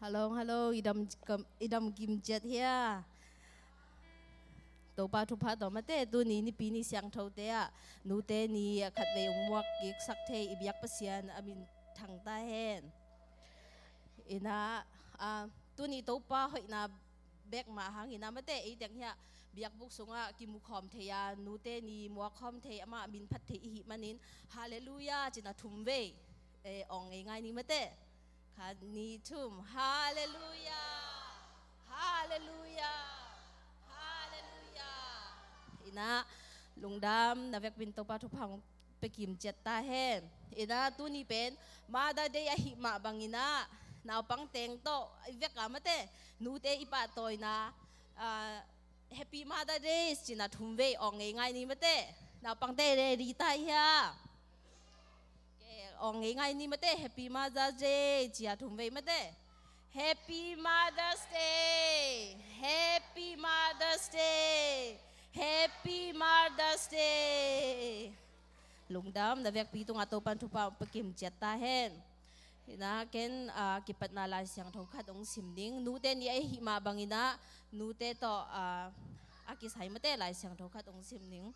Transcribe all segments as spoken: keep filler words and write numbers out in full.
Hallo, hallo, i dam, i dam kim ciat hia? Topa thupha tawh mate, tuni Nipi ni siangthote ah nute ni a khatvei ung muak kiksak thei i biak Pasian a min thang ta hen. Ina, ah, tuni Topa hoihna bek mah hangina mate, ei teng hiah biakbuk sungah kimukhawm thei a, nute ni muakkhawm thei, amah min phat thei i hih manin, Halleluiah cina thum vei, eh, awng ngeingai ni mate. Khat, ni, thum. Halleluiah. Halleluiah. Halleluiah. Ina, lungdam, na vekpin Topa thupha hong pia kim ciat ta hen. Ina, tuni pen Mother Day ahih mah bangina, naupang teng tawh i vek a mate, nute i pahtawina, ah, Happy Mother Day cina thum vei awng ngeingai ni mate. Naupangte ready ta hia? Awng ngeingai ni mate, Happy Mother's Day cia thum vei mate. Happy Mother's Day. Happy Mother's Day. Happy Mother's Day. Lungdam, na vekpi tungah Topan thupha hong pia kim ciat ta hen. Ina ken, ah, kipatna Lai Siangtho khat hong sim ding. Nute ni ahih mah bangina, nute tawh, ah, a kisai mate Lai Siangtho khat hong sim ding.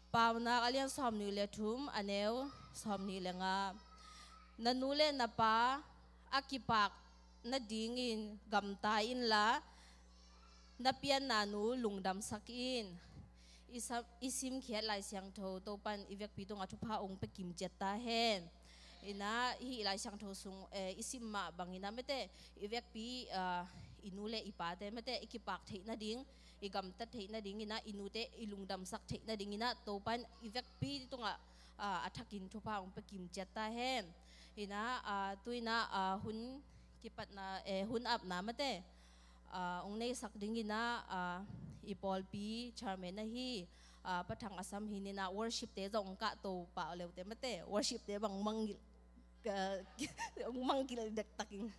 Paunak a lian sawmnih le thum, a neu sawmnih le nga. Na nu le na pa a kipak nadingin gamta inla, na pianna nu lungdamsak in. I sa-, i simkhiat Lai Siangtho Topan i vekpi tungah thupha hong pia kim ciat ta hen. Ina, hih Lai Siangtho sung, eh, i sim mah bangina mate, i vekpi, ah, i nu le i pate mate, i kipak theih nading, i gamtat theih nadingina, i nute i lungdamsak theih nadingina, Topan i vekpi tungah, ah, a thakin thupha hong pia kim ciat ta hen. Ina, ah, tu ina, ah, hun kipatna, eh, hun apna mate, ah, hong neisak dingina, ah, i pawlpi chairman ahi, ah, Pa Thang Assam hi nina, worship te zong hong kahto pah leute mate, worship te bang hong mangngilh, ah, hong mangngilh dektak ing.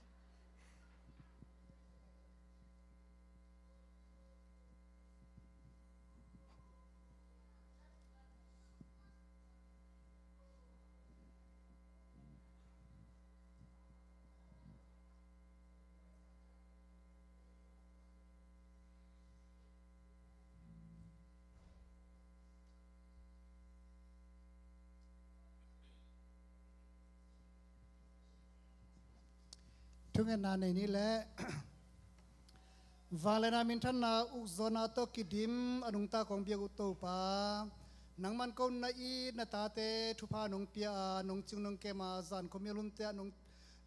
Thungetna nei ni leh, vangliatna minthanna ukzawhna tawh kidim a nungta kong biak uh Topa, nangman ko na it na tate thupha nong pia a, nong cing nong kem a, zan khuamial hunte ah nong,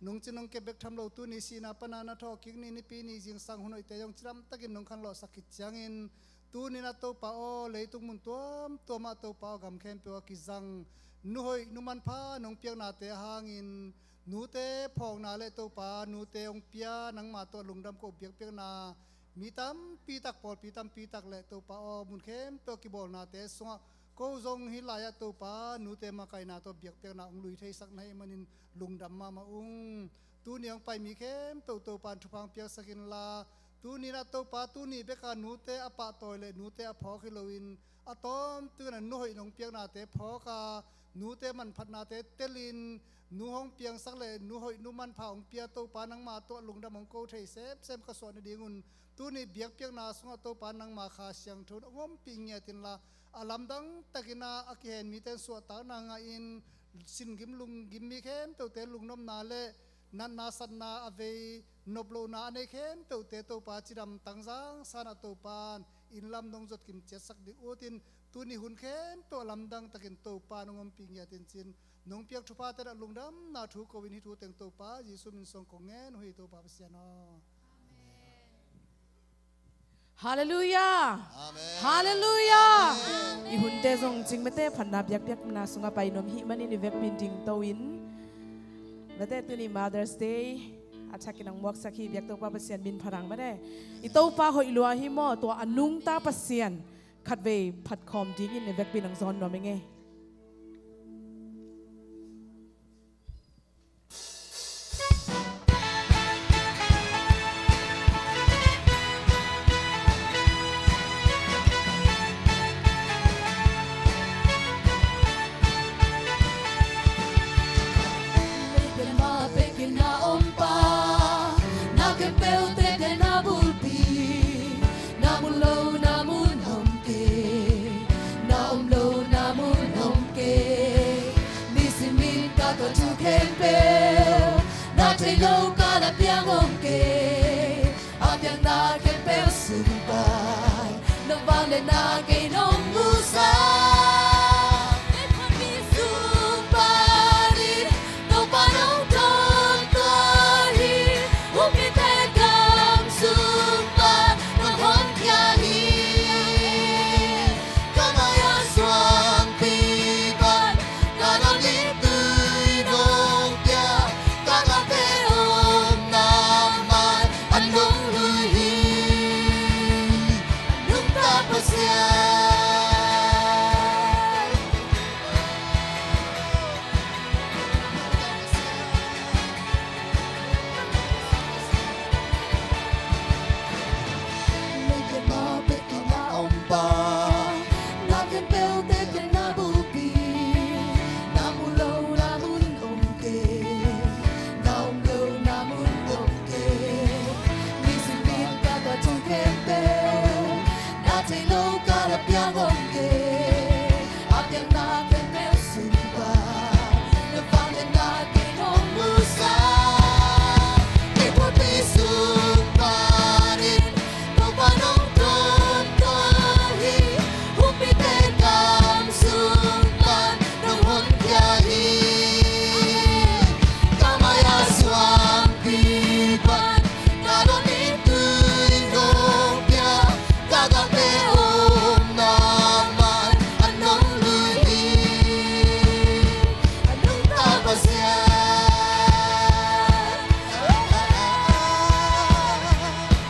nong cing nong kem bek tham lo, tuni sihna pana na thawhkik ni, Nipi ni zingsang hun hoihte zong cidamtakin nong khanlawhsak khit ciangin, tuni na Topa aw, leitung mun tuamtuam ah Topa aw, gam khempeuh a kizang nu hoih nu manpha nong piaknate hangin, nute phawkna le Topa, nute hong pia nangma tawh lungdam ko biakpiakna mi tampi tak, pawlpi tampi tak le Topa aw, mun khempeuh kibawlnate sungah ko zong hih lai-ah Topa, nute makaihna tawh biakpiakna hong lui theisak na hih manin lungdam mahmah ung. Tuni hong pai mi khempeuh Topa in thupha hong piaksak inla, tuni na Topa, tuni beka nute a pahtawi le nute a phawk hi loin, a tawmtuk in a nu hoih nong piaknate phawk a, nute manphatnate telin, nu hong piangsak le nu hoih nu manpha hong pia Topa, nangma tawh lungdam hong ko thei semsem ka suah nadingun, tuni biakpiakna sungah Topa nangma Kha Siangtho in hong ompih ngiat inla, a lamdang takin a kihen mite in suahtakna ngah in, sin gim lung gim mi khempeuhte lungnopna le natna satna a vei nop lohna a nei khempeuhte Topa cidam tangzang sanah Topa in lam nong zot kim ciatsak ding utin, tuni hun khempeuh a lamdang takin Topa nong ompih ngiat in cin, nong piak thuphate ah lungdamna thu ko in, hih thu teng Topa Jesu min suang kong ngen uh hi, Topa Pasian aw. Halleluiah. Amen. Halleluiah. Amen. I hunte zong cing mate, phatna biakpiakna sungah pai nuam hih manin i vekpi in dingto in. Mate, tuni Mother's Day a thakin hong muaksak hi, biak Topa Pasian min phat hang mate. I Topa hoih lua hi maw, tua a nungta Pasian khatvei phatkhawm dingin i vekpi in hong zawn nuam ing e. Peuhte te na bulpi, na mu lo na mun om kei, na om lo na mun om kei. Nisim in ka tawh thu khempeuh, na thei lo ka la piang om kei. A piang na khempeuh sung pan, na vangle na kei nong musak. Sung panin Topa nong tawntung hi, humpite gam sung pan nong honkhia hi. Ka mai-ah suangpi pan, ka dawn in tui nong pia, ka gamte omna man a nong lui hi. A nungta Pasian. Leitung ma pek na om pa, na khempeuh te te na bulpi, na mu lo na mun om kei, na om lo na mun om kei. Nisim in ka tawh thu khempeuh, na thei lo ka la piang om kei. A piang na khempeuh sung pan, na vangle na kei nong musak. Kei pawlpi sung panin Topa nong tawntung hi, humpite gam sung pan nong honkhia hi. Ka mai-ah suangpi pan, ka dawn in tui nong pia, ka gamte omna man a nong lui hi. A nungta Pasian.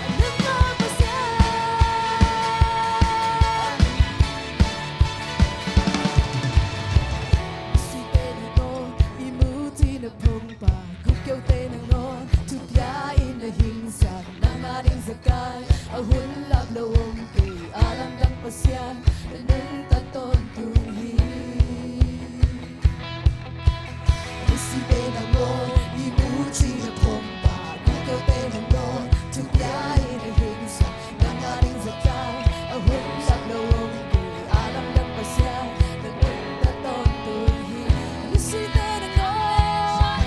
A nungta Pasian. Site nangawn i muci na phongpa, gupkhiaute nangawn thupia in na hingsak, nang a ding zakai a hun lap lo om kei. A lamdang Pasian, na nungta tawntung hi. Site nangawn i muci na phongpa, gupkhiaute nangawn thupia in na hingsak, nang a ding zakai a hun lap lo om kei. A lamdang Pasian, na nungta tawntung hi. Site nangawn,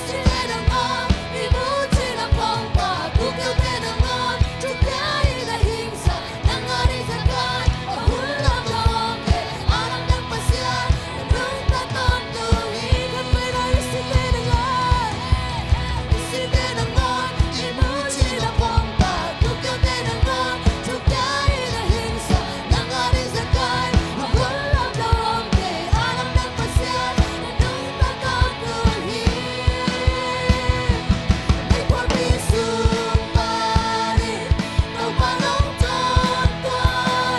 site nangawn i muci na phongpa, gupkhiaute nangawn thupia in na hingsak, nang a ding zakai a hun lap lo om kei. A lamdang Pasian, na nungta tawntung hi. Khat mai lai, site nangawn, site nangawn i muci na phongpa, gupkhiaute nangawn thupia in na hingsak, nang a ding zakai a hun lap lo om kei. A lamdang Pasian, na nungta tawntung hi. Kei pawlpi sung panin Topa nong tawntung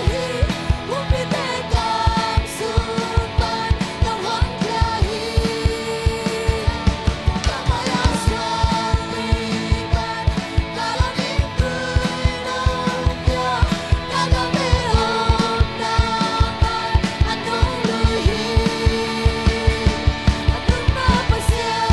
hi, humpite gam sung pan nong honkhia hi. Ka mai-ah suangpi pan, ka dawn in tui nong pia, ka gamte omna man a nong lui hi. A nungta Pasian.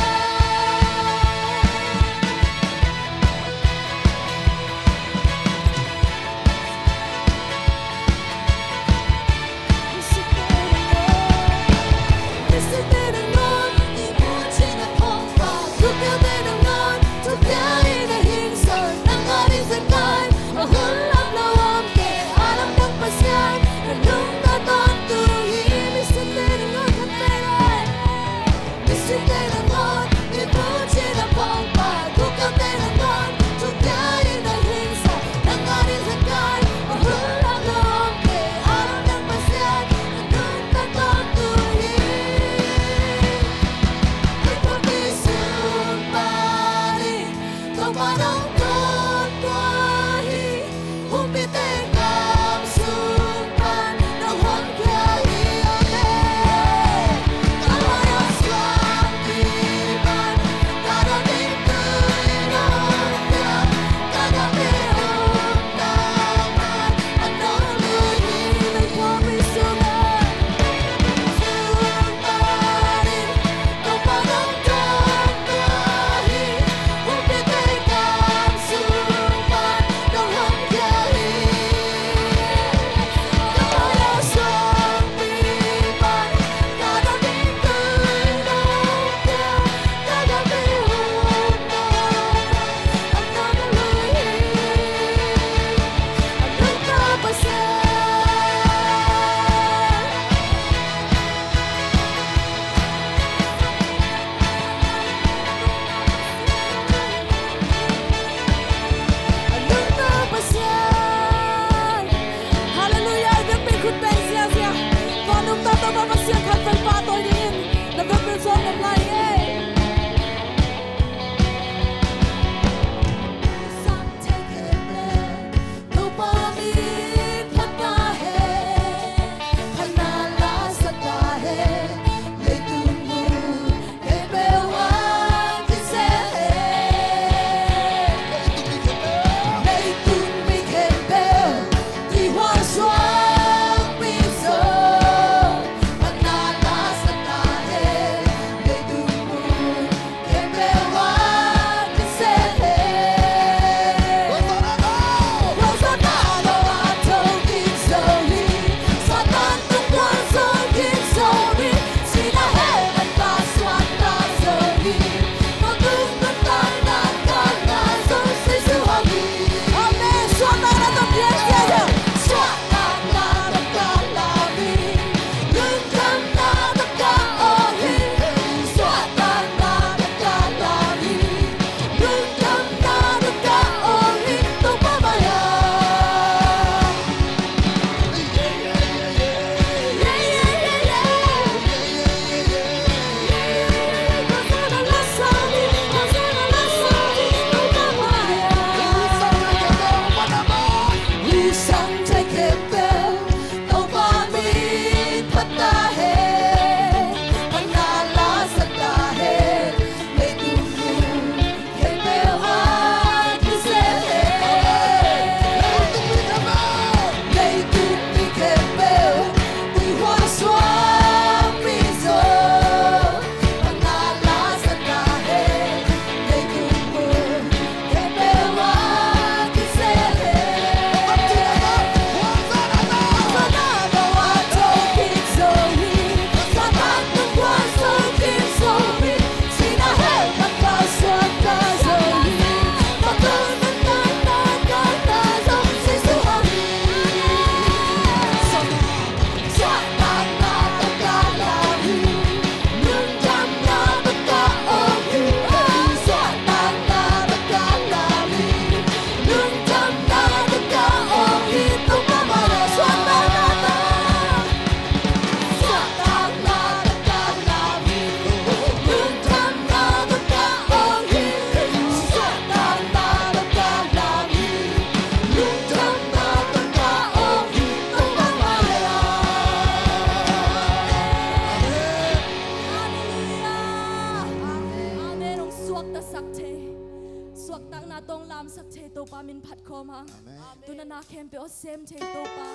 Suahtakna tawh lamsak thei Topa min phat khawm hang. Amen. Tu-in na khempeuh sem thei Topa.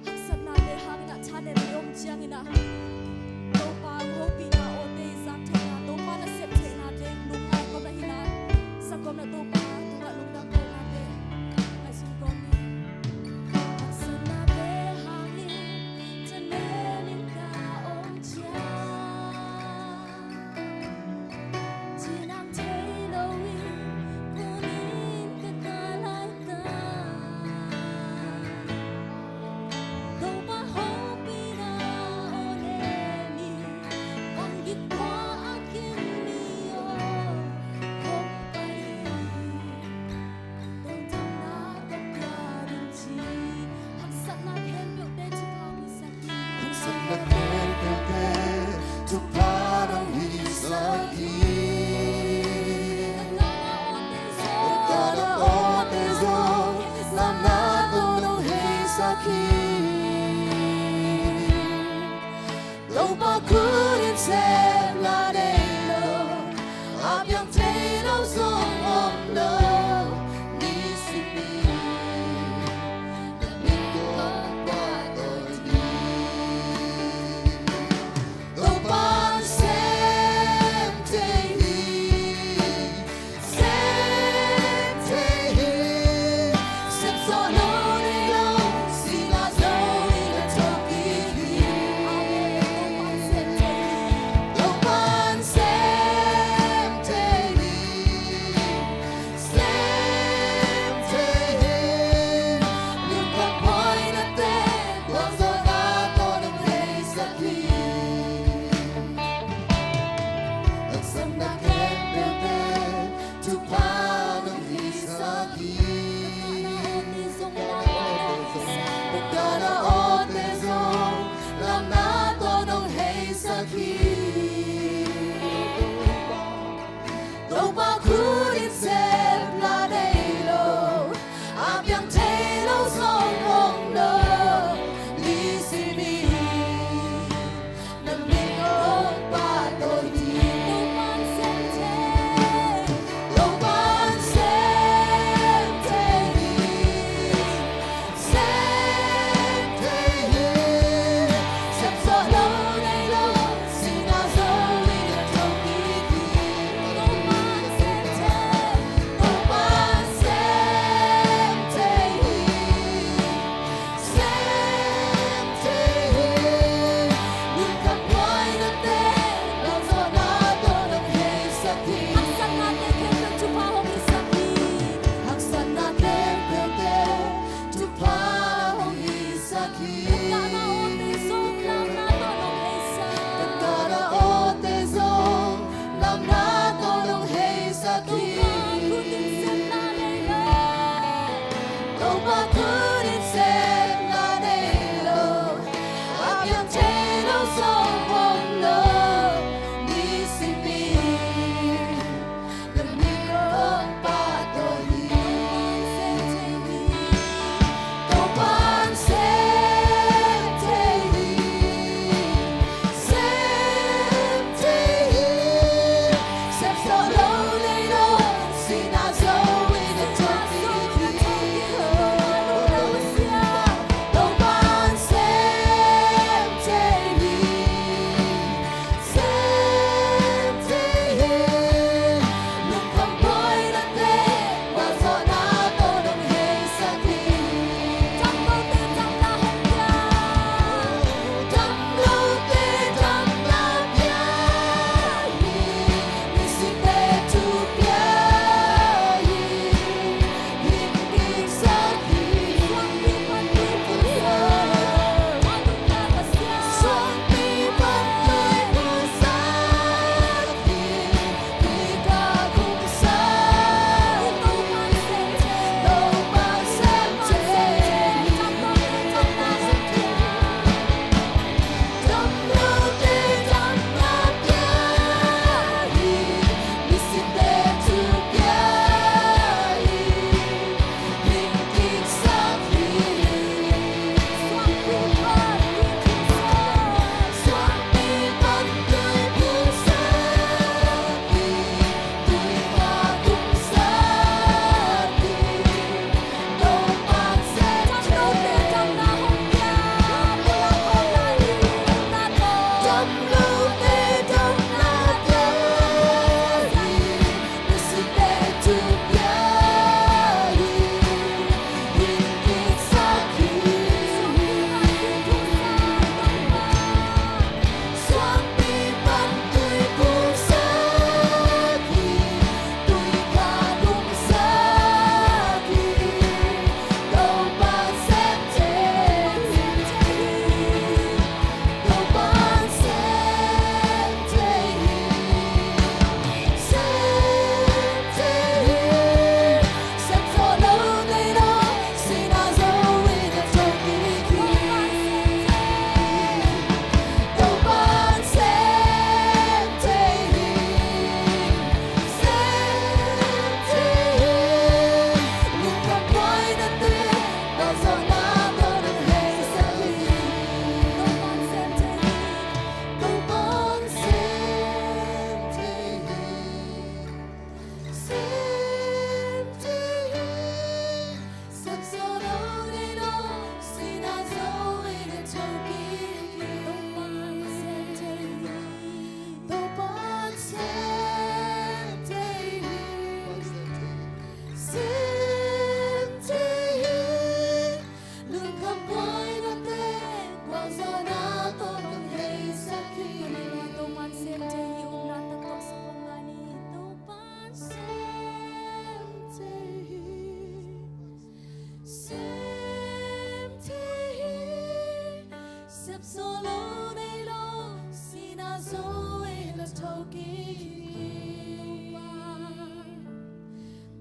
Haksatnate hangin ah thanem i om ciangin ah, Topa hong hopihna awte i zat theihna, Topa nasep theihna teng lungngai kawm na hi-in ah, sa kawm na Topa tungah lungdam kohnate ngaihsun kawm ni. Haksatnate hangin thanem in ka om ciang, cinam thei lo in kunin ka kah laitak, Topa hopihna aw nem in, vanggik khua a kim mi aw, khop pai in. Haksatna khempeuhte thupha hong hisak hi. Ka lawmte zong lamna tawh nong heisak hi. Topa khut in sep la nei lo, a piang thei lo zong om lo, nisim ni na min kong pahtawi ni. Topa sem thei hi, sem thei hi, sem zawh lo nei lo, sihna Zo lo nei lo, sihna zo ei la thokik hi.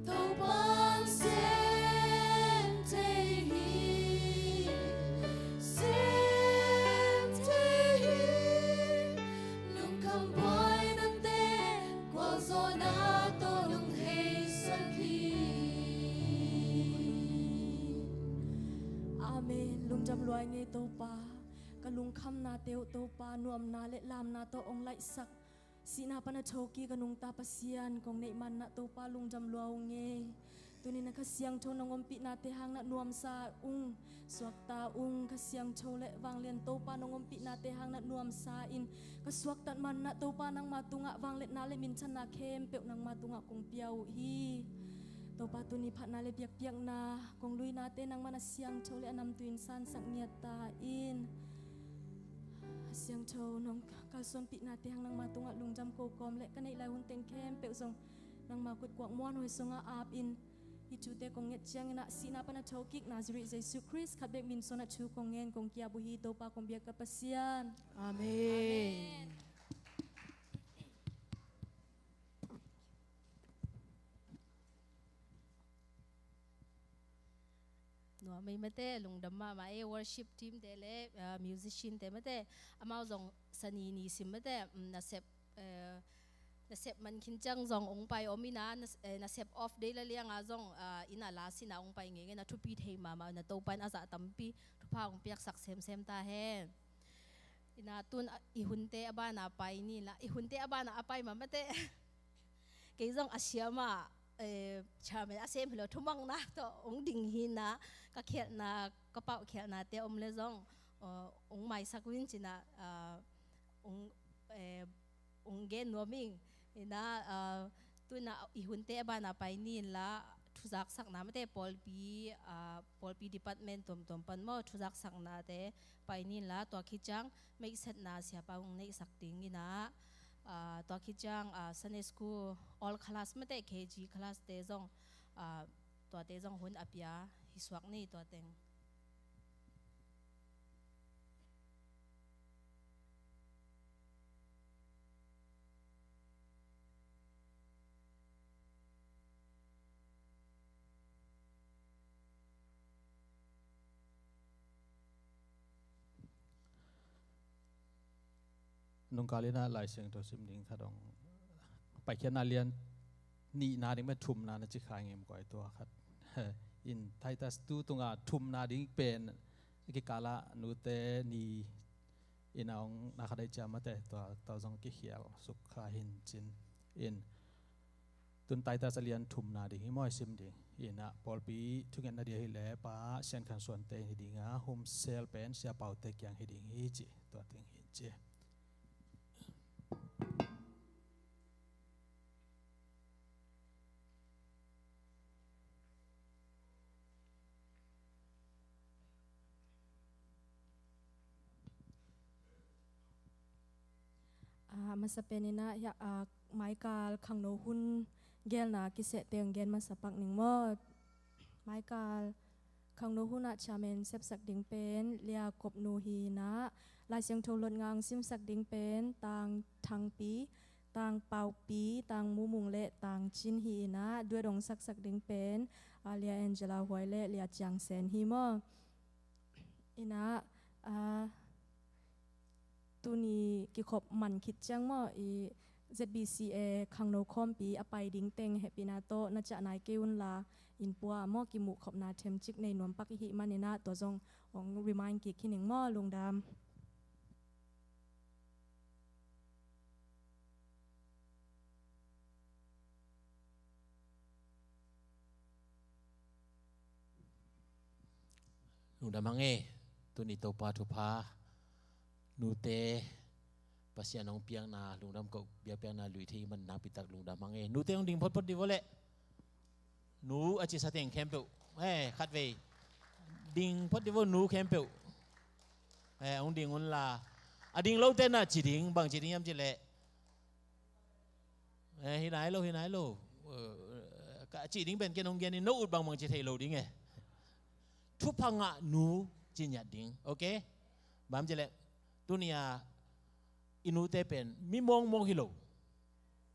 Topa in sem thei hi, sem thei hi. Lungkham buainate gualzawhna tawh lungheisak hi. Amen. Lungdam lua ing ei Topa. Ka lungkhamnate uh Topa, nuamna le lamna tawh hong laihsak, sihna pan a thokik a nungta Pasian kong neih manah Topa lungdam lua ung ei. Tuni-in a Kha Siangtho nong ompihnate hangin ah nuamsa ung, suakta ung. Kha Siangtho le vanglian Topa nong ompihnate hangin ah nuamsa in ka suaktat manah Topa nangma tungah vangliatna le minthanna khempeuh nangma tungah kong pia uh hi. Topa tuni phatna le biakpiakna kong luinate nangman a siangtho le a namtui in sansak ngiat ta in. A siangtho nong kalsuanpihnate hang nangma tungah lungdam ko kawm le ka neih lai hun teng khempeuh zong nangma kutkuak muanhuai sungah ap in. Hih thute kong nget ciangin ah sihna pan a thokik Nazareth Jesu Khrist khat bek min suanah thu kong ngen kong ki-ap uh hi Topa kong biak ka Pasian. Amen. Amen. Nuam ei mate, lungdam mahmah ei, worship team te le, ah, musician te mate, amau zong sani ni sim mate, mm, nasep, eh, nasep man khin ciang zong ong pai om ina, nas-, eh, nasep off day la lianga zong, ah, ina la sina ong pai ngenge na thupi thei mahmah na Topa in a zah tampi thupha ong piaksak semsem ta hen. Ina tun, ah, i hunte a bana pai ni la, i hunte a bana a pai mah mate. Kei zong a siama, eh, chairman a sem hi lo, thumangna tawh ong ding hi na, ka khialhna, ka paukhialhnate om le zong, eh, ong maisak uh in cina, ah, ong, eh, ong gen nuam ing. Ina, ah, tuna i hunte a bana pai ni la, thuzaksakna mate pawlpi, ah, pawlpi department tuamtuam pan maw, thuzaksaknate pai ni la, tua khit ciang meihsetna siapa ong neihsak ding ina, ah, tua khit ciang, ah, Sunday school all class mate K G class te zong, ah, tuate zong hun a pia hi suak ni tua teng. Nungkal ina Lai Siangtho sim ding khat ong Paikhiatna lian nihna ding mah thumna na ci kha ngem koi tua khat. In Titus tu tunga thumna ding pen kikala nute ni ina ong na kha dai cia mate tua, tua zong kikhial suk kha hin cin. In tun Titus a lian thumna ding hi maw i sim ding. Ina pawlpi thungetna dia hi le pa Sian Khan Suan te hi dinga, hum sel pen Sia Pau te kiang hi ding hi ci, tua ding hi ci. Ah, masa pen ina, ya, ah, maikal khangno hun gelna kiseh teng gen masa pak ning maw. Maikal khangno hun ah chairman sepsak ding pen Lia Kop Nu hi ina, Lai Siangtho lot ngang simsak ding pen Tang Thang Pi, Tang Pau Pi, Tang Mu Mung le Tang Cin hi ina, duet ong saksak ding pen, ah, Lia Angela Huai le Lia Ciang Sen hi maw. Ina, ah, tuni kikhop man khit ciang maw i Z B C A khangno khawmpi a pai ding teng hehpihna tawh na ciah nai kei un la, inn pua maw kimuh khopna themcik nei nuam pak i hih man ina tua zong ong remind kik hi ning maw. Lungdam. Lungdam hang e, tuni Topa thupha, nute Pasian hong piakna, lungdam ko biakpiakna lui thei man nakpi tak lungdam hang e. Nute hong ding photphot di vo le. Nu a cisa teng khempeuh. Eh, khatvei. Ding phot di vo nu khempeuh. Eh, hong ding un la. A ding lote na ci ding, bang ci ding hiam ci le. Eh, hi nai lo, hi nai lo. Eh, ka ci ding pen ken hong gen in no ut bangbang ci thei lo ding e. Thupha ngah nu ci ngiat ding. Ok? Bang ci le. Tuni-a i nute pen mi mawngmawng hi lo.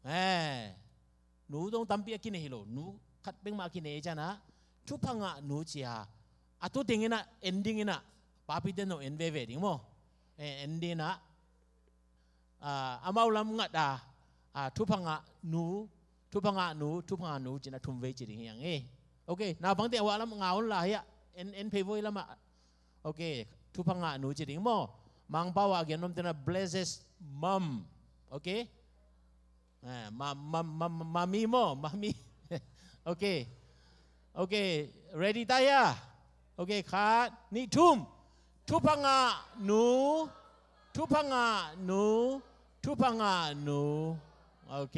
Eh, nu zong tampi a kinei hi lo. Nu khat bek mah a kinei ciangin ah thupha ngah nu ci-a a tu dingin ah en dingin ah papite zong en veve ding maw? Eh, en dingin ah ah, amau lam ngat a, ah, thupha ngah nu, thupha ngah nu, thupha ngah nu ci-in a thum vei ci ding hi hang e. Ok, naupangte a uah lam ngah un la hi a, en, en phei voi lam ah. Ok, thupha ngah nu ci ding maw? Mangpau ah a gen nuamte na blessed mom. Ok? Eh, ma, ma, ma, ma, mami maw, mami. Ok. Ok, ready ta hia? Ok, khat, nih, thum. Thupha ngah nu, thupha ngah nu, thupha ngah nu. Ok,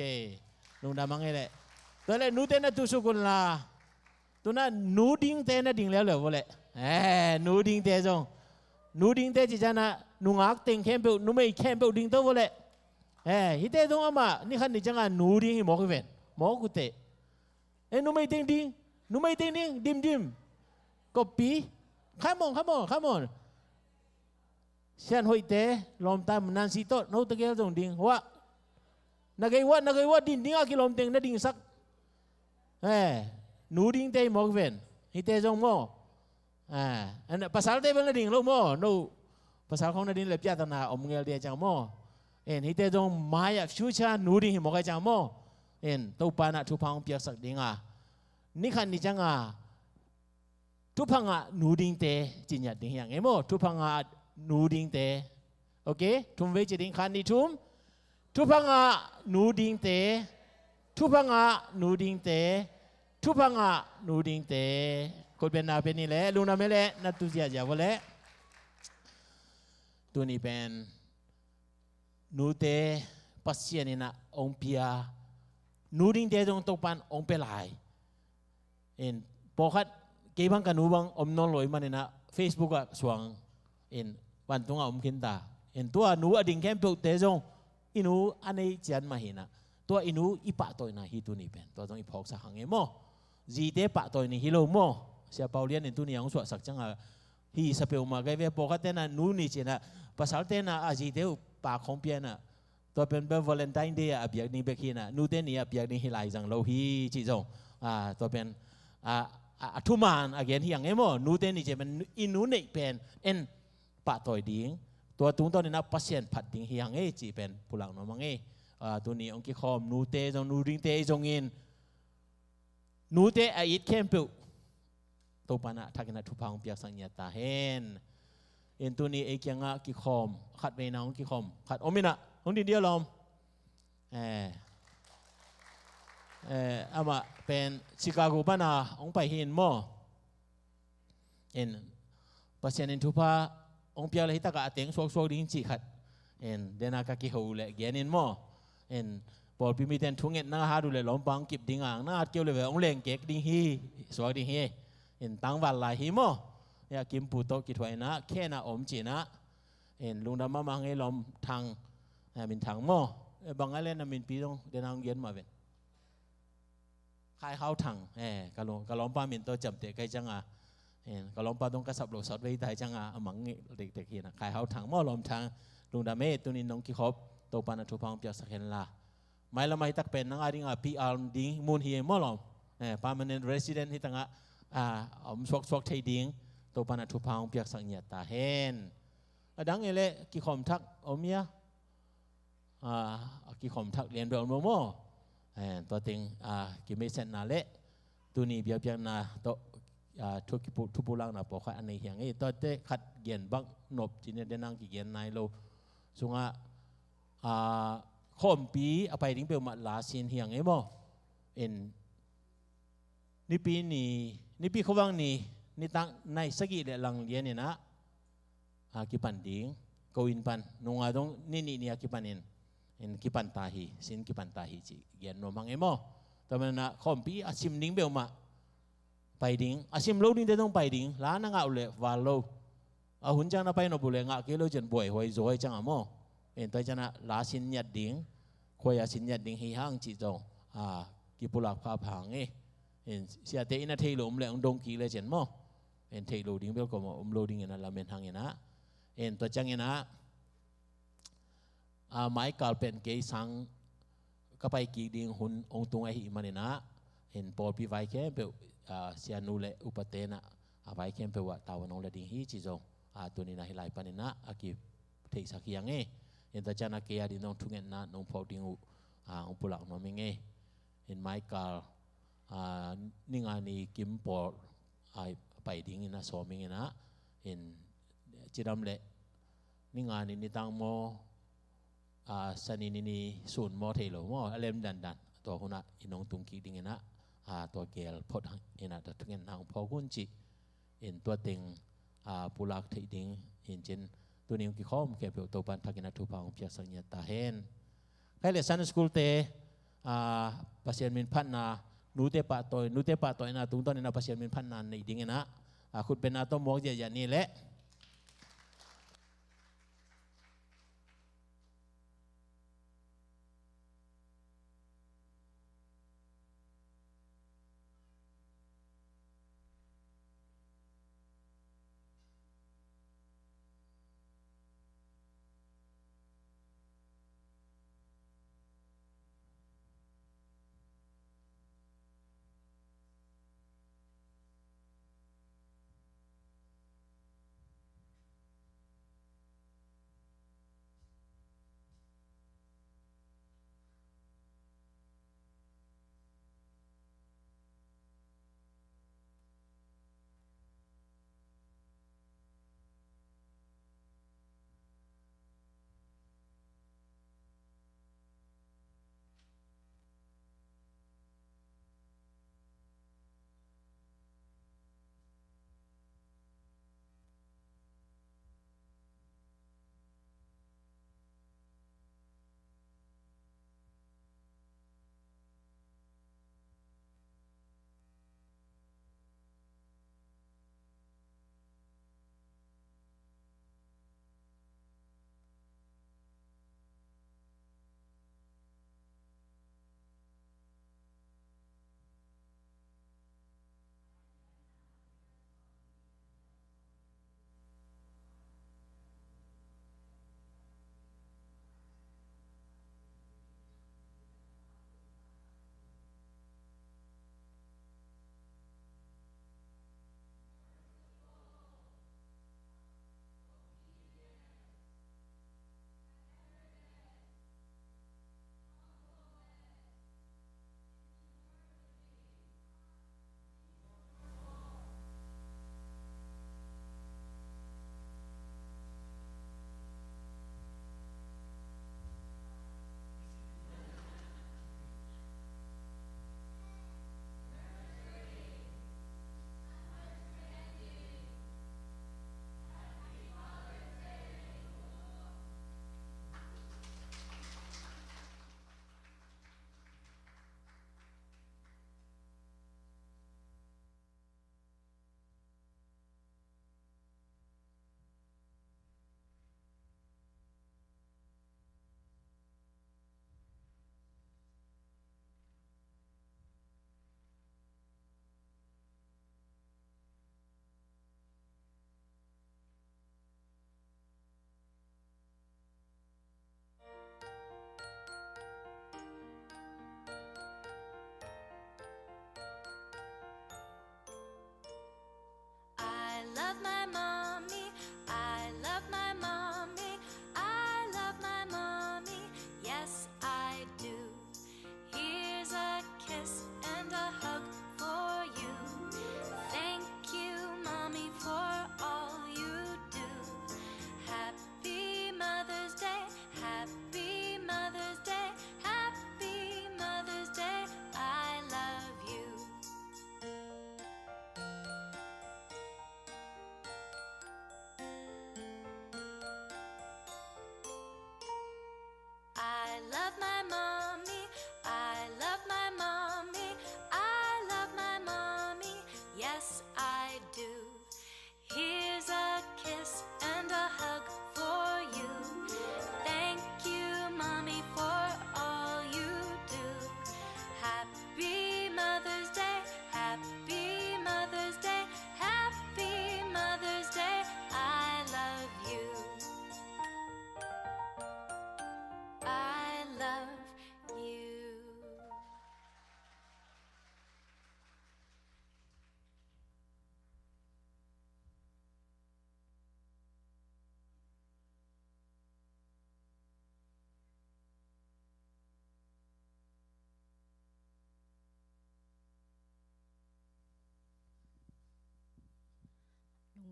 lungdam hang e leh. Tua leh nute na tusuk un la. Tu-in ah nu dingte na ding leuleu vo leh. Eh, nu dingte zong. Nu dingte ci ciangin ah nungak teng khempeuh, numei khempeuh ding to vo leh. Eh, hihte zong amah ni khat ni ciangin ah nu ding hi mawk hi ven. Mawk uh teh. Eh, numei teng ding, numei teng ding, dim, dim. Koppi. Come on, come on, come on. Sian hoihte, lawmta Nancy tawh, no tegel zong ding. Uah. Na gei uah, na gei uah, din ding a kilawm teng na dingsak. Eh, nu dingte hi mawk ven. Hihte zong maw. Ah, pasalte bel na ding lo maw? No, pasal khong na ding leh piahtana om ngel ding a ciang maw? En, hihte zong mai-ah future nu ding hi mawk a ciang maw? En, Topa in ah thupha hong piaksak ding a, ni khat ni ciangin ah thupha ngah nu dingte ci ngiat ding hi hang e maw? Thupha ngah nu dingte. Ok, thum vei ci ding, khat, nih, thum. Thupha ngah nu dingte. Thupha ngah nu dingte. Thupha ngah nu dingte. Khut beng na pia ni leh, lungdam e leh, na tu ziahziah vo leh. Tuni pen nute Pasian in ah hong pia. Nu dingte zong Topa in hong pia lai. In, pawlkhat kei bang ka nu bang om nawn lo ahih manin ah Facebook ah suang in, vantungah om khinta. In, tua nu a ding khempeuhte zong i nu a nei ciat mah hi-in ah, tua i nu i pahtawina hi tuni pen. Tua zong i phawksak hang e maw? Zite pahtawi ni hi lo maw? Sia Pau Lian in tuni a hong suahsak ciangin ah, hi sa peuhmah kei ve, pawlkhatte in ah nu ni ci-in ah, pasalte in ah a zite uh pak hong pia-in ah, tua pen bel Valentine Day ah a biak ding bek hi-in ah, nute ni ah a biak ding hi lai zang lo hi cih zong. Ah, tua pen, ah, a, a thuman a gen hi hang e maw? Nute ni ci-a pen i nu neih pen en pahtawi ding, tua tungtawnin ah Pasian phat ding hi hang e cih pen pulak nuam hang e. Ah, tuni hong kikhawm nute zong, nu dingte zong in, nute a it khempeuh Topa in ah thakin ah thupha hong piaksak ngiat ta hen. In, tuni ei kiangah kikhawm, khat veina hong kikhawm khat om in ah, hong din dia lawm. Eh, eh, amah pen Chicago pan ah hong pai hi-in maw? In, Pasian in thupha hong piak leh hih takah a teng suaksuak ding cih khat, in, den a ka kiho leh gen in maw? In, pawlpi mite in thungetna a hat uh leh lawmpa hong kip ding a, na hat kei uh leh ve hong lengkek ding hi, suak ding hi. In, tangval lai hi maw? Ya, Kimpu tawh kithuah in ah, khen a om ci-in ah. In, lungdam mahmah hang e, Lawm Thang. Eh, Min Thang maw? Eh, bang a leh na minpi zong den a hong gen mah ven. Khai Hau Thang, eh, ka lawm, ka lawmpa min tawh ciamteh kei ciangin, eh, ka lawmpa dong ka sap lo sawt vei tai ciangin, a mang ngei tektek hi-in ah, Khai Hau Thang maw, Lawm Thang, lungdam e, tuni nong kikhop, Topa in ah thupha hong piaksak hen la. Mailam ah hih tak pen nang a dingin P R ding mun hi e maw, Lawm? Eh, permanent resident hih tangah, ah, om suaksuak thei ding, Topa in ah thupha hong piaksak ngiat ta hen. A dang e leh kikhawm thak om hia? Ah, a kikhawm thak lian bel om lo maw? Eh, tua teng, ah, kimeisiatna leh tuni biakpiakna tawh, ah, thu kipu-, thupulakna pawlkhat a nei hi hang e. Tuate khat gen bang nop ci-in ah den a hong kigen nai lo. Sungah, ah, khawmpi a pai ding peuhmah lasin hi hang e maw? In, Nipi ni, Nipi khuavak ni, nitak nai sagih leh lang lian in ah, ah, kipan ding. Ko inn pan, nunga dong ni nih ni a kipan in, in kipan ta hi, sin kipan ta hi cih gen nuam hang e maw? Tua manin ah khawmpi a sim ding peuhmah pai ding, a sim lo dingte dong pai ding, la na ngah uh leh val lo. A hun ciang na pai nop uh leh ngah kei lo ciang buaihuai zaw hi ciang a maw? In, tua hi ciang ah la sin ngiat ding, khuai a sin ngiat ding hi hang cih zong, ah, kipulak phapha hang e. In, siate in ah theih loh om leh hong dong kik le ciang maw? In, theih loh ding bel ko maw, om lo dingin ah lamen hang in ah. In, tua ciangin ah A, Michael pen kei sang ka pai kik ding hun hong tung ahih manin ah, in pawlpi vai khempeuh, a, sianu le upate in ah, a, vai khempeuh ah tavuan hong la ding hi ci zong, a, tuni in ah hih lai panin ah a kitheihsak hi ing ei. In tua ciang ah kei a ding zong thungetna nong phawk ding uh, a, hong pulak nuam ing ei. In Michael, a, ni nga ni kim pawl a pai dingin a sawm ing in ah, in cidam leh ni nga ni nitang maw, a, Sani ni ni sun maw thei lo maw, a lem dandan tua hun ah in hong tung kik ding in ah, a, tua gel phot hang in ah tua thungetna hong phawk un ci. In tua teng, a, pulak theih ding hi in cin, tuni hong kikhawm khempeuh Topa'n thakin a thupha hong piaksak ngiat ta hen. Khai le Sunday school te, a, Pasian min phatna, nute pahtawi, nute pahtawina tungtawn in ah Pasian min phatna neih ding in ah, a, khutbenna tawh muak ziahziah ni leh.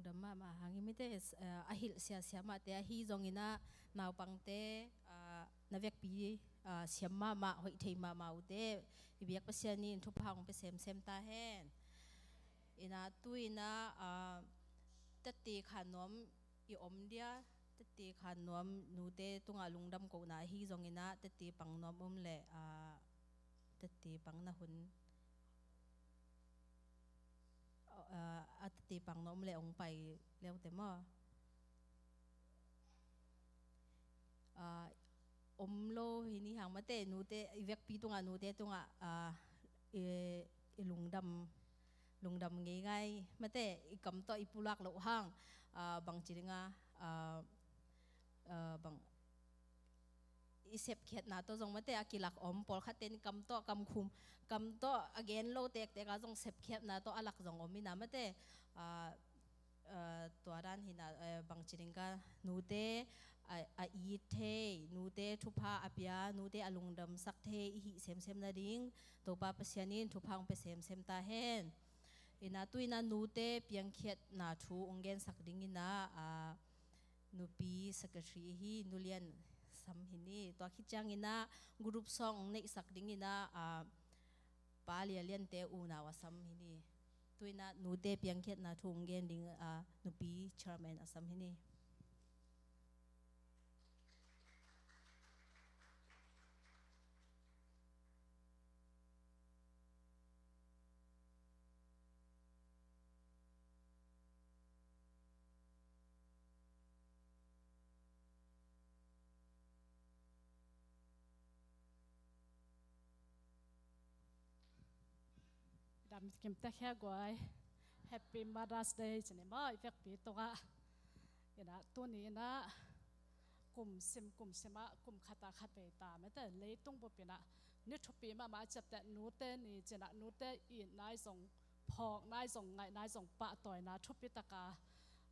Dam mahmah hang hi mate, a hilh siasia mahte ahi zongin ah, naupangte, ah, na vekpi, ah, siam mahmah, hoih thei mahmah uhte, i biak Pasian in thupha hong pia semsem ta hen. Ina tu ina, ah, tette khan nuam i om dia, tette khan nuam nute tungah lungdam kohna ahi zongin ah, tette pang nuam om leh, ah, tette pang na hun, ah, a tette pang na om leh hong pai leute maw? Ah, om lo hi ni hang mate, nute, i vekpi tungah, nute tungah, ah, i, i lungdam, lungdam ngeingai mate, i kam tawh i pulak loh hang, ah, bangci ding a, ah, ah, bang, i sepkhiatna tawh zong mate a kilak om, pawlkhatte in kam tawh, kam khum, kam tawh a gen lo tektek a zong sepkhiatna tawh a lak zong om ina mate, ah, ah, tua dan hi ina, eh, bangci ding ka, nute a, a it thei, nute thupha a pia, nute a lungdamsak thei i hih semsem nading Topa Pasian in thupha hong pia semsem ta hen. Ina tu ina nute piangkhiatna thu hong gensak ding ina, ah, nupi secretary hi, Nu Lian Sam hi ni. Tua khit ciangin ah group song hong neihsak ding ina, ah, Pa Lia Liante unau a sam hi ni. Tu ina nute piangkhiatna thu hong gen ding, ah, nupi chairman a sam hi ni. Dam kim ta khia guai. Happy Mother's Day ci ni maw, i vekpi tungah. Ina tuni ina kum sim kum simah kum khatah khat vei ta mate, leitung bup ina ni thupi mahmah a ciapteh nute ni ci ina nute itna i zong, phawkna i zong, ngaihna i zong pahtawina thupi taka,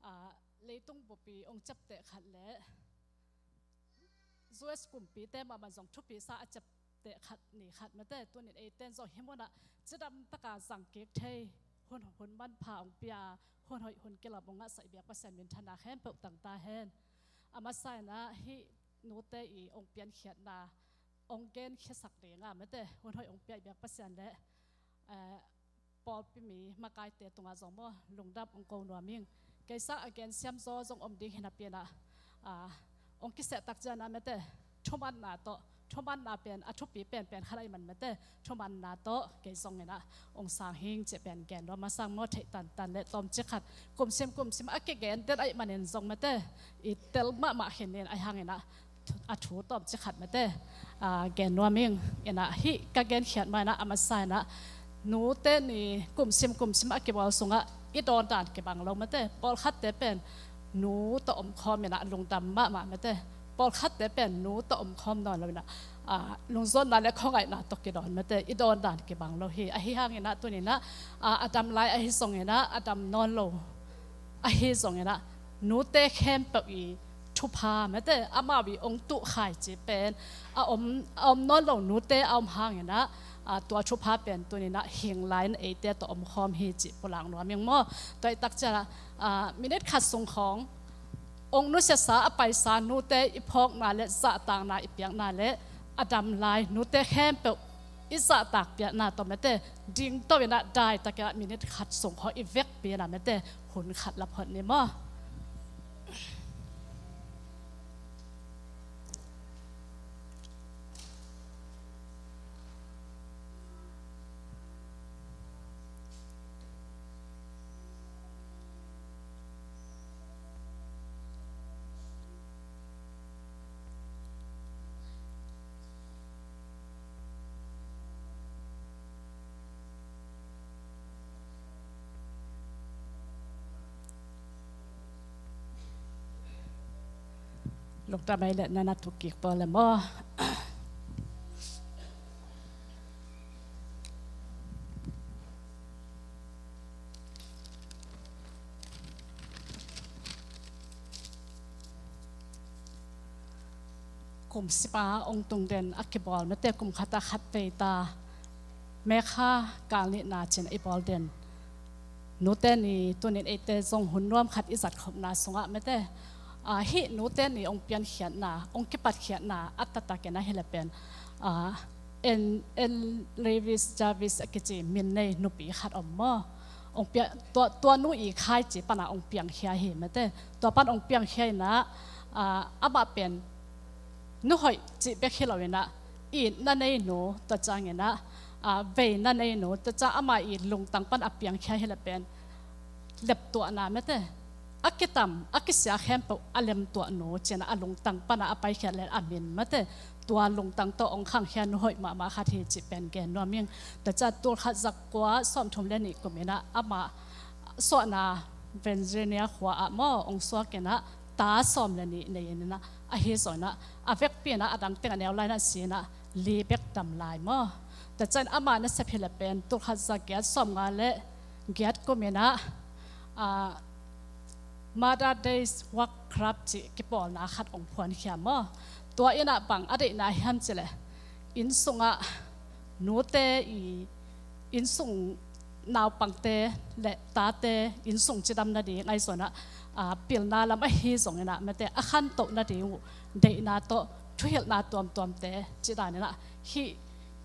ah, leitung bup i hong ciapteh khat le U S kumpite mahmah zong thupi sa a ciapteh khat ni khat mate, tunin eiten zong hih munah cidam taka zang kik thei, hun, hun manpha hong pia, hun hoih hun kilawm hong ngahsak i biak Pasian minthanna khempeuh tang ta hen. A masa ina hih nute i hong piankhiatna hong genkhiasak ding a mate, hun hoih hong pia i biak Pasian le, eh, pawlpi mi makaite tungah zong maw, lungdam hong ko nuam ing. Kei sang a gensiam zaw zong om ding hi napi ina, ah, hong kiseh tak ciang a mate, thumanna tawh, thumanna pen a thupi penpen khat ahih man mate, thumanna tawh kei zong ina hong sang hing cih pen gen nuam a sang maw, theih tantan le tawmcik khat, kum sim kum sim a kigen den ahih manin zong mate, i tel mahmah khin ning ahih hang ina a thu tawmcik khat mate, ah, gen nuam ing. Ina hih ka genkhiat ma ina a masa ina nute ni kum sim kum sim a kibawl sungah i dawn dan kibang lo mate, pawlkhatte pen nu tawh omkhawm ina lungdam mahmah mate, pawlkhatte pen nu tawh omkhawm nawn lo ina, ah, lungzonna le khuangaihna tawh kidawn mate, i dawn dan kibang lo hi. Ahih hang ina tuni ina, ah, a dam lai ahi zong ina a dam nawn lo ahi zong ina nute khempeuh i thupha mate, amau i hong tuh khaici pen a om, a om nawn lo nute a om hang ina, ah, tua thupha pen tuni ina hing lai in eite tawh omkhawm hi cih pulak nuam ing maw. Tua ahih tak ciang a, ah, minit khat sung khawng hong nusiasa a paisa nute i phawkna le zahtakna i piakna le a dam lai nute khempeuh i zahtak piakna tawh mate, dingto ina daitak ina minit khat sung khawng i vekpi ina mate, hun khat la phot ni maw. Lungdam ei le, na na tuk kik pawl le maw. Kum sima ong tung den a kibawl mate, kum khata khat vei ta, mekha kal nihna cin i bawl den. Nute ni tunin eite zong hun nuam khat i zat khopna sungah mete, ah, hih nute ni hong piankhiatna, hong kipatkhiatna a taktakin ahi le pen, ah, en, en Lewis Jarvis a kici min nei nupi khat om maw. Hong pia, tua, tua nu i khai ci pana hong piangkhia hi mete. Tua pan hong piangkhia inah, ah, amah pen nu hoih cih bek hi lo inah, itna nei nu, tua ciang inah, ah, veina nei nu, tua ciang amah i lungtang pan a piangkhia hi le pen lemtuahna mete, a kitam a kisia khempeuh a lemtuah nu ci inah a lungtang pana a paikhiat le a min mete, tua lungtang tawh hong khangkhia nu hoih mahmah khat hi cih pen gen nuam ing. Tua ciang tul khat za kua sawmthum le nih kum inah amah suahna Virginia khua ah maw hong suak inah ta sawm le nih nei inah, ahi zong inah a vekpi inah a dang teng a neu lai inah si inah li bek dam lai maw. Tua ciang amah nasep hi le pen tul khat za giat sawmnga le giat kum inah, ah, Mother Day Work Club cih kipawlna khat hong phuankhia maw. Tua inah bang a deihna hiam cih le, inn sungah nute i, inn sung naupangte le tate inn sung cidam nading ahi zong inah, ah, pilna lam ahi zong inah mete a khantoh nading uh deihna tawh thuhilhna tuamtuamte cih dan inah hih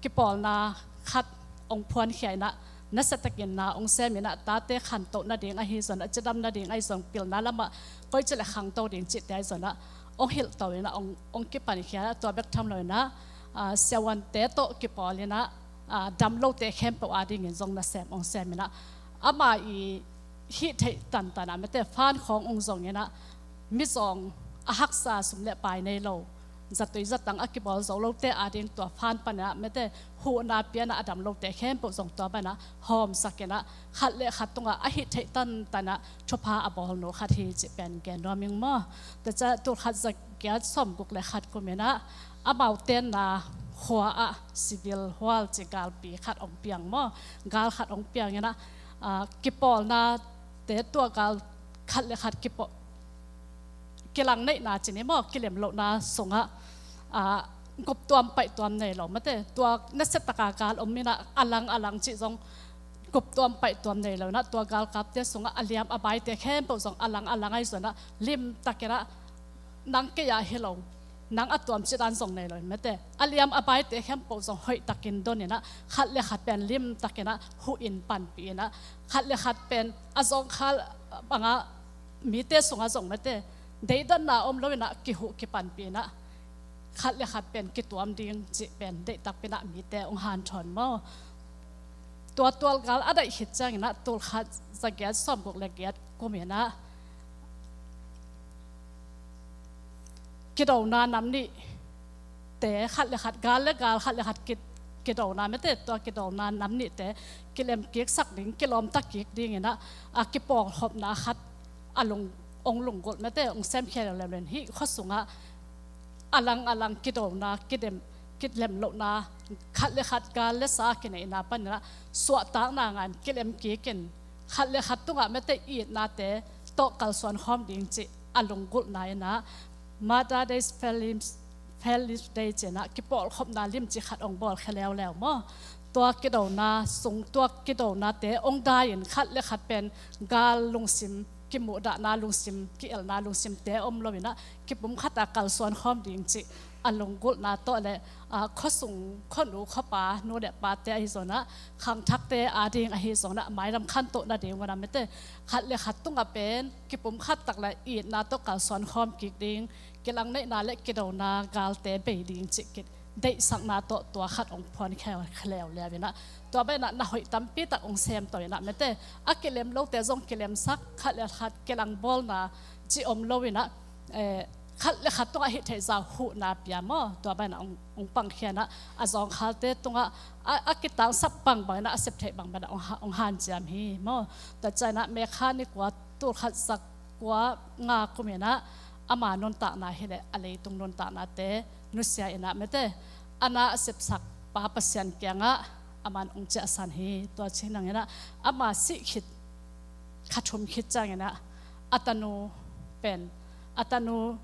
kipawlna khat hong phuankhia inah, nasiatakin na hong sem inah, tate khantoh nading ahi zong inah, cidam nading ahi zong, pilna lamah koi ci le khangto ding cihte ahi zong inah hong hilhto inah hong, hong kipankhia inah, tua bek tham lo inah, ah, siavuante tawh kipawl inah, ah, dam lote khempeuh adingin zong nasem hong sem inah, amah i hih theih tantan ah mete fan khawng hong zong inah, mizawng a haksa sum le pai nei lo, zatui zatang a kibawl zo lote ading tua fan pan inah mete huhna pia inah a dam lote khempeuh zong tua banah hawmsak inah khat le khat tungah a hih theih tantan ah thupha a bawl nu khat hi cih pen gen nuam ing maw. Tua ciang tul khat za giat sawmguk le khat kum inah amau tenna khua ah civil war ci galpi khat hong piang maw, gal khat hong piang inah, ah, kipawlnate tua gal khat le khat kipawl, kilang neihna ci ni maw, kilem lohna sungah, ah, guptuam paihtuam nei lo mete, tua nasiataka gal om inah a lang a lang cih zong guptuam paihtuam nei lo inah tua galkapte sungah a liam a baite khempeuh zong a lang a lang ahi zong inah limtak inah nang kei a hi lo, nang a tuam cih dan zong nei lo mete, a liam a baite khempeuh zong hoihtakin don inah khat le khat pen limtak inah huh in panpih inah khat le khat pen a zawngkhal bangah mite sungah zong mete deihdanna om lo inah kihuh kipanpih inah khat le khat pen kituam ding cih pen deihtakpi inah mite hong hanthawn maw. Tua tualgal a daih khit ciang inah tul khat za giat sawmguk le giat kum inah kidona nam nih te khat le khat, gal le gal khat le khat ki, kidona mete, tua kidona nam nihte kilem kiksak ding, kilawmta kik ding inah a kipawlkhopna khat a lung, hong lunggulh mete hong semkhia leuleu le hih khua sungah a lang a lang kidona, kidem, kilem lohna, khat le khat gal le sa kineihna pan inah suahtakna ngan kilem kik in khat le khat tungah mete itnate tawh kalsuan khawm ding cih a lunggulhna inah Mother Day Fellowship, Fellowship Day ci inah kipawlkhopna limci khat hong bawlkhia leuleu maw. Tua kidona sung, tua kidonate hong dai in khat le khat pen gal lungsim, kimuhdahna lungsim, ki-elna lungsimte om lo inah kipumkhat a kalsuan khawm ding cih a lunggulhna tawh le, ah, khuasung, khuanu, khuapa, nu le pate ahi zong inah, khangthakte ading ahi zong inah mailam khantoh nading uh inah mete khat le khat tungah pen kipumkhat tak le itna tawh kalsuan khawm kik ding, kilang neihna le kidona galte bei ding cih kit deihsakna tawh tua khat hong phuankhia leuleu inah tua banah na hoih tampi tak hong semto inah mete a kilem lote zong kilemsak, khat le khat kilangbawlna cih om lo inah, eh, khat le khat tungah hih theih zah huhna pia maw, tua banah hong, hong pangkhia inah a zawngkhalte tungah a, a kitangsap bangbang inah a sep theih bangbang inah hong ha, hong hanciam hi maw. Tua ciang inah May kha ni kua tul khat za kua nga kum inah ama nuntakna hi le a leitung nuntaknate nusia inah mete a na a sepsak Pa Pasian kiangah aman hong ciahsan hi. Tua ci nang inah ama sih khit kha thum khit ciang inah a tanu pen, a tanu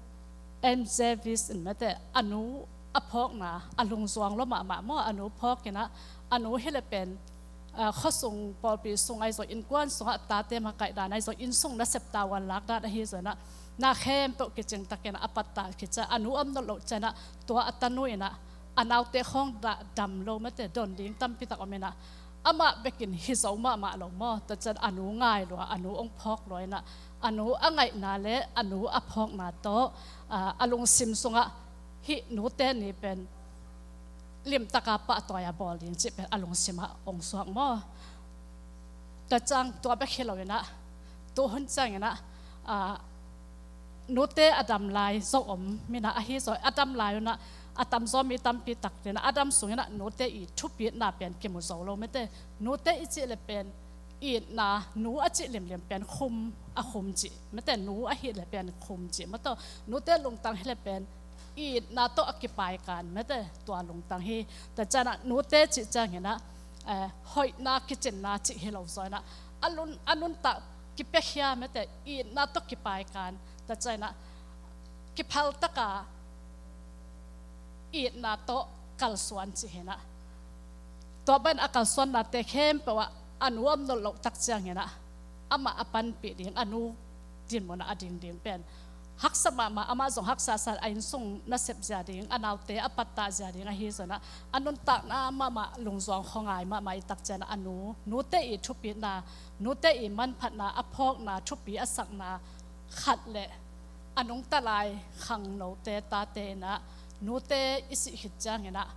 Ann Jarvis in mete a nu a phawkna a lungzuang lua mahmah maw, a nu phawk inah a nu hi le pen ah, khuasung pawlpi sung ahi zong, innkuan sungah tate makaih dan ahi zong, innsung nasep tavuan lak dan ahi zong inah, na khempeuh kicing takin a pattah khit ciang a nu om nawn loh ciang inah, tua a tanu inah a naute khawng dah dam lo mate, don ding tampi tak om inah, amah bekin hi zo mahmah lo maw. Tua ciang a nu ngai lua, a nu hong phawk lua inah, a nu a ngaihna le a nu a phawkna tawh, ah, a lungsim sungah hih nute ni pen limtaka pahtawi a bawl ding cih pen a lungsimah hong suak maw. Tua ciang tua bek hi lo inah, tu hun ciang inah, ah, nute a dam lai zo om inah, ahi zong a dam lai un ah a tamzaw mi tampi tak inah a dam sung inah nute i thupitna pen kimu zo lo mate. Nute i cih le pen itna, nu a cih limlim pen khum, a khum cih mate, nu ahi le pen khum cih mate. Nute lungtang hi le pen itna tawh a kipaikan mate, tua lungtang hi. Tua ciang inah nute cih ciang inah, eh, hoihna kicinna cih hi lo zaw inah, a lun, a nuntak kipiakhia mate, itna tawh kipaikan. Tua ciang inah kiphaltaka itna tawh kalsuan cih hi inah, tua bangin a kalsuannate khempeuh ah a nu om nawn loh tak ciang inah amah a panpih ding, a nu dinmun ah a ding ding pen haksa mahmah, amah zong haksa sa, a innsung nasep zia ding, a naute a pattah zia ding ahi zong inah, a nuntakna mahmah, lungzuang khuangai mahmah i tak ciang inah a nu, nute i thupitna, nute i manphatna, a phawkna, thupi a sakna khat le a nungta lai khangnote tate inah nute i sih khit ciang inah,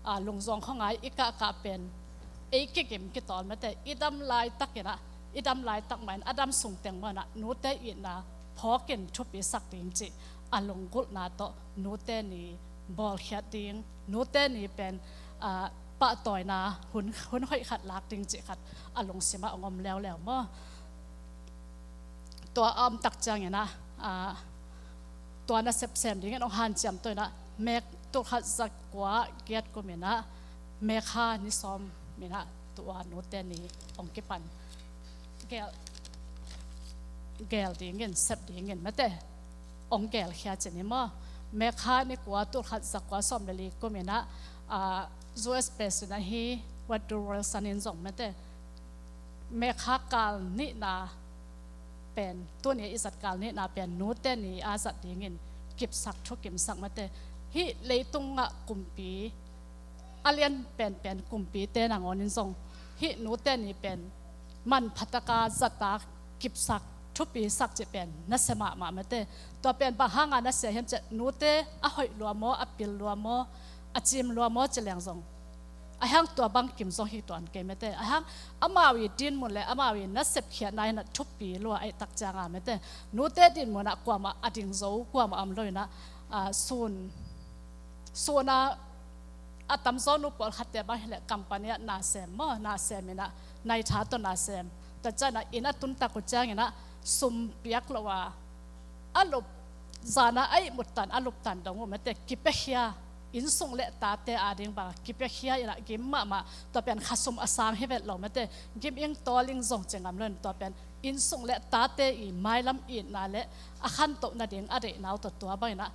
ah, lungzuang khuangai i kahkah pen ei kigim kitawl mate, i dam laitak inah, i dam laitak mah in a dam sung teng mah inah nute itna phawkin thupi sak ding cih a lunggulhna tawh nute ni bawlkhiat ding, nute ni pen, ah, pahtawina hun, hun hoih khat lak ding cih khat a lungsimah hong om leuleu maw. Tua a om tak ciang inah, ah, tua nasep sem dingin hong hanciam to inah, mek tulkhat zakua giat kum inah, Mekha ni sawm inah tua nute ni hong kipan gel, gel dingin, sep dingin mate, hong gelkhia ci ni maw. Mekha ni kua tulkhat zakua sawm le li kum inah, ah, U S President ahi Woodrow Wilson in zong mate, Mekha kal nihna pen, tuni a i zat kal nihna pen nute ni a zat dingin kipsak, thukimsak mate. Hih leitungah kumpi a lian penpen kumpite nangawn in zong hih nute ni pen manphataka zata kipsak, thupisak cih pen nasia mahmah mate. Tua pen bang hanga nasia hiam cih leh, nute a hoih lua maw, a pil lua maw, a cim lua maw ci leng zong, a hiang tua bang kim zong hi tuan kei mate. A hiang amau i dinmun le amau i nasepkhiatna inah thupi lua ahih tak cianga mate, nute dinmun ah kuamah a ding zo kuamah om lo inah, ah, sun, sun ah a tamzaw nu pawlkhatte bang hi leh company ah na sem maw, na sem inah, naitha tawh na sem. Tua ciang inah inn a tun tak uh ciang inah sum piak loh a, a lup, zan a a ihmut tan, a lup tan dong uh mate, kipiakhia, innsung le tate ading bang kipiakhia inah gim mahmah, tua pen khasum a sang hi vet lo mate, gim ing tawl ing zong ci ngam lo in, tua pen innsung le tate i mailam itna le a khantoh nading a deihna uh tawh tua bang inah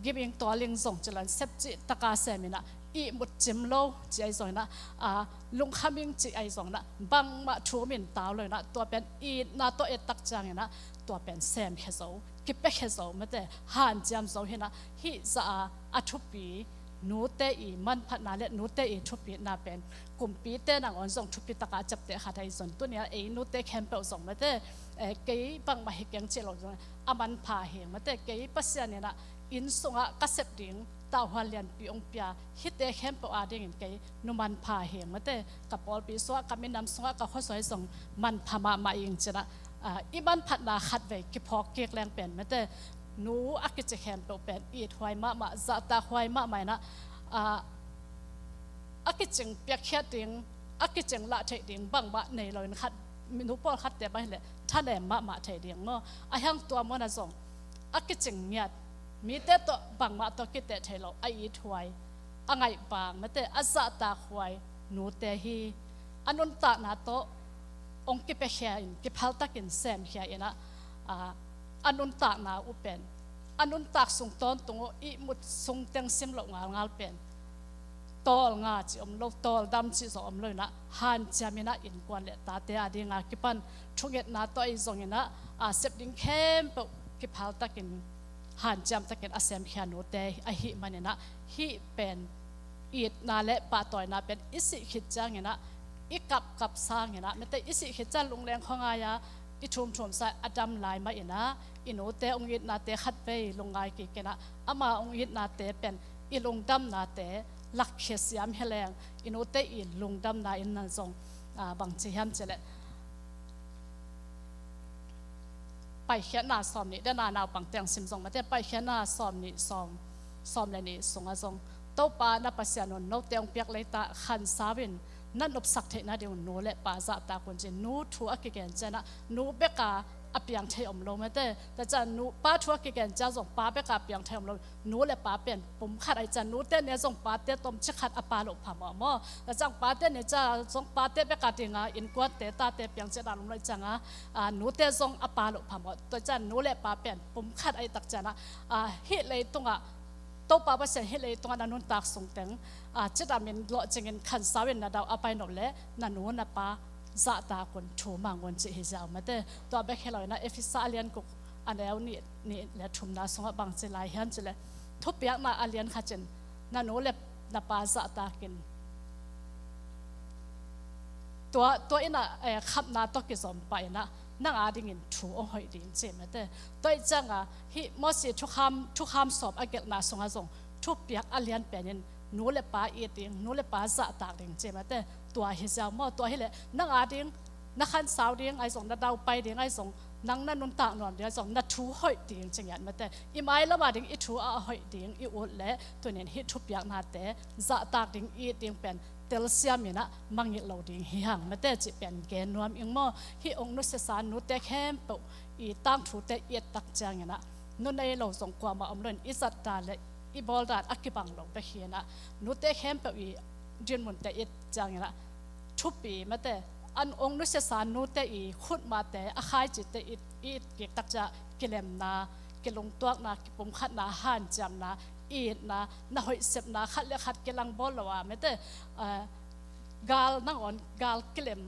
gim ing tawl ing zong ci lo in, sepcih taka sem inah, ihmut cim lo ci ahi zong inah, ah, lungkham ing ci ahi zong inah, bangmah thum in tau lo inah, tua pen itna tawh et tak ciang inah tua pen semkhia zo, kipiakhia zo mate, hanciam zo hi inah, hih zah a a thupi, nute i manphatna le nute i thupitna pen kumpite nangawn zong thupitaka a ciapteh khat ahi zong, tuni a ei nute khempeuh zong mate, eh, kei bangmah hi keng cih lo zong a manpha hi mate, kei Pasian inah inn sungah ka sep ding tahhuan lianpi hong pia hihte khempeuh adingin kei nu manpha hi mate, ka pawlpi sungah, ka minam sungah, ka khuasuai zong manpha mahmah ing ci inah, ah, i manphatna khatvei kiphawk kik leng pen mate, nu a kici khempeuh pen ithuai mahmah, zahtakhuai mahmah inah, ah, a kicing piakkhiat ding, a kicing lah theih ding bangmah nei lo in, khat, nu pawlkhatte bang hi leh thanem mahmah thei ding maw. A hiang tua munah zong a kicing ngiat, mite tawh bangmah tawh kiteh thei lo, a ithuai, a ngaihbang mate, a zahtakhuai nute hi. A nuntakna tawh hong kipiakhia in, kiphaltakin semkhia inah, ah, a nuntakna uh pen, a nuntak sung tawntung uh ihmut sung teng sim loh ngalngal pen tawlnga cih om lo, tawldam cih zong om lo inah, hanciam inah innkuan le tate a dinga kipan thungetna tawh ahi zong inah, a, sep ding khempeuh kiphalakin hanciam takin a semkhia nute ahih man inah, hih pen itna le pahtawina pen i sih khit ciang inah, i kapkap sang inah, mite i sih khit ciang lungleng khuangai a, i thumthum sa a dam lai mah inah, i nute ong itnate khatvei lungngai kik inah, ama ong itnate pen i lungdamnate lakkhia siam hi leng, i nute i lungdamna in nan zong, a, bangci hiam cih leh, Paikhiatna sawm nih, dena naupang teng sim zong mate, Paikhiatna sawm nih, sawm, sawm le nih sungah zong, Topa na Pasian un note ong piak leitang khansau in na nopsak theih nading un nu le pa zahtak un ci. Nu thu a kigen ciang inah nu beka a piang thei om lo mate. Tua ciang nu, pa thu a kigen ciang zong pa beka a piang thei om lo. Nu le pa pen pum khat ahih ciang, nute ne zong pate tawmcik khat a pa loh phamawh maw. Tua ciang pate ne ciang zong pate beka dinga innkuante tate piang ciang a lum lo ahih cianga, a, nute zong a pa loh phamawh. Tua ciang nu le pa pen pum khat ahih tak ciangah, a, hih leitungah, Topa Pasian hih leitungah na nuntak sungteng, a, cidamin lawhcingin khansau in na dau a pai nop leh na nu na pa zahtak un, thu mang un cih hi ziau mate. Tua bek hi lo inah Efesa a lian guk a neu nih, nih le thumna sungah bangci lai hiam cih leh, thupiakna a lian khat in na nu le na pa zahtakin tua, tua inah, eh, khamna tawh kizom pah inah nang a dingin thu ong hoih ding ci mate. Tua ahih cianga hih Mosi thukham, thukham sawm a gelhna sungah zong thupiak a lian pen in nu le pa it ding, nu le pa zahtak ding ci mate. Tua hi ziau maw, tua hi leh nang a ding na khansau ding ahi zong, na daupai ding ahi zong, nang na nuntak nuam ding ahi zong, na thu hoih ding ci ngiat mate. I mailam a ding i thu a hoih ding i ut leh, tunin hih thupiaknate zahtak ding, it ding pen telsiam inah mangngilh lo ding hi hang mate cih pen gen nuam ing maw. Hih ong nusiasa nute khempeuh i tangthute i et tak ciang inah, nu nei lo zong kuamah om lo in i zat dan le i bawl dan a kibang lo bek hi inah, nute khempeuh i dinmunte i et ciang inah, thupi mate, an ong nusiasa nute i khutmate, a khaicite i, i it kik tak ciang kilemna, kilungtuakna, kipumkhatna, hanciamna, itna, na hoih sepna, khat le khat kilang bawl lo a mate, eh, gal nangawn, gal kilem,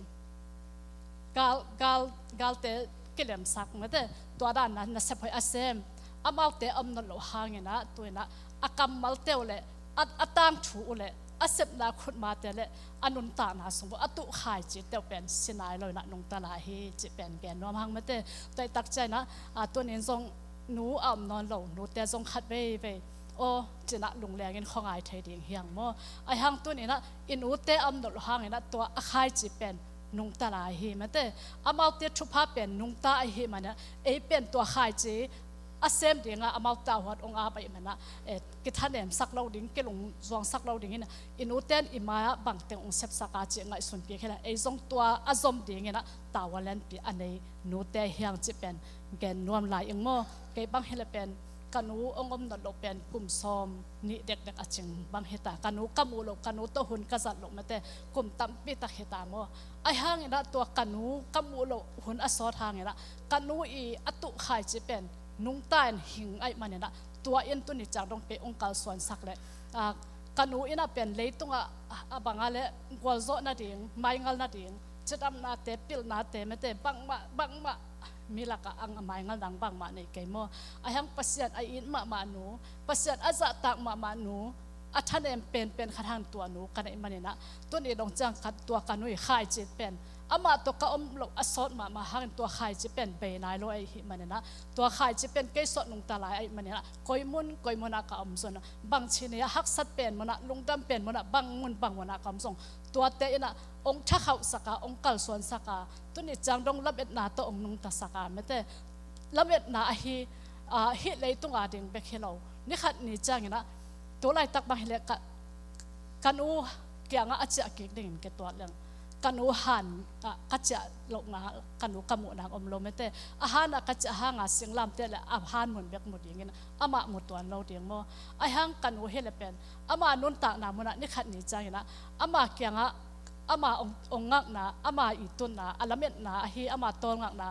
gal, gal, galte kilemsak mate, tua dan na, na sep hoih a sem, amaute a om nawn loh hang inah, tu inah a kammalte uh le, a, a tangthu uh le, a sepna khutmate le, a nuntakna sung uh a tuh khaicite uh pen si nai lo inah nungta lai hi cih pen gen nuam hang mate. Tua ahih tak ciang inah, a, tunin zong nu a om nawn lo nute zong khat veivei, aw, ci inah lunglengin khuangai thei ding hi hang maw. Ahi hang tuni inah i nute a om nawn loh hang inah tua a khaici pen nungta lai hi mate. Amaute thupha pen nungta ahih man inah, ei pen tua khaici a sem dinga amaute a huat ong ap ahih man inah, eh, kithanemsak lo ding, kilungzuangsak lo ding inah, i nute in i mai-ah bangteng ong sepsak a cih ngaihsun kik hi leh, ei zong tua a zom ding inah tavuan lianpi a nei nute hi hang cih pen gen nuam lai ing maw. Kei bang hi leh pen ka nu ong om nawn loh pen kum sawm nih dekdek a cing bang hi ta. Ka nu ka muh loh, ka nu tawh hun ka zat loh mate, kum tampi tak hi ta maw. Ahi hang inah tua ka nu ka muh loh hun a sawt hang inah ka nu i a tuh khaici pen nungta in hing ahih man inah, tua in tuni ciang dong kei ong kalsuansak leh, a, ka nu inah pen leitungah a bangah le gualzawh nading, maingal nading, cidamnate, pilnate mate, bangmah, bangmah mi lakah a maingal dang bangmah nei kei maw. Ahi hang Pasian a it mahmah nu, Pasian a zahtak mahmah nu, a thanem penpen khat hang tua nu ka neih man inah, tuni dong ciang ka, tua ka nu i khaici pen amah tawh ka om loh a sawt mahmah hangin tua khaici pen bei nai lo ahih man inah, tua khaici pen kei sawt nungta lai ahih man inah, koi mun koi munah ka om zong, bangci ni-ah haksat pen munah, lungdam pen munah, bang mun bang munah ka om zong, tuate inah ong thakhauhsak a, ong kalsuansak a, tuni ciang dong lametna tawh ong nungtasak a mate. Lametna ahi, a, hih leitung a ding bek hi lo, ni khat ni ciang inah, tu laitak bang hi leh ka, ka nu kiangah a ciah kik dingin kituat leng, ka nu han ah ka ciah lohna, ka nu ka muh nang om lo mate. A han ah ka ciah hanga singlamteh le a han mun bek mu dingin amah mu tuan lo ding maw. Ahi hang ka nu hi leh pen ama nuntakna munah ni khat ni ciang inah ama kiangah ama ong, ong ngakna, ama i tunna, a lametna ahi ama tawlngakna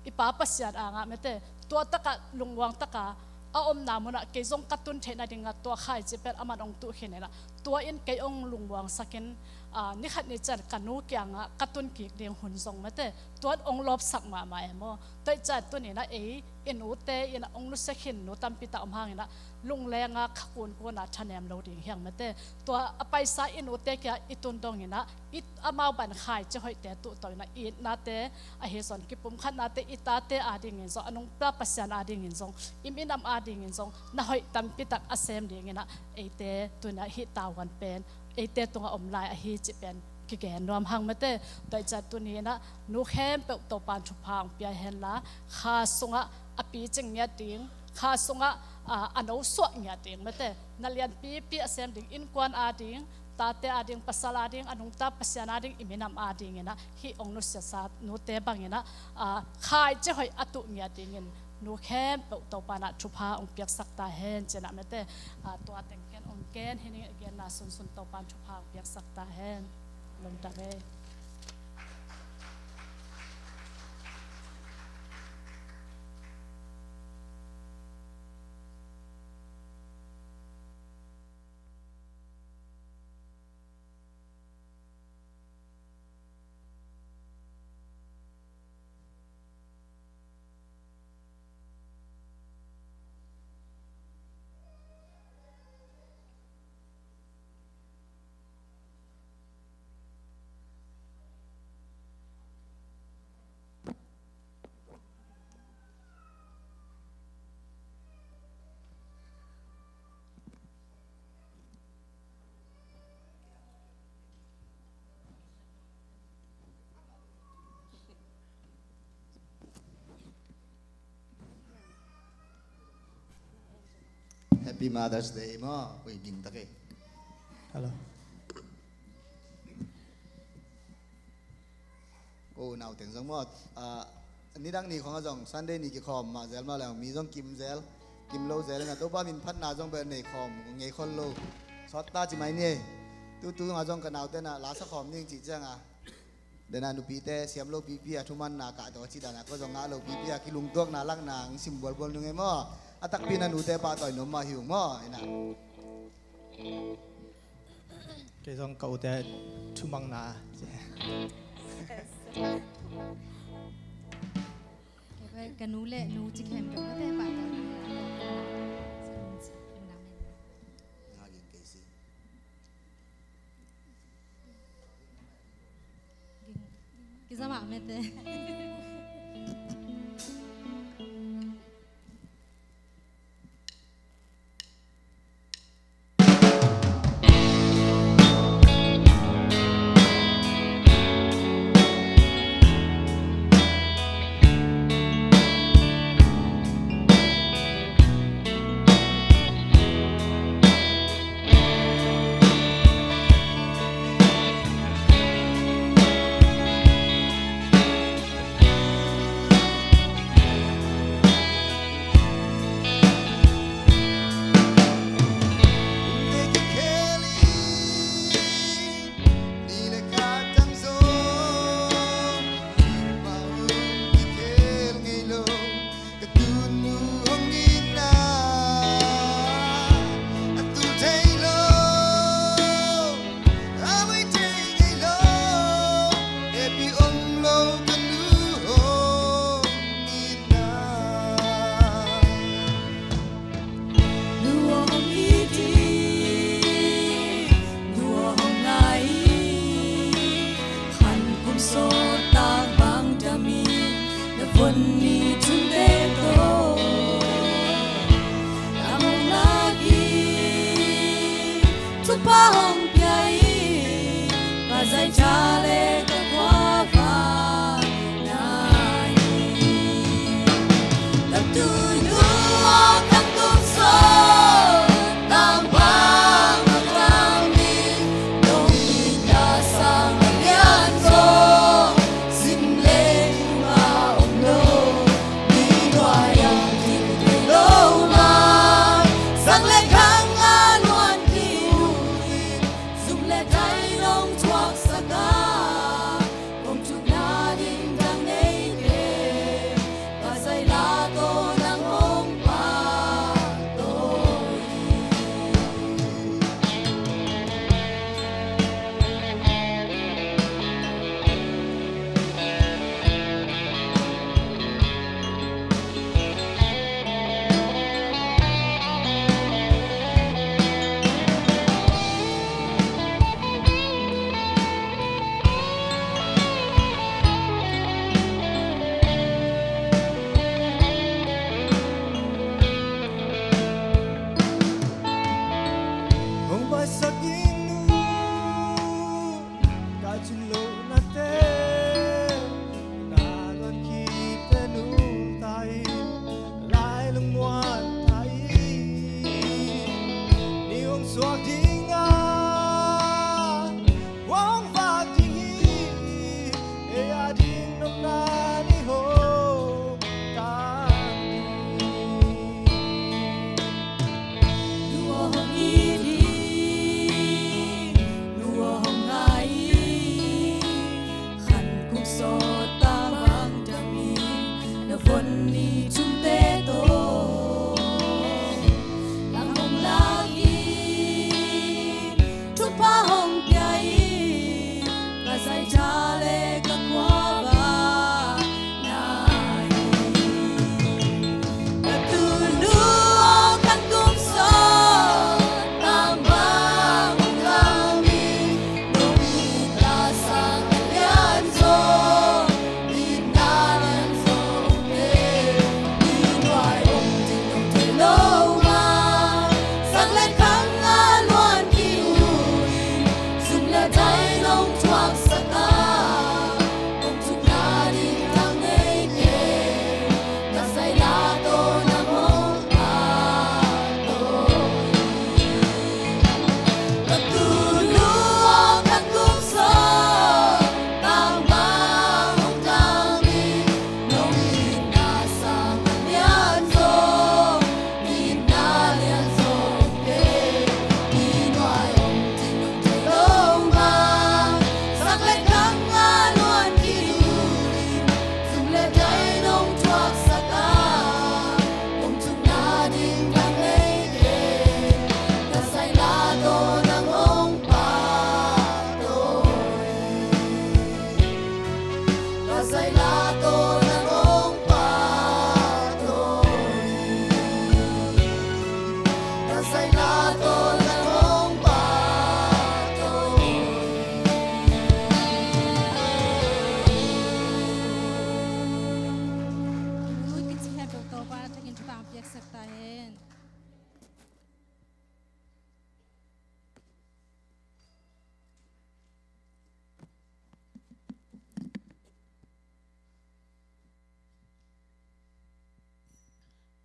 i Pa Pasian a ngah mate, tua takah lungmuang taka a omna munah kei zong ka tun theih nadingah tua khaici pen aman ong tuh khin inah, Tua in kei hong lungmuangsakin, aa, nikhat ni ciang ka nu kiangah ka tun kik ding hun zong mate, tua in hong lawpsak mahmah e maw. Tua hi ciang tuni-in ah ei i nute in ah hong nusia khin nu tampi tak om hangin ah, lungleng a kha kunkun a thanem lo ding hi hang mate. Tua a paisa i nute kiangah i tun dongin ah, i amau bang khaici hoihte tuhtawh in ah, i itnate, ahi zong kipumkhatnate, i tate adingin zong, a nungta Pasian adingin zong, i minam adingin zong na hoih tampi tak a sem dingin ah, eite tuni-in ah hih tavuan pen eite tungah om lai ahi cih pen kigen nuam hang mate. Tua hi ciang tuni-in ah nu khempeuh Topa'n thupha hong pia henla, kha sungah a picing ngiat ding, kha sungah, aa, a no suah ngiat ding mate, na lianpipi a sem ding, innkuan ading, tate ading, pasal ading, a nungta Pasian ading, i minam adingin ah hih hong nusiasa nute bangin ah, aa, khaici hoih a tuh ngiat dingin nu khempeuh Topa'n ah thupha hong piaksak ta hen ci-in ah mate. Aa, tua teng ken hong gen hi ning, a genna sunsun Topa'n thupha hong piaksak ta hen. Lungdam ei. Happy Mother's Day maw. Ui, ding ta kei. Hello. Ko unau teng zong maw, ah, nidang ni khawng ah zong Sunday ni kikhawm mah zel mah leng mi zong kim zel, kim lo zel in ah, Topa min phatna zong bel nei khawm ngei khol lo. Sawt ta ci mai ni ei. Tutung ah zong ka naute in ah la sa khawm ning cih ciang ah, den ah nupite siam lo pipi a thumanna kah tawh a cih dan ah, ko zong ngah lo pipi a kilungtuakna lakna hong sim bualbual nung ei maw. A takpi in ah nute pahtawi nuam mah hi ung maw, in ah. Kei zong ka ute thumanna. Ka nu le nu ci khempeuh ka te pah ta. Kizama mete. Thupha hong pia in, ka zaitha le ka khuavak na hi. Ka tuinu a ka tung sawt, tangvang a tang ding, dong in a sang a lian zong, sim le tung a om lo.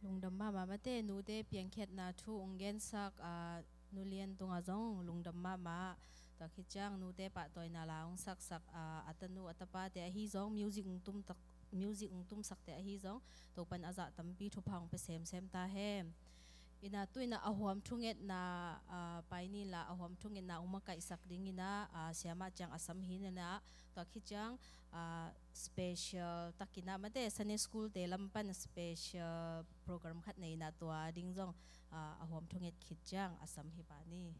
Lungdam mahmah mate, nute piangkhiatna thu ong gensak, a, Nu Lian tungah zong lungdam mahmah. Tua khit ciang nute pahtawina la ong saksak, a, a tanu a tapate ahi zong, music ong tumtak, music ong tumsakte ahi zong, Topan a zah tampi thupha ong pia semsem ta hen. Ina tu ina a huam thungetna, a, pai ni la, a huam thungetna ong makaihsak ding ina, a, siamah ciang a sam hi ina, tua khit ciang, a, special tak ina mate, Sunday school te lam pan special program khat nei ina tua ding zong, a, a huam thunget khit ciang a sam hi pa ni.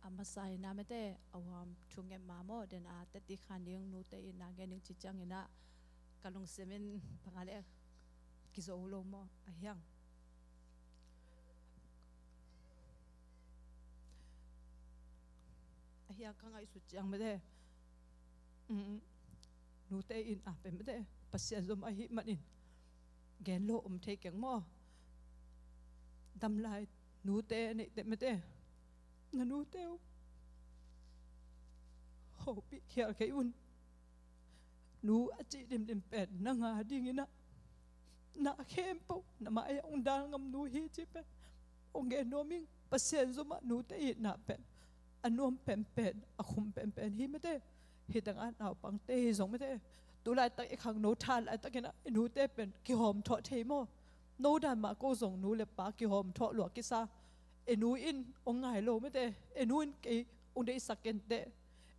A masa ina mate, a huam thunget ma maw, den a teti khan ding nute ina gen ding ci ciang ina ka lungsim in bang a le kizo lo maw, a hiang. A hiang ka ngaihsut ciang mate. Mm, nute ina pen mate, Pasian zom ahih manin gen lo om thei keng maw. Damlai nute neite mate, na nute uh hopih khial kei un. Nu a cih dimdim pen nang a ding ina, na khempeuh na mai ah ong dal ngam nu hi ci pen ong gen nuam ing. Pasian zomah nute itna pen a nuam penpen, a khum penpen hi mate. Hi tengah naupangte hi zong mate, tu laitak i khangno tha laitak ina i nute pen kihawm thawh thei maw? No dan mah ko zong nu le pa kihawm thawh lua kisa. I nu in ong ngai lo mate, i nu in kei ong deihsak kenteh,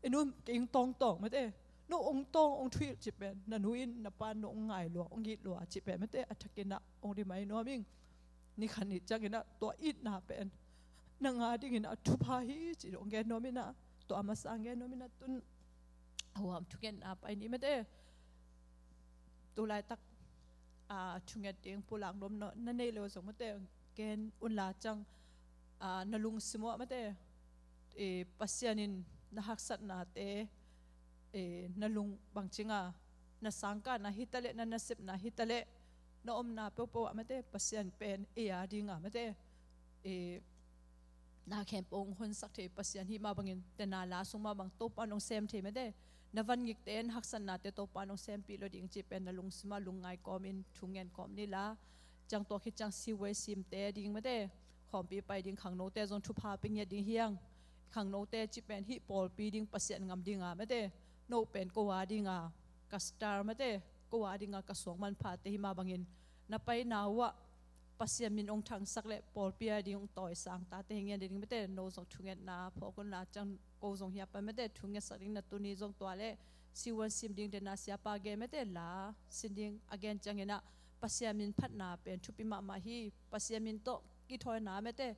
i nu in kei ong tawngtawng mate. No ong tawng ong thuhilh ci pen na nu in na pa in no ong ngai lua, ong it lua ci pen mate, a thak ina ong rimai nuam ing. Ni khat ni ciang ina tua itna pen nang a ding ina thupha hi ci ong gen nuam ina, tua a masa ong gen nuam ina. Tun a huam thungetna pai ni mate. Tu laitak, a, thunget ding pulak nuam na nei lo zong mate, gen un la ciang, a, na lungsim uah mate, e, Pasian in na haksatnate, e, na lung bangci nga, na sangkahna hi taleh, na nasepna hi taleh, na omna peuhpeuh ah mate, Pasian pen ei a ding a mate, e, na khempeuh ong honsak thei Pasian hi mah bangin, tena la sung mah bang Topa in ong sem thei mate. Na van ngikte, na haksatnate Topa in ong sempih lo ding ci pen na lungsim ah lungngai kawmin thungen kawm ni la. Ciang tua khit ciang siwei simte ding mate, khawmpi pai ding khangnote zong thupha pia ngiat ding hi hang. Khangnote ci pen hih pawlpi ding Pasian ngam ding a mate, no pen ko a ding a ka star mate, ko a ding a ka suang manphate hi mah bangin, na paina uah Pasian min ong thangsak le pawlpi a ding ong tawisang tate hi ngian ding mate. No zong thungetna phawk un la ciang, ko zong hia pan mate, thungetsak ding na tuni zong tua le siwei sim ding tena siapa gen mate, la sin ding a gen ciang ina Pasian min phatna pen thupi mahmah hi. Pasian min tawh kithawina mate,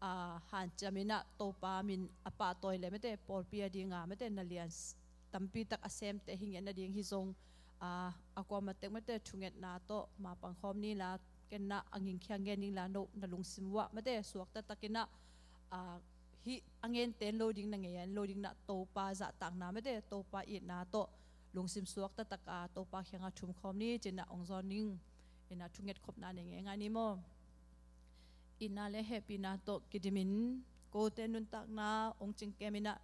a, hanciam ina Topa min a pahtawi le mate, pawlpi a ding a mate, na lian s-, tampi tak a semte hi ngiat na ding hi zong, a, a kuama tek mate, thungetna tawh mapang khawm ni la, ken na a ngingkhia ngen ding la, no na lungsim uah mate, suakta tak ina, a, hih a ngente in lo ding, na ngei a in lo ding na, Topa zahtakna mate, Topa itna tawh lungsim suakta tak a Topa kiangah thum khawm ni ci ina ong zawn ning. Ina thunget khopna nei ngei ngai ni maw? Itna le hehpihna tawh kidimin, kote nuntakna ong cingkem ina,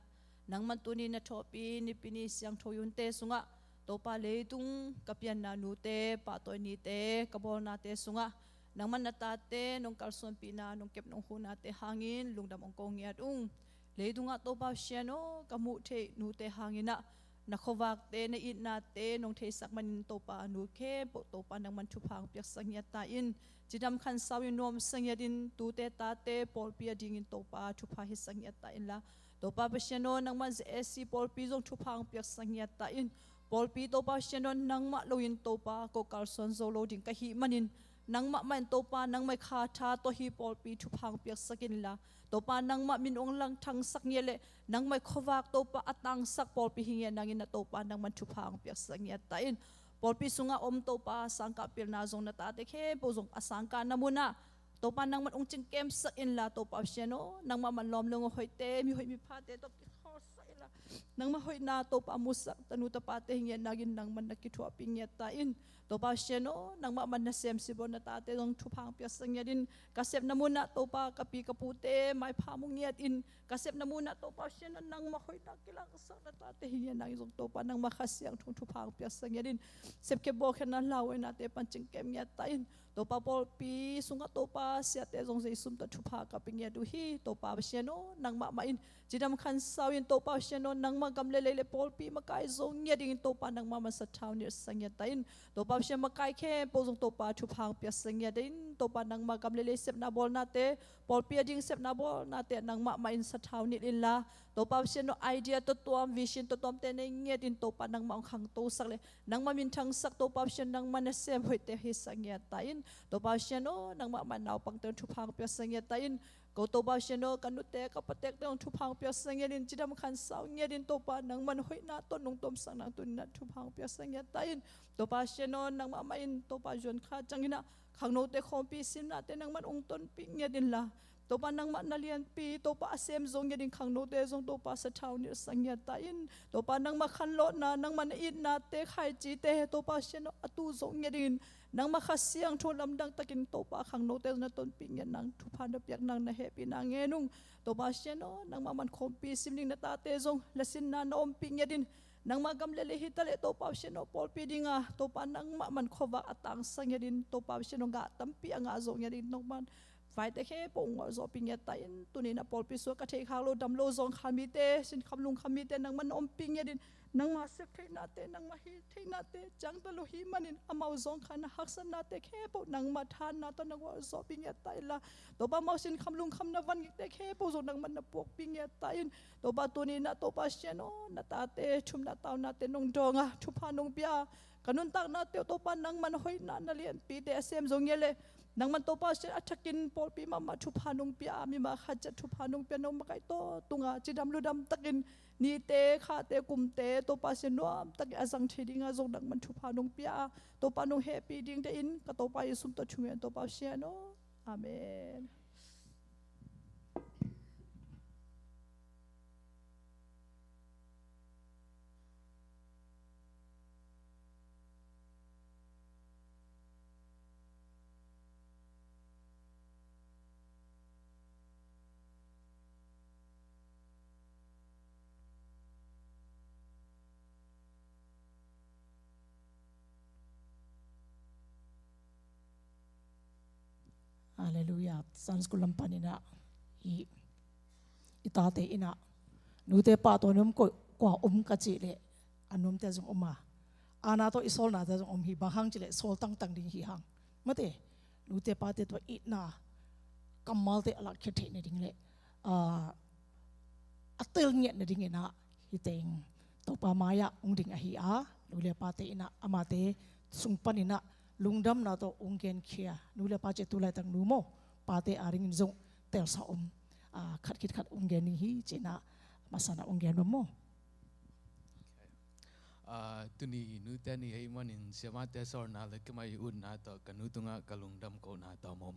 nangman tuni na thawhpih Nipi ni siangtho i hunte sungah, Topa, leitung ka pianna nute, pahtawi nite, ka bawlnate sungah, nangman na tate nong kalsuanpihna, nong kep nong huhnate hangin lungdam ong ko ngiat ung. Leitungah Topa Pasian aw, ka muh theih nute hang ina, na khuavakte, na itnate nong theisak manin Topa, nu khempeuh Topa nangman thupha ong piaksak ngiat ta in. Cidam khansau in nuamsa ngiatin tute tate pawlpi a dingin Topa thupha hisak ngiat ta in la. Topa Pasian aw, nangman Z A C pawlpi zong thupha ong piaksak ngiat ta in. Pawlpi Topa Pasian aw, nangmah loin Topa ko kalsuan zo lo ding ka hih manin, nangmah mah in Topa, nangmah i kha tha tawh hih pawlpi thupha ong piaksak in la. Topa, nangmah min ong langthangsak ngiat le nangmah i khuavak Topa a tangsak pawlpi hi ngiat nangin na Topa nangman thupha ong piaksak ngiat ta in. Pawlpi sungah om Topa, sangkah pilna zong na tate khempeuh zong a sangkahna munah Topa nangman ong cingkemsak in la. Topa Pasian aw, nangmah man lawm lo ngawh hoihte, mihoih miphate tawh kikhawlsak in la. nangmah hoihna Topa musak tanu tapate hi ngiat nangin nangman na kithuahpih ngiat ta in. Topa Pasian aw, nangmah man nasem sibawl na tate zong thupha hong piaksak ngiat in, ka sepna munah Topa ka pi ka pute maipha mu ngiat in, ka sepna munah Topa Pasian aw, nangmah hoihna kilangsak na tate hi ngiat nangin zong Topa nangmah Kha Siangtho thupha hong piaksak ngiat in, sepkhia bawlkhiatna lauhuainate pan cingkem ngiat ta in. Topa pawlpi sungah Topa siate zong Jesu min tawh thupha ka pia ngiat uh hi. Topa Pasian aw, nangmah mah in cidam khansau in Topa Pasian aw, nangmah gam le lei le pawlpi makai zo ngiat dingin Topa nangmah man sathau nilhsak ngiat ta in. Topa Pasian makai khempeuh zong Topa thupha hong piaksak ngiat in, Topa nangmah gam le lei sepna bawlnate, pawlpi a ding sepna bawlnate nangmah mah in sathau nilh inla, Topa Pasian aw, idea tuamtuam, vision tuamtuamte nei ngiat in Topa nangmah hong khangtosak le nangmah minthangsak Topa Pasian nangmah nasem hoihte hisak ngiat ta in. Topa Pasian aw, nangmah mah naupangte hong thupha hong piaksak ngiat ta in. Ko Topa Pasian aw, ka nute ka patekte hong thupha hong piaksak ngiat in, cidam khansau ngiat in Topa nangman hoihna tawh nong tomsak nang tuni-in ah thupha hong piaksak ngiat ta in. Topa Pasian aw, nangmah mah in Topa zuan kha ciangin ah khangnote khawmpi simnate nangman hong tonpih ngiat inla, Topa nangmah na lianpi Topa a sem zo ngiat in khangnote zong Topa sathau nilhsak ngiat ta in. Topa nangmah khanlawhna, nangmah na itnate, khaicite Topa Pasian aw, a tu zo ngiat dingin nangmah Kha Siangtho lamdang takin Topa khangnote zong na tonpih ngiat nang, thupha na piak nang, na hehpihna ngen ung. Topa Pasian aw, nangmah man khawmpi sim ding na tate zong lasinna na ompih ngiat in, nangmah gam le lei hi ta leh Topa Pasian aw, pawlpi dinga Topa nangmah man khuavak a tangsak ngiat in, Topa Pasian aw, gah tampi a ngah zo ngiat in, nangmah vaite khempeuh hong ngolzawhpih ngiat ta in. Tuni-in ah pawlpi sungah ka theihkhak lo, dam lo, zawngkhal mite, sinkham lungkham mite nangman na ompih ngiat in, nangmah sep theihnate, nangmah hih theihnate ciangta lo hi manin amau zawngkhalna haksatnate khempeuh nangmah thahatna tawh na ngolzawhpih ngiat ta inla, Topa amau sinkham lungkham na vangikte khempeuh zong nangman na puakpih ngiat ta in. Topa tuni-in ah Topa Pasian aw, na tate thumna taunate nong dawng a, thupha nong pia a, ka nuntaknate uh Topa nangman hoihna na lianpite a sem zo ngiat leh, nangman Topa Pasian a thakin pawlpi mahmah thupha nong pia a, mimal khat ciat thupha nong pia, nong makaih tawntunga cidam ludam takin nite, khate, kumte Topa Pasian nuam takin a zang thei dinga zong nangman thupha nong pia a, Topa nong hehpih dingte in ka Topa Jesu min tawh thungen Topa Pasian aw. Amen. Halleluiah. Sunday school lam panin ah i, i tate in ah nute pahtawi na om, kua om ka cih leh a nuamte zong om a, aana tawh i sawlnate zong om hi. Bang hang cih leh sawl tangtang ding hi hang. Mate, nute pate tua itna kammalte a lakkhia theih nading leh, ah, a tel ngiat nadingin ah hih teng Topa mai-ah hong ding ahi a, nu le pate in ah amate sung panin ah lungdamna tawh hong genkhia nu le pa cih, tu laitak nu maw, pate a dingin zong telsa om, ah, khat khit khat hong gen ding hi ci-in ah masa-in ah hong gen bang maw. Ah, tuni nute ni ahih manin siamahte sawlna le keimah i utna tawh ka nu tungah ka lungdam kohna tawm om.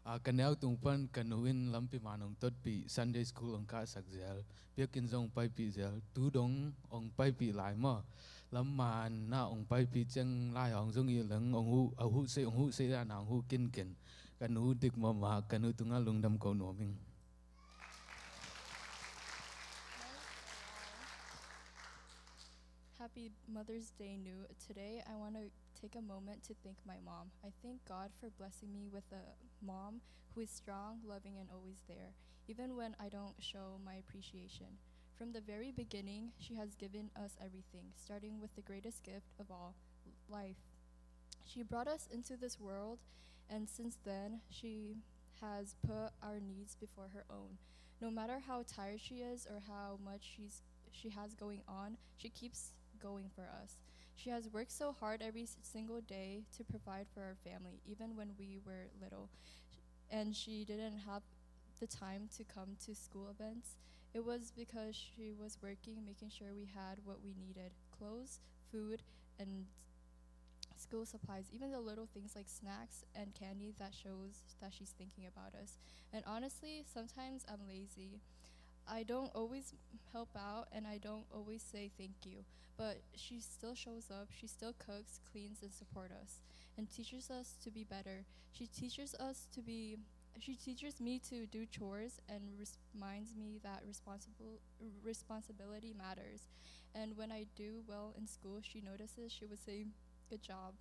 Ah, ka neu tung pan ka nu in lampi man hong totpih, Sunday school hong kahsak zel, biakinn zong hong paipih zel, tu dong hong paipih lai maw. Lam man ah hong paipih ciang lai hong zong ih leng hong huh, a huh sei, hong huh sei dan a hong huh kinkin. Ka nu dik mahmah, ka nu tungah lungdam ko nuam ing. Happy Mother's Day, Nu. Today, I want to take a moment to thank my mom. I thank God for blessing me with a mom who is strong, loving, and always there, even when I don't show my appreciation. From the very beginning, she has given us everything, starting with the greatest gift of all, life. She brought us into this world, and since then, she has put our needs before her own. No matter how tired she is or how much she's, she has going on, she keeps going for us. She has worked so hard every s-, single day to provide for our family, even when we were little. And she didn't have the time to come to school events. It was because she was working, making sure we had what we needed, clothes, food, and school supplies, even the little things like snacks and candy that shows that she's thinking about us. And honestly, sometimes I'm lazy. I don't always help out and I don't always say thank you, but she still shows up, she still cooks, cleans, and supports us, and teaches us to be better. She teaches us to be, she teaches me to do chores and reminds me that responsible, responsibility matters. And when I do well in school, she notices, she would say, "Good job."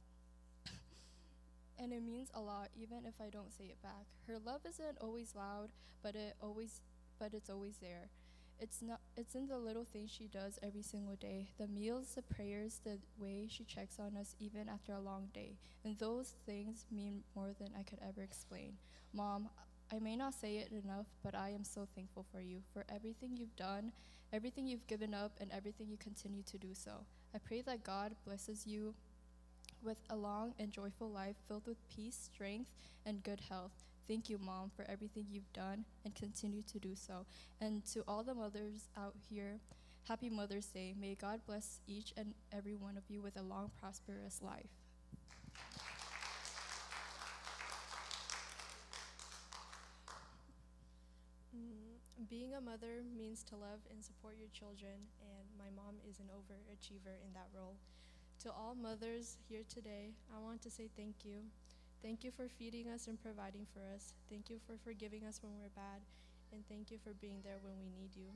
And it means a lot, even if I don't say it back. Her love isn't always loud, but it always, but it's always there. It's not, it's in the little things she does every single day. The meals, the prayers, the way she checks on us even after a long day. And those things mean more than I could ever explain. Mom, I may not say it enough, but I am so thankful for you, for everything you've done, everything you've given up, and everything you continue to do so. I pray that God blesses you with a long and joyful life filled with peace, strength, and good health. Thank you, Mom, for everything you've done and continue to do so. And to all the mothers out here, happy Mother's Day. May God bless each and every one of you with a long, prosperous life. Mm, being a mother means to love and support your children, and my mom is an overachiever in that role. To all mothers here today, I want to say thank you. Thank you for feeding us and providing for us. Thank you for forgiving us when we're bad, and thank you for being there when we need you.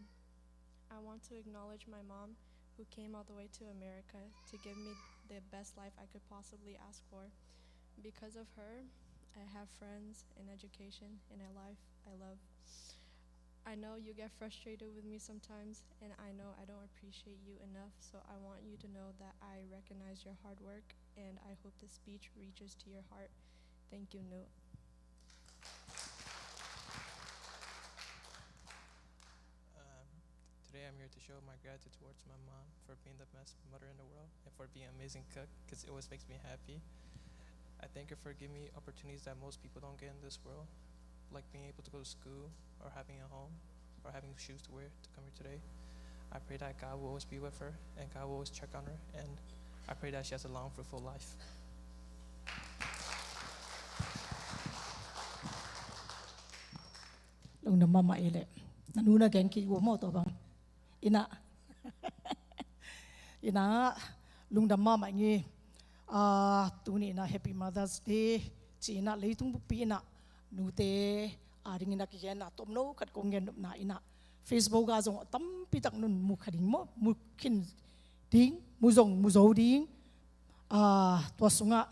I want to acknowledge my mom, who came all the way to America to give me the best life I could possibly ask for. Because of her, I have friends, an education, and a life I love. I know you get frustrated with me sometimes, and I know I don't appreciate you enough, so I want you to know that I recognize your hard work, and I hope this speech reaches to your heart. Thank you, Nu. Um, today I'm here to show my gratitude towards my mom for being the best mother in the world and for being an amazing cook, 'cause it always makes me happy. I thank her for giving me opportunities that most people don't get in this world, like being able to go to school or having a home or having shoes to wear to come here today. I pray that God will always be with her and God will always check on her, and I pray that she has a long, fruitful life. Lungdam mahmah i leh. Na nu na gen kik uh maw tua bang. Ina. Ina, lungdam mahmah ngi. Ah, tuni ina Happy Mother's Day ci ina leitung buppi ina nute a ding ina kigenna tomno khat kong gen nopna ina Facebook a zong tampi tak nun mu kha ding maw, mu khin ding, mu zong mu zo ding. Ah, tua sungah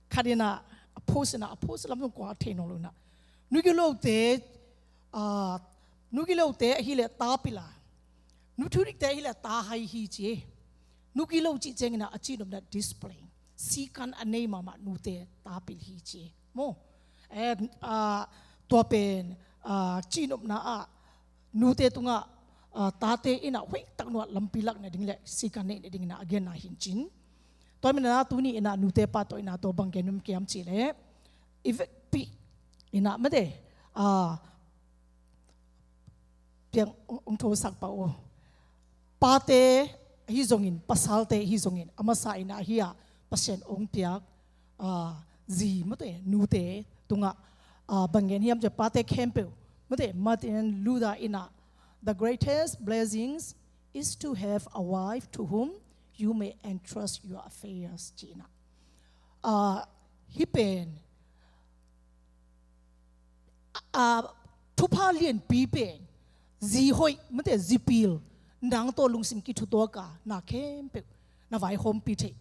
khat ina a post ina, a post lam zong kua thei nawn lo ina, nugilote, ah, nugilote ahileh tapil a, nuthudikte ahileh tahai hi ci. Nugilo cih ciang ina a cihnopna discipline, sikan a nei mahmah nute tapil hi ci maw. And, ah, tua pen, ah, cihnopna ah nute tungah, ah, tate ina hoih tak nuah lampi lak nading leh sikan neih nading ina a genna hi in cin. Tua manin ina tuni ina nute pah tawh ina tua bang gen nuam ka hiam cih leh, i vekpi ina mate, ah, piang ong, ong thosak pah uh. Pate hi zongin, pasalte hi zongin, a masa ina ahi a Pasian ong piak, ah, zi mate, nute tungah, ah, bang gen hiam cih leh pate khempeuh mate, Martin Luther ina, "The greatest blessings is to have a wife to whom you may entrust your affairs," ci ina. Ah, hih pen, ah, thupha lianpi pen, zi hoih mate, zi pil, nang tawh lungsim kithutuak a na khempeuh na vaihawmpi thei.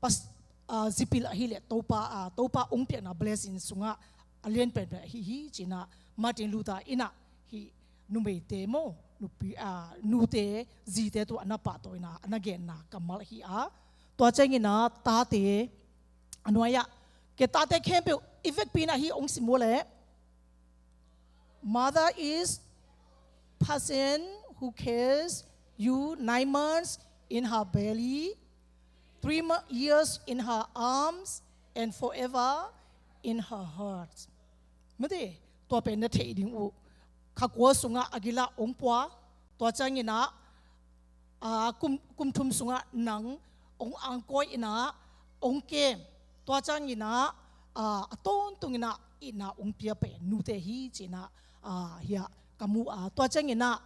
Pas, ah, zi pil ahileh Topa, ah, Topa ong piakna blessing sungah a lian penpen ahi hi ci ina Martin Luther ina hih numeite maw, nupi, ah, nute zite tungah a na pahtawi ina a na genna kammal ahi a. Tua ciang ina tate a nuai ah, kei tate khempeuh i vekpi ina hih ong sim uh leh, "Mother is person who carries you nine months in her belly, three mo-, years in her arms, and forever in her heart." Mate, tua pen na theih ding uh. Kha kua sungah a gil ah ong pua, tua ciang ina, ah, kum, kum thum sungah nang ong angkawi ina ong kem, tua ciang ina, ah, a tawntung ina itna ong pia pen nute hi ci ina, ah, hiah ka mu a. Tua ciangin ah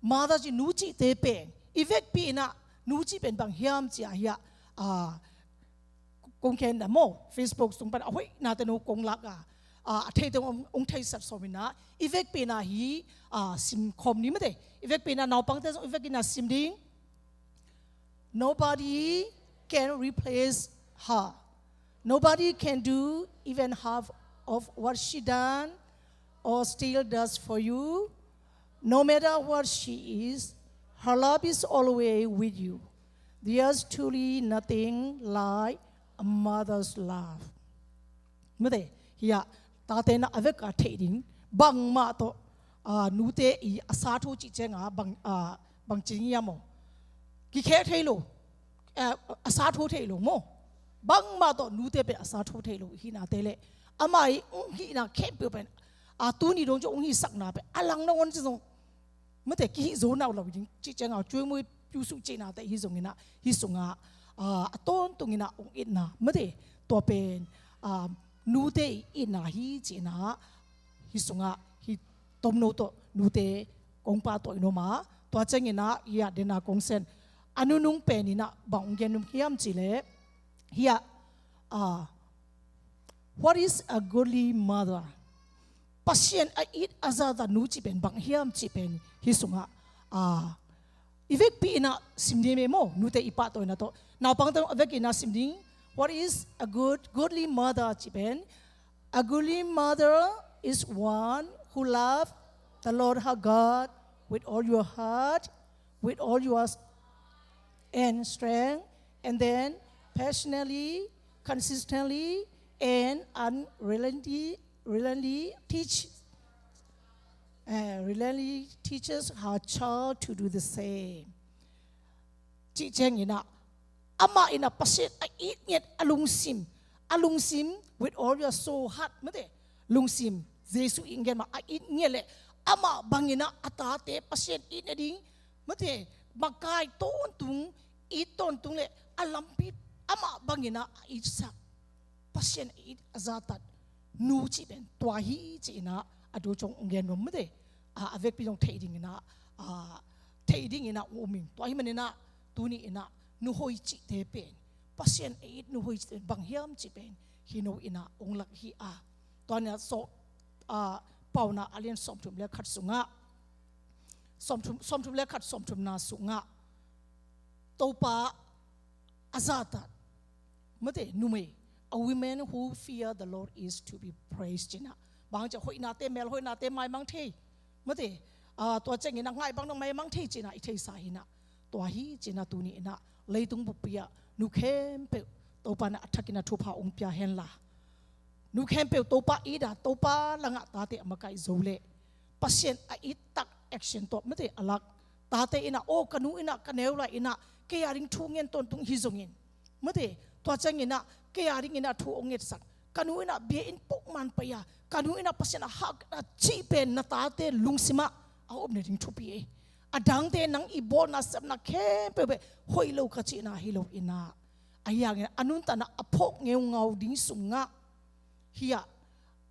mother ci, nu cihte pen i vekpi in ah nu cih pen bang hiam ci a, hiah, a, kong khen na maw, Facebook sung pan a hoih nate no kong lak a, a, a theite hong, hong theisat sawm in ah i vekpi in ah hi, a, sim khawm ni mate. I vekpi in ah naupangte zong i vekpi in ah sim ding. Nobody can replace her. Nobody can do even half of what she done or still does for you. No matter what she is, her love is always with you. There's truly nothing like a mother's love. Mate, hiah tate na a vek a theih ding, bangmah tawh, a, nute i a sa thu cih ciang a bang, a, bang ci ding hiam aw? Kikhel thei lo, a, a sa thu thei lo maw? Bangmah tawh nute pen a sa thu thei lo hi nate leh, amah i hong hihna khempeuh pen, a, tuni dong ci hong hisakna pen a lang na on ci zong mate, kihih zo na uh lo ding cih ciang a, cuimui piusuh cihna te hi zongin ah, hi sungah, a, a tawntung in ah hong itna, mate, tua pen, a, nute i itna hi cih in ah, hi sungah, hi tomno tawh nute kong pahtawi nuam a, tua ciangin ah, hiah dena kong sen, a nunung pen in ah bang hong gen nuam hiam cih leh, hiah, a, what is a godly mother? Pasian a it a zahtak nu cih pen bang hiam cih pen hi sungah, a, i vekpi in ah sim ding maw, nute i pahtawina tawh. Naupangte a vek in ah sim ding. What is a good, godly mother cih pen? A godly mother is one who loves the Lord her God with all your heart, with all your s-, and strength, and then passionately, consistently, and unrelentingly, relentlessly teach, eh, relentlessly teaches her child to do the same. Cih ciangin ah, amah in ah Pasian a it ngiat, a lungsim, a lungsim with all your soul, heart, mate, lungsim, Jesuh in gen mah, a it ngiat leh, amah bangin ah a tate Pasian it nading, mate, makai tawntung, it tawntung leh, a lampi, amah bangin ah a itsak, Pasian a it a zahtak nu cih pen tua hi cih in ah, a tu cong hong gen nuam, mate, a, a vekpi zong theih ding in ah, a, theih ding in ah hong um ing. Tua ahih manin ah tuni in ah nu hoih cihte pen, Pasian a it nu hoih cihte pen bang hiam cih pen hi no in ah hong lak hi a. Tua in ah sawm, a, Paunak a lian sawmthum le khat sungah, sawmthum, sawmthum le khat, sawmthumna sungah, Topa a zahtak, mate, numei, a woman who fear the Lord is to be praised, ci in ah. Bang ci a, hoihnate, mel hoihnate maimang thei, mate, a, tua ciangin ah ngaih bang dong maimang thei ci in ah i theisa hi in ah. Tua hi cih in ah tuni in ah leitung buppi ah nu khempeuh Topa in ah a thak in ah thupha hong pia hen la, nu khempeuh Topa it a, Topa langah tate a makaih zo leh, Pasian a it tak action tawh, mate, a lak. Tate in ah, aw, ka nu in ah ka neu lai in ah kei a ding thu ngen tawntung hi zongin, mate, tua ciangin ah kei a dingin ah thu hong ngetsak, ka nu in ah biakinn pok man pai a, ka nu in ah Pasian a hak a cih pen na tate lungsim ah a om nading thupi e. A dangte, nang i bawlna sepna khempeuh beh hoih lo ka cihna hi lo in ah, ahi hangin a nuntakna a phawk ngeungau ding sungah, hiah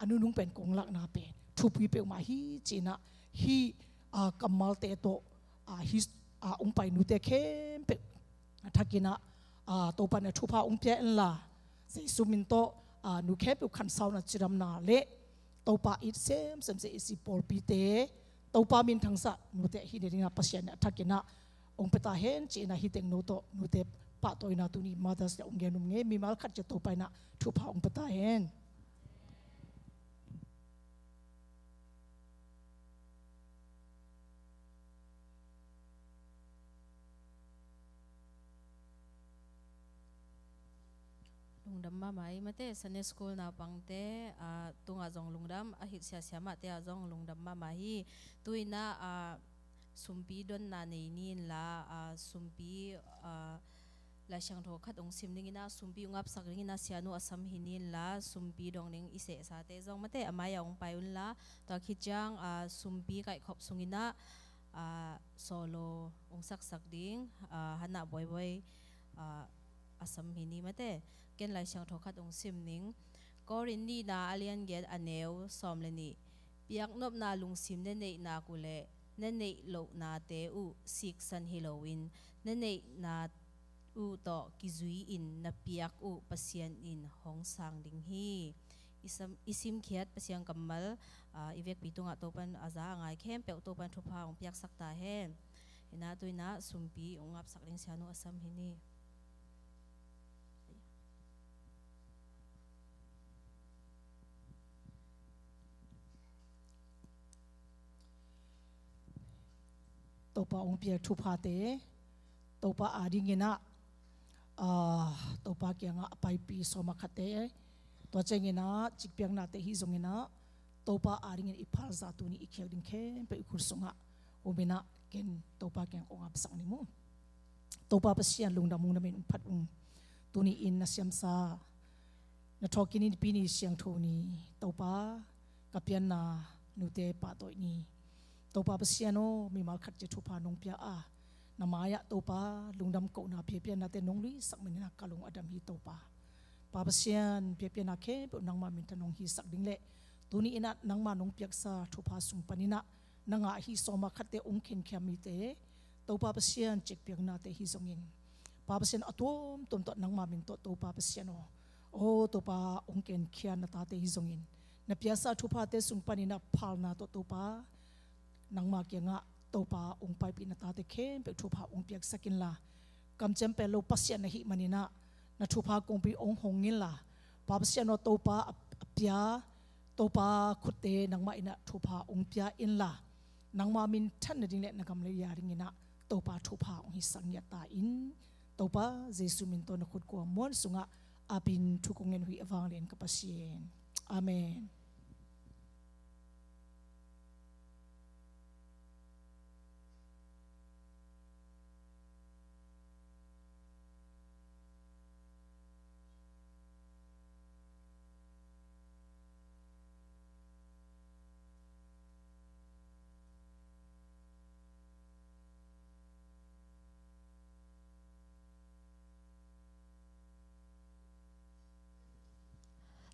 a nunung pen kong lakna pen thupi peuhmah hi cih in ah, hih, a, kammalte tawh, a, hih, a, hong pai nute khempeuh a thak in ah, a, Topa in ah thupha hong pia hen la, Jesuh min tawh, a, nu khempeuh khansauna, cidamna le Topa it semsem, Z C C pawlpite, Topa minthangsak nute hi nading ah Pasian in ah a thak in ah hong pia ta hen cih in ah, hih teng no tawh nute pahtawina tuni Mother's Day hong gen nuam ing e. Mimal khat ciat Topa in ah thupha hong pia ta hen. Lungdam mahmah hi, mate, Sunday School naupangte, ah, tungah zong lungdam, a hilh siasia mahte ah zong lungdam mahmah hi. Tu in ah, ah, sumpi donna nei ni in la, ah, sumpi, ah, Lai Siangtho khat hong sim ding in ah, sumpi hong apsak ding in ah, sianu a sam hi ni in la, sumpi dong ding i sehsate zong, mate, a mai-ah hong pai un la. Tua khit ciang, ah, sumpi kaihkhop sung in ah, ah, solo hong saksak ding, ah, Hana Boiboi, ah, a sam hi ni, mate. Ken Lai Siangtho khat hong sim ning. Korin nihna a lian giat, a neu sawm le nih. Piaknopna lungsim na neih nak uh leh na neih lohnate uh siksan hi loin na neihna uh tawh kizui-in na piak uh Pasian in hong sang ding hi. I sam-, i simkhiat Pasian kammal, aa, i vekpi tungah Topan a za a ngai khempeuh Topan thupha hong piaksak ta hen. Inah tu inah sumpi hong ngapsak ding sianu a sam hi ni. Topa hong piak thuphate, Topa adingin ah, aa, Topa kiangah a paipi sawm a khatte, tua ciangin ah cikpiaknate hi zongin ah, Topa adingin i phalza tuni i khiak ding khempeuh i khut sungah om inah ken Topa kiang kong apsak ni mu. Topa Pasian lungdam ung, na min phat ung. Tuni in na siamsa, na thawhkik nipi ni siangtho ni, Topa ka pianna nute pahtawih ni. Topa Pasian aw, mimal khat ci thupha nong pia a, na mai-ah Topa lungdam kohna piapianate nong luisak manin ah ka lung a dam hi Topa. Pa Pasian, piapianna khempeuh nangma minthan hong hisak ding leh tuni inah nangma nong piaksa thupha sung panin ah na ngah hi sawm a khatte hong khenkhiam mite, Topa Pasian cikpiaknate hi zongin, Pa Pasian a tuamtuam tawh nangma min tawh Topa Pasian aw, aw Topa hong kenkhia na tate hi zongin, na piaksa thuphate sung panin ah phalna tawh Topa nangma kiangah Topa hong paipih na tate khempeuh thupha hong piaksak inla, kamciam pen lo Pasian na hih manin ah na thupha kongpi hong hong inla, Pa Pasian aw Topa a, a pia Topa khutte nangmah inah thupha hong pia inla, nangma minthan nading leh na gam leh a dingin ah Topa thupha hong hisak ngiat ta in. Topa Jesu min tawh na khut kua muan sungah apin thu kong ngen uh hi a vanglian ka Pasian. Amen.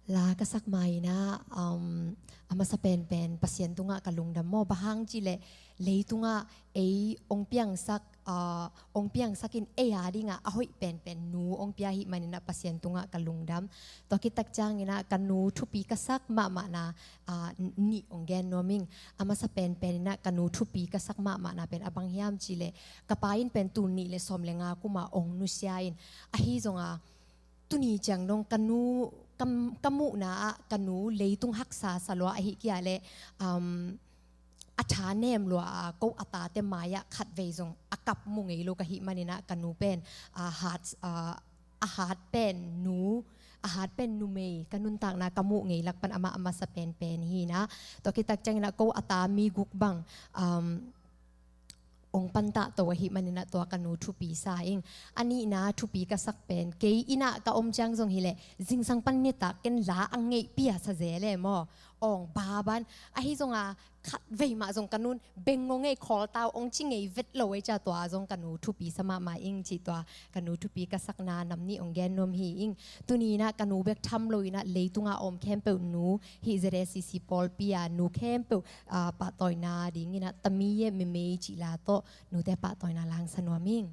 La ka sak ma-in ah, um, a masa penpen Pasian tungah ka lungdam maw. Bang hang cih leh leitungah ei hong piangsak, uh, hong piangsak in ei a dingah a hoih penpen nu hong pia ahih manin ah Pasian tungah ka lungdam. Tua khit tak ciangin ah ka nu thupi ka sak mahmahna, uh, nih hong gen nuam ing. A masa penpen in ah ka nu thupi ka sak mahmahna pen a bang hiam cih leh ka pa in pen tul nih leh sawm leh nga kum a hong nusia in, ahi zongin tuni ciang dong ka nu, ka, ka muhna ah ka nu leitung haksa sa lua ahih kei leh, um, a tha nem lua a ko a tate mai-ah khatvei zong a kap mu ngei lo ka hih manin ah ka nu pen, a hat, a, a hat pen nu, a hat pen numei ka nuntakna ka muh ngei lak pan amah a masa penpen hi in ah. Tua khit tak ciangin ah ko a ta mi guk bang, um, hong pantah to ahih manin ah tua ka nu thupi sa ing. A nihna thupi ka sak pen kei inn ah ka om ciang zong hi leh zingsang pan nitak ken la a ngeihpih a sa zel e maw. Awng baban ahi zongin khatvei mah zong ka nun beng ngong ei khawl tau hong ci ngei vet lo ei cia tua zong ka nu thupi sa mahmah ing cih tua ka nu thupi ka sakna nam nih hong gen nuam hi ing. Tuni in ah ka nu bek tham lo in ah leitungah a om khempeuh nu hih Z S C C pawlpi a nu khempeuh, ah, pahtawina dingin ah Tami e Memei cih la tawh nute pahtawina la hong sa nuam ing.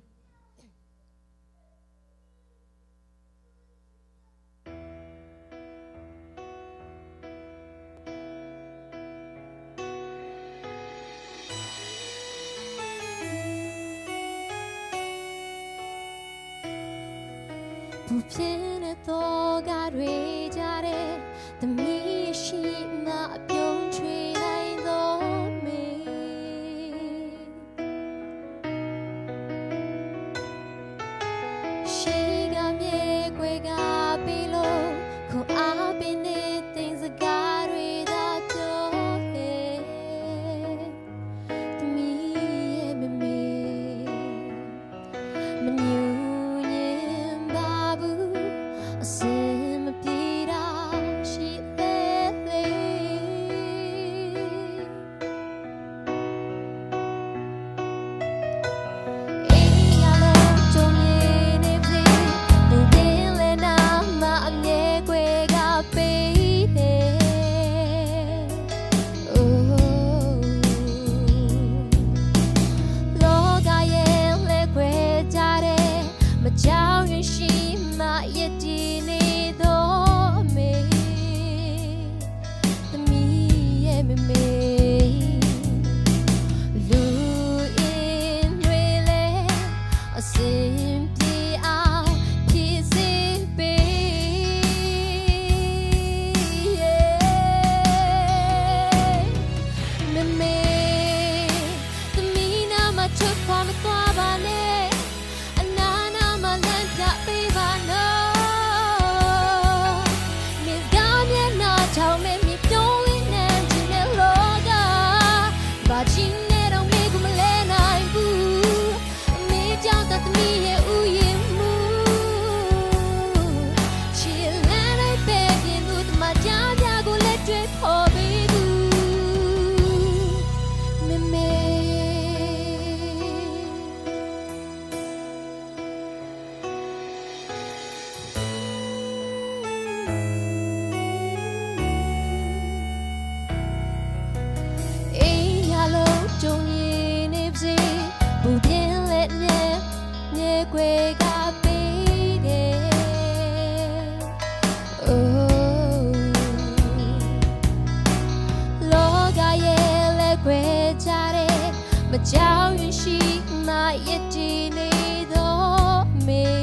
叫允许那夜景里的美，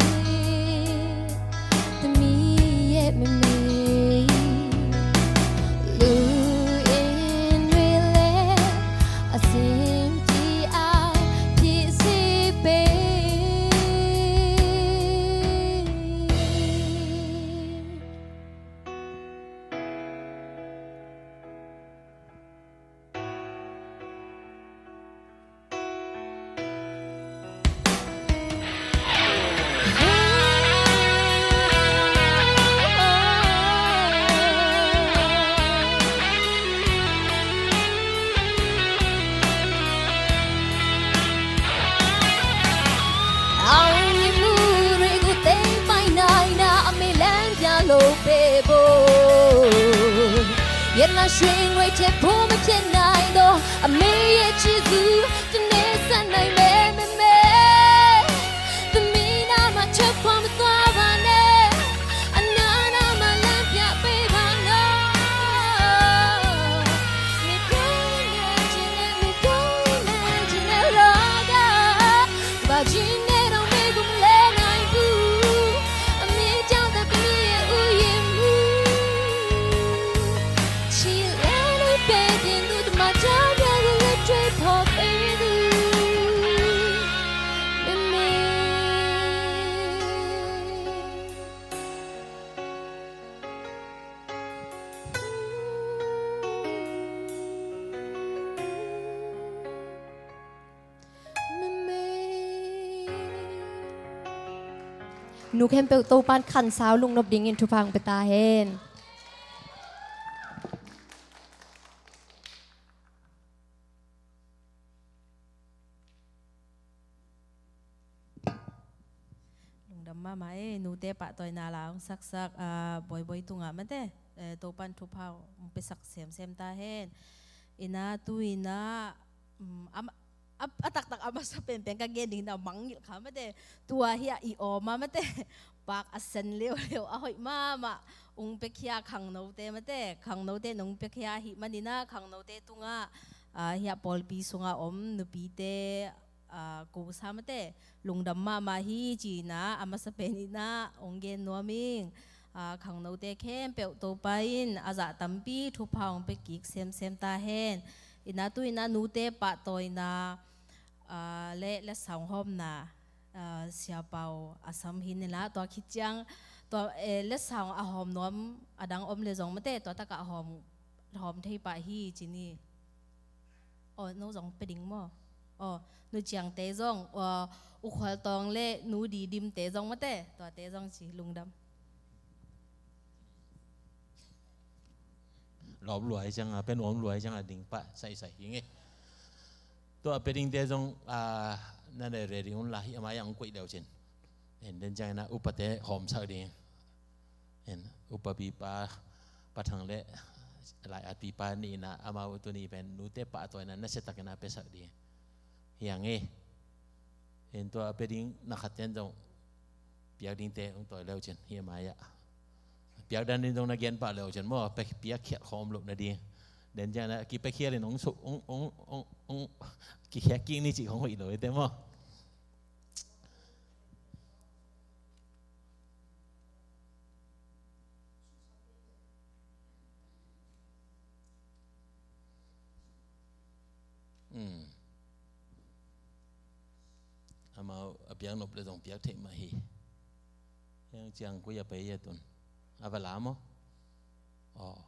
的蜜也美美。Lu in relay, a sing ti a ti si pe. Nu khempeuh Topa'n khansau lungnop dingin thupha hong pia ta hen. Lungdam mahmah e, nute pahtawina la hong saksak, ah, Bawiboi tungah mate, eh, Topa'n thupha hong piasak semsem ta hen. Ina tu ina, mm, am, a, a taktak a masa penpen ka gen ding na mangngilh kha mate. Tua hi a i awm a mate. Pak a sen leuleu a hoih mahmah ung piakhia khangnote mate. Khangnote nung piakhia hi manina khangnote tungah, ah, hi a pawlpi sunga om nupite, ah, ko sa mate. Lungdam mahmah hi cina a masa penina ung gen nuam ing. Ah, khangnote khempeuh Topa in a zah tampi thupha hong pia kik semsem ta hen. Ina tu ina nute pahtawina, ah, le, le saunghawmna, ah, Sia Pau a sam hi nila tua khit ciang tua, eh, le saung a hawm nuam a dang om le zong mate tua takah hawm, hawm thei pah hi cini. Aw, no zong pia ding maw? Aw, Nu Ciangte zong, aw, U Khual Tawng le Nu Di Dimte zong mate, tuate zong ci lungdam. Lawp luai ciang a, pen om luai ciang a ding pah saisai hi nge. Tua pia dingte zong, ah, na ne ready un la hi a mai ang kuih leu cin. En den ciang ina upate hawmsak ding. En, upa pipa Pa Thang le lai at pipa ni ina amau tuni pen nute pahtawina nasia takin a piasak ding. Hi ang e. En tua pia ding na khat ten zong piak dingte hong tawi leu cin hi a mai ah. Piak dan ding zong na gen pah leu cin maw, pia, piak khiat khawm loh na ding. Den ciang na kipiak khiat in hong su, hong, hong, hong, hong kikhek kik ni cih hong hoih lo i te maw. Hmm. Amau a piak nop le zong piak theih mah hi. Hiang ciang koi a pei a tun. A va la maw? Aw.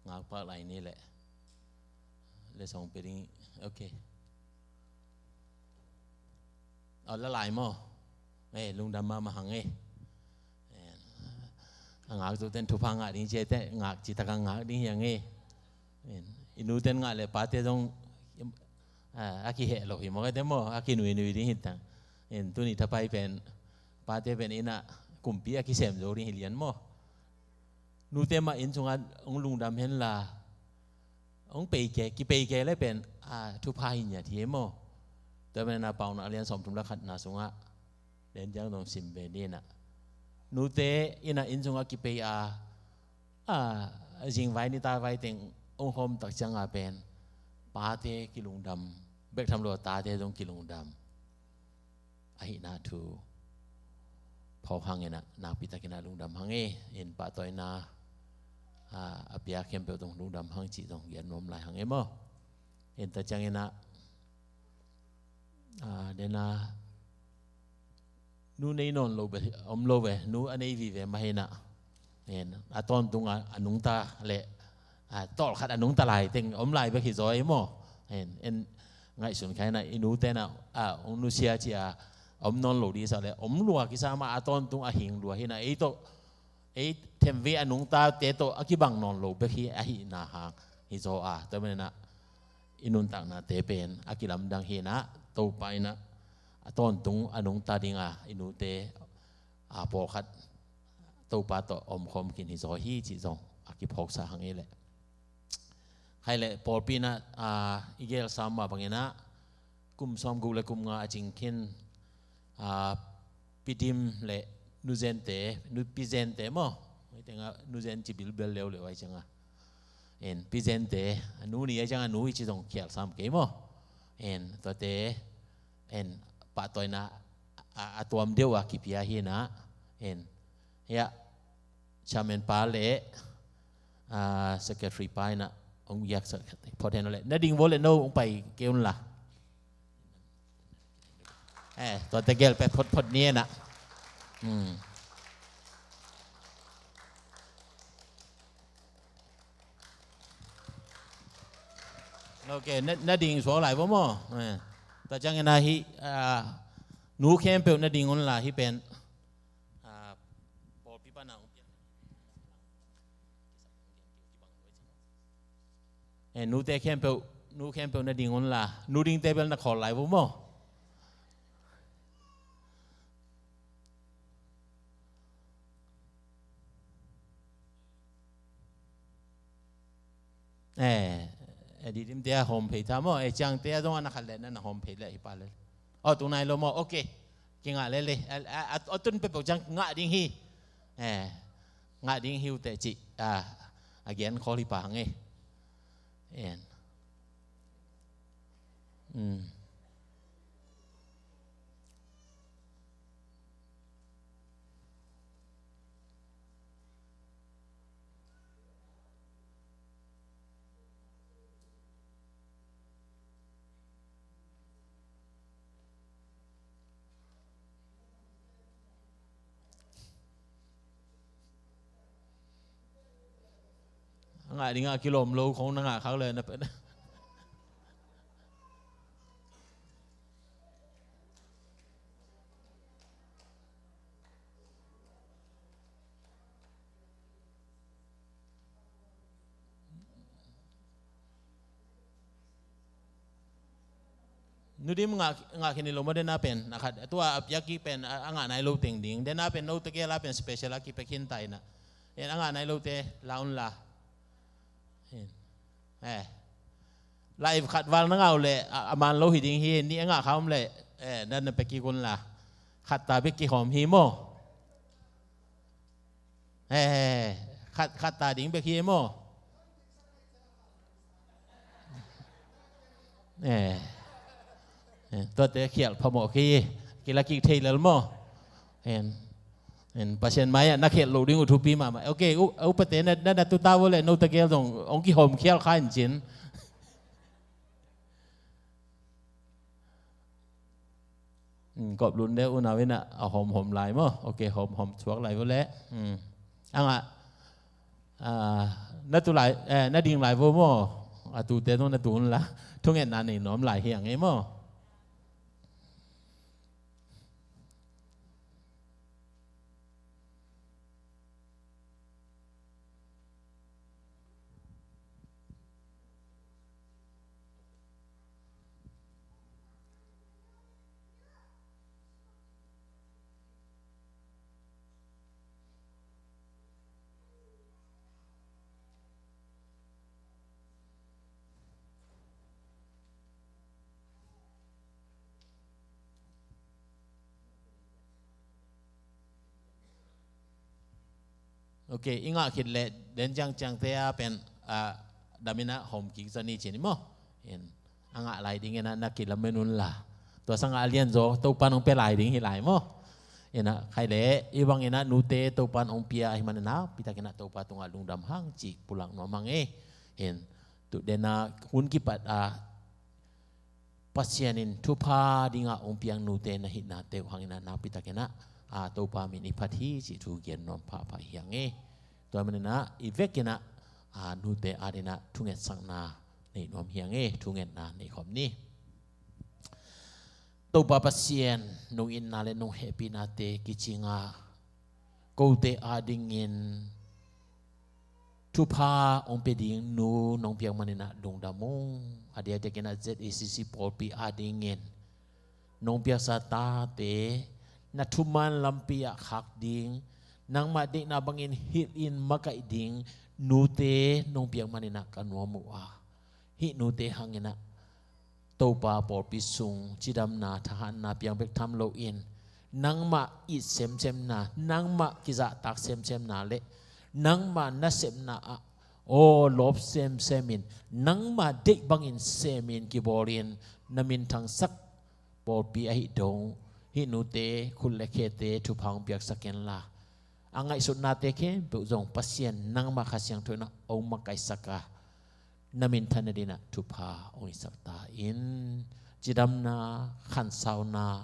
Ngak pak lai ni leh. Le song pia ding. Ok. Aw, la lai maw? Eh, lungdam mahmah hang e. Eh, a ngak tu ten thupha ngah ding ci e te, ngak ci tak a ngak ding hi hang e. Eh, i nu ten ngah le pate zong, ah, a kiheh lo hi maw, kate maw, a kinuinui ding hi ta. Eh, tuni thapai pen, pate pen ina kumpi a kisem zo ding hi lian maw. Nute mah inn sungah hong lungdam hen la, hong peike, kipeike le pen, ah, thupha hi ngiat hi e maw. Tua pen a Paunak lian sawmthum le khatna sungah, den ciang dong sim ve ni na. Nute ina inn sungah kipei a, ah, zingvai nitak vai teng hong hawm tak ciang a pen, pate kilungdam bek tham lo a tate zong kilungdam ahihna thu phawk hang in ah, nakpi takin ah lungdam hang e. In pahtawina a, a pia khempeuh zong lungdam hang cih zong gen nuam lai hang e maw. In tua ciangin ah, a, dena nu nei nawn lo ve, om lo ve, nu a nei vive mah hi in ah, en, a tawntung a, a nungta le, a, tawlkhat a nungta lai teng om lai bek hi zaw e maw. En, en, ngaihsun kha in ah, i nute in ah, a, hong nusia ci a om nawn lo ding sa le, om lua kisa mah, a tawntung a hing lua hi in ah, ei tawh, ei themvei a nungtate tawh a kibang nawn lo bek hi ahihna hang hi zaw a, tua manin ah i nuntaknate pen a kilamdang hi in ah, Topa in ah a tawntung a nungta ding a i nute, a, pawlkhat Topa tawh omkhawm khin hi zaw hi cih zong a kiphawksa hang e leh. Khai leh pawlpi in ah, a, i gelsam mah bangin ah kum sawmguk le kum nga a cing khin, a, Pi Dim le Nu Zente, Nu, Pi Zente maw? Hih tengah Nu Zen ci bilbel leuleu ahi ciangah, en, Pi Zente, a nu ni ahi ciangah nu i ci zong khial sam kei maw? En, tuate, en, pahtawina a, a tuam deuh a kipia hi in ah, en, hiah, chairman pa le, a, secretary pa in ah hong giaksak phot hen aw leh, na ding vo leh no hong pai kei un la. Eh, tuate gel pek photphot ni en ah. Hmm. Ok, na, na ding suak lai vo maw? Eh, tua ciangin ah hih, a, nu khempeuh na ding un la, hih pen, a, pawlpi pan ah hong piak. Eh, nute khempeuh, nu khempeuh na ding un la, nu dingte bel na khawl lai vo maw? Eh, eh, Didimte a hawm phei ta maw? Eh, Ciangte a zong a na khat leh na na hawm phei leh hi pa leh. Aw, tung nai lo maw? Ok. Kingah lele. A, a, a, a tun peuhpeuh ciang ngah ding hi. Eh, ngah ding hi uh teh cih, a, a gen khawl hi pah hang e. En. Mm. A ngah dingah kilawm lo khong na ngah khak le na pen. Nu Dim ngah, ngah khin hi lo maw, den a pen na khat, tua a piak kik pen a, a ngah nai lo teng ding, den a pen no tegel a pen special a kipia khin ta in ah. En, a ngah nai lote la un la. En. Eh. Live khat val na ngah uh leh a, a man lo hi ding hi, nih a ngah kha om leh, eh, na, na pia kik un la. Khat ta bek kihawm hi maw? Eh, khat, khat ta ding bek hi maw? Eh, eh, tuate khial phamawh kei, kila kik thei lel maw? En, en, Pasian mai-ah na khial loh ding uh thupi mahmah. Ok, u, upate na, na, na tuta uh leh no tegel zong hong kihawm khial kha in cin. Mm, kop lun deuh unau in ah, a hawmhawm lai maw? Ok, hawmhawm thuak lai vo leh. Mm. A ngah, a, na tu lai, eh, na ding lai vo maw? A tute zong na tu un la. Thungetna nei nuam lai hi a ngei maw? Ok, i ngah khit leh den ciangciangte a pen, a, dam in ah hawm kik zaw ni ci ni maw? En. a ngah lai ding inah na kilamen unla, tua sangah a lianzaw Topa in hong pia lai ding hi lai maw. Inah khaile i bang inah nute Topa in hong pia ahih man inah nakpi takin ah Topa tungah lungdam hang cih pulak nuam hang e. Hin, tu denah hun kipat a Pasian in thupha dingah hong piak nute na hihnate uh hang inah nakpi takin ah, a, Topa min i phat hi cih thu gen nuam phapha hi hang e. Tua man inah i vek inah, a, nute adingin ah thungetsakna nei nuam hi hang e, thungetna nei khawm ni. Topa Pasian, nong itna le nong hehpihnate kicingah kote adingin thupha hong pia ding nu nong piak man inah lungdam ung. A diakdiakin ah Z A C C pawlpi adingin nong piaksa tate na thuman lampi ah khak ding, nangmah deihna bangin hilhin makaih ding nute nong piak man inah ka nuam uh a, hih nute hang inah Topa pawlpi sung cidamna, thahatna piang bek tham loin, nangmah it semsemna, nangmah kizahtak semsemna le nangmah nasepna ah aw lawp semsemin, nangmah deih bangin semin kibawlin na minthangsak pawlpi ahi dong hih nute khut le khete thupha hong piaksak inla, a ngaihsutnate khempeuh zong Pasian nangmah Kha Siangtho inah hong makaihsak a, na minthanna dingin ah thupha hong hisak ta in. Cidamna, khansauna,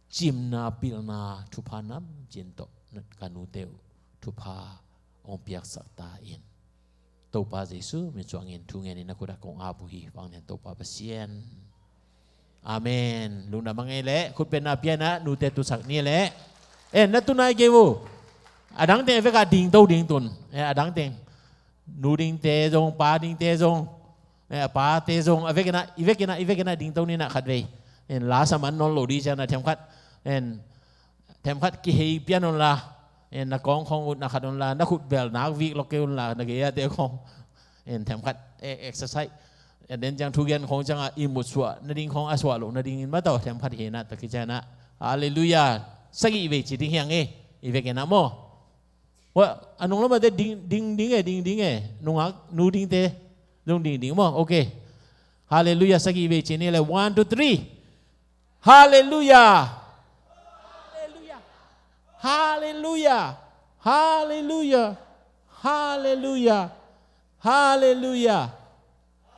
cimna, pilna thupha namcin tawh ka nute uh thupha hong piaksak ta in. Topa Jesu min suangin thu ngenin na khut ah kong ap uh hi. Vanglian Topa Pasian. Amen. Lungdam hang e leh, khutbetna pia inah nute tusak ni leh. Eh, na tu nai kei uh. A dang teng a vek a dingto ding tun. Eh, a dang teng. Nu dingte zong, pa dingte zong. Eh, a pate zong. A vek inah, i vek inah, i vek inah dingto ni inah khatvei. En, la sa man nawn lo ding ciang inah themkhat. En, themkhat kihei pian unla. En, na kawng khawng ut na khat unla. Na khut bel nak vik lo kei unla. Na gei-ate khawng. En, themkhat, eh, exercise. En, den ciang thugen khawng ciangah ihmut suah nading khawng a suah loh nadingin mah tawh themkhat hi inah tak hi ciang inah. Halleluiah. Sagih vei ci ding hi hang e. I vek inah maw. Wa, a nung lamah te ding, ding, ding e, ding, ding e. Nungak, nu dingte. Nung ding, ding maw. Ok. Halleluiah, sagih vei ci ni leh. One, two, three. Halleluiah. Halleluiah. Halleluiah. Halleluiah.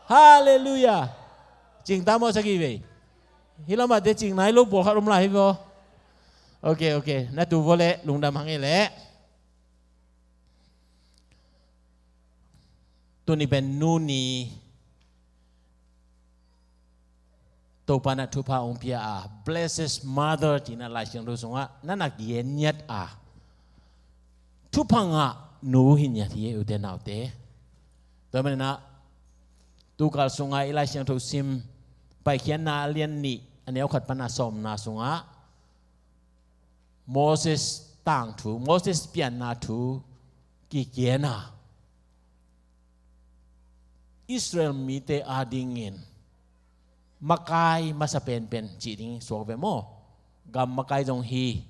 Halleluiah. Cing ta maw sagih vei. Hih lamah te cing nai lo pawlkhat om lai hi vaw. Ok, ok. Na tu vaw leh, lungdam hang e leh. Tuni pen nu ni Topa inah thupha hong pia a, Blessed Mother ci inah Lai Siangtho sungah na na gen ngiat a, thupha ngah nu hi ngiat hi e, ute naute. Tua man inah tukal sungah i Lai Siangtho sim, Paikhiatna a lian nih, a neu khat pan a sawmna sungah Moses tangthu, Moses pianna thu kigen a, Israel mite adingin makai masa penpen cih ding suak ve maw. Gam makai zong hi,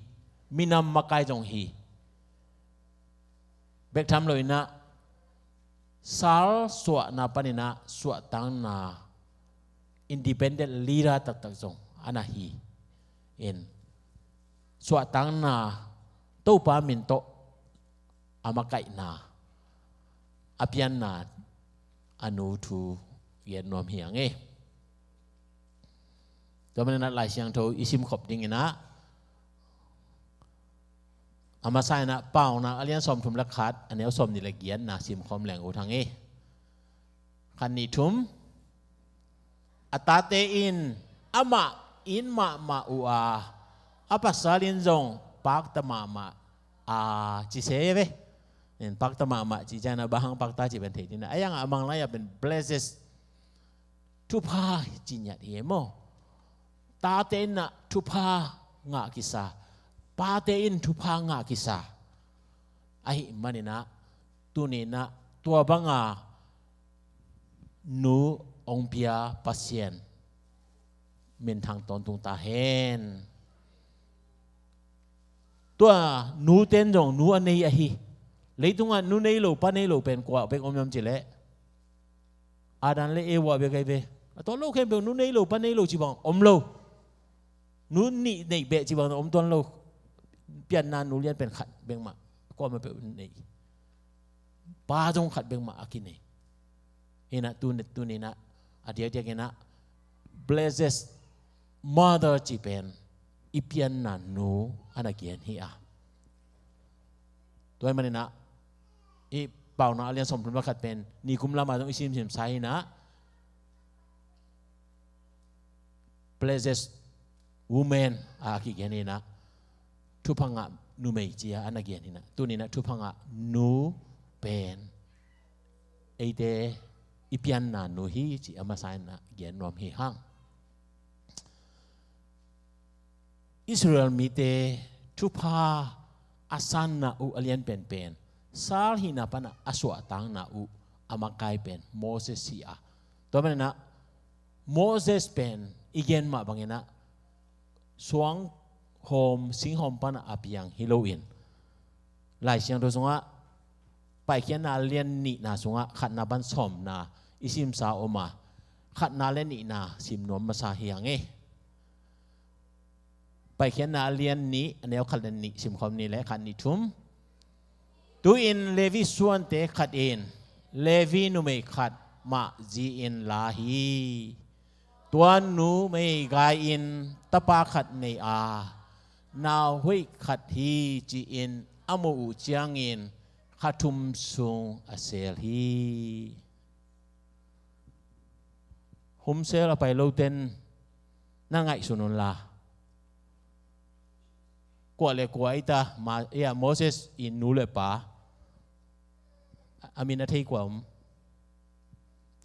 minam makai zong hi. Bek tham lo inah sal suahna pan inah suahtakna independent leader taktak zong a na hi. In, suahtakna, Topa min tawh a makaihna, a pianna, a nu thu gen nuam hi hang e. Tua man inah Lai Siangtho i simkhop ding inah, a masa inah Paunak a lian sawmthum le khat, a neu sawmnih le giatna simkhawm leng ut hang e. Khat, nih, thum. A tate in amah it mahmah uh a, a pasal in zong pakta mahmah a, ci se ve. In, pakta mahmah cih ciangin ah bang hang pakta cih pen thei ding a, a yang a Manglai ah pen blessed, thupha ci ngiat hi e maw. Tate in ah thupha ngah kisa, pate in thupha ngah kisa. Ahih man inah tuni inah tua banga nu hong pia Pasian minthang tawntung ta hen. Tua nute in zong nu a nei ahi. Leitungah nu nei lo, pa nei lo pen kua bek om hiam cih leh, Adam le Eva bek ahi ve. A tuan lo khempeuh, nu nei lo, pa nei lo ci bang om lo. Nu nih neih beh ci bang om tuan lo. Pianna nu lian pen khat bek mah, kuamah peuh nei. Pa zong khat bek mah a kinei. Hi inah tu, tuni inah a diakdiak inah blessed mother ci pen i pianna nu a na gen hi a. Tua ahih man inah i Paunak a lian sawmthum le khat pen nikum lamah zong i simsim sa hi inah blessed woman a kigen hi inah thupha ngah numei ci a a na gen hi inah, tuni inah thupha ngah nu pen eite i pianna nu hi ci a masa inah gen nuam hi hang. Israel mite thupha a sanna uh a lian penpen, sal hihna panah a suahtakna uh a makai pen Moses hi a. Tua man inah Moses pen i gen mah bang inah suanghawm singhawm panah a piang hi loin, Lai Siangtho sungah Paikhiatna a lian nihna sungah khatna pan sawmna i simsa om a, khatna le nihna sim nuam masa hi hang e. Paikhiatna a lian nih, a neu khat le nih simkhawm ni le khat, nih, thum. Tu-in Levi suante khat in Levi numei khat mah zi-in la hi. Tua numei gai-in tapa khat nei a, nau hoih khat hi ci-in a muh uh ciangin kha thum sung a sel hi. Home cell a pai loten na ngaihsun un la, kua le kua i ta, ma, ia, Moses i nu le pa a min a thei kua om?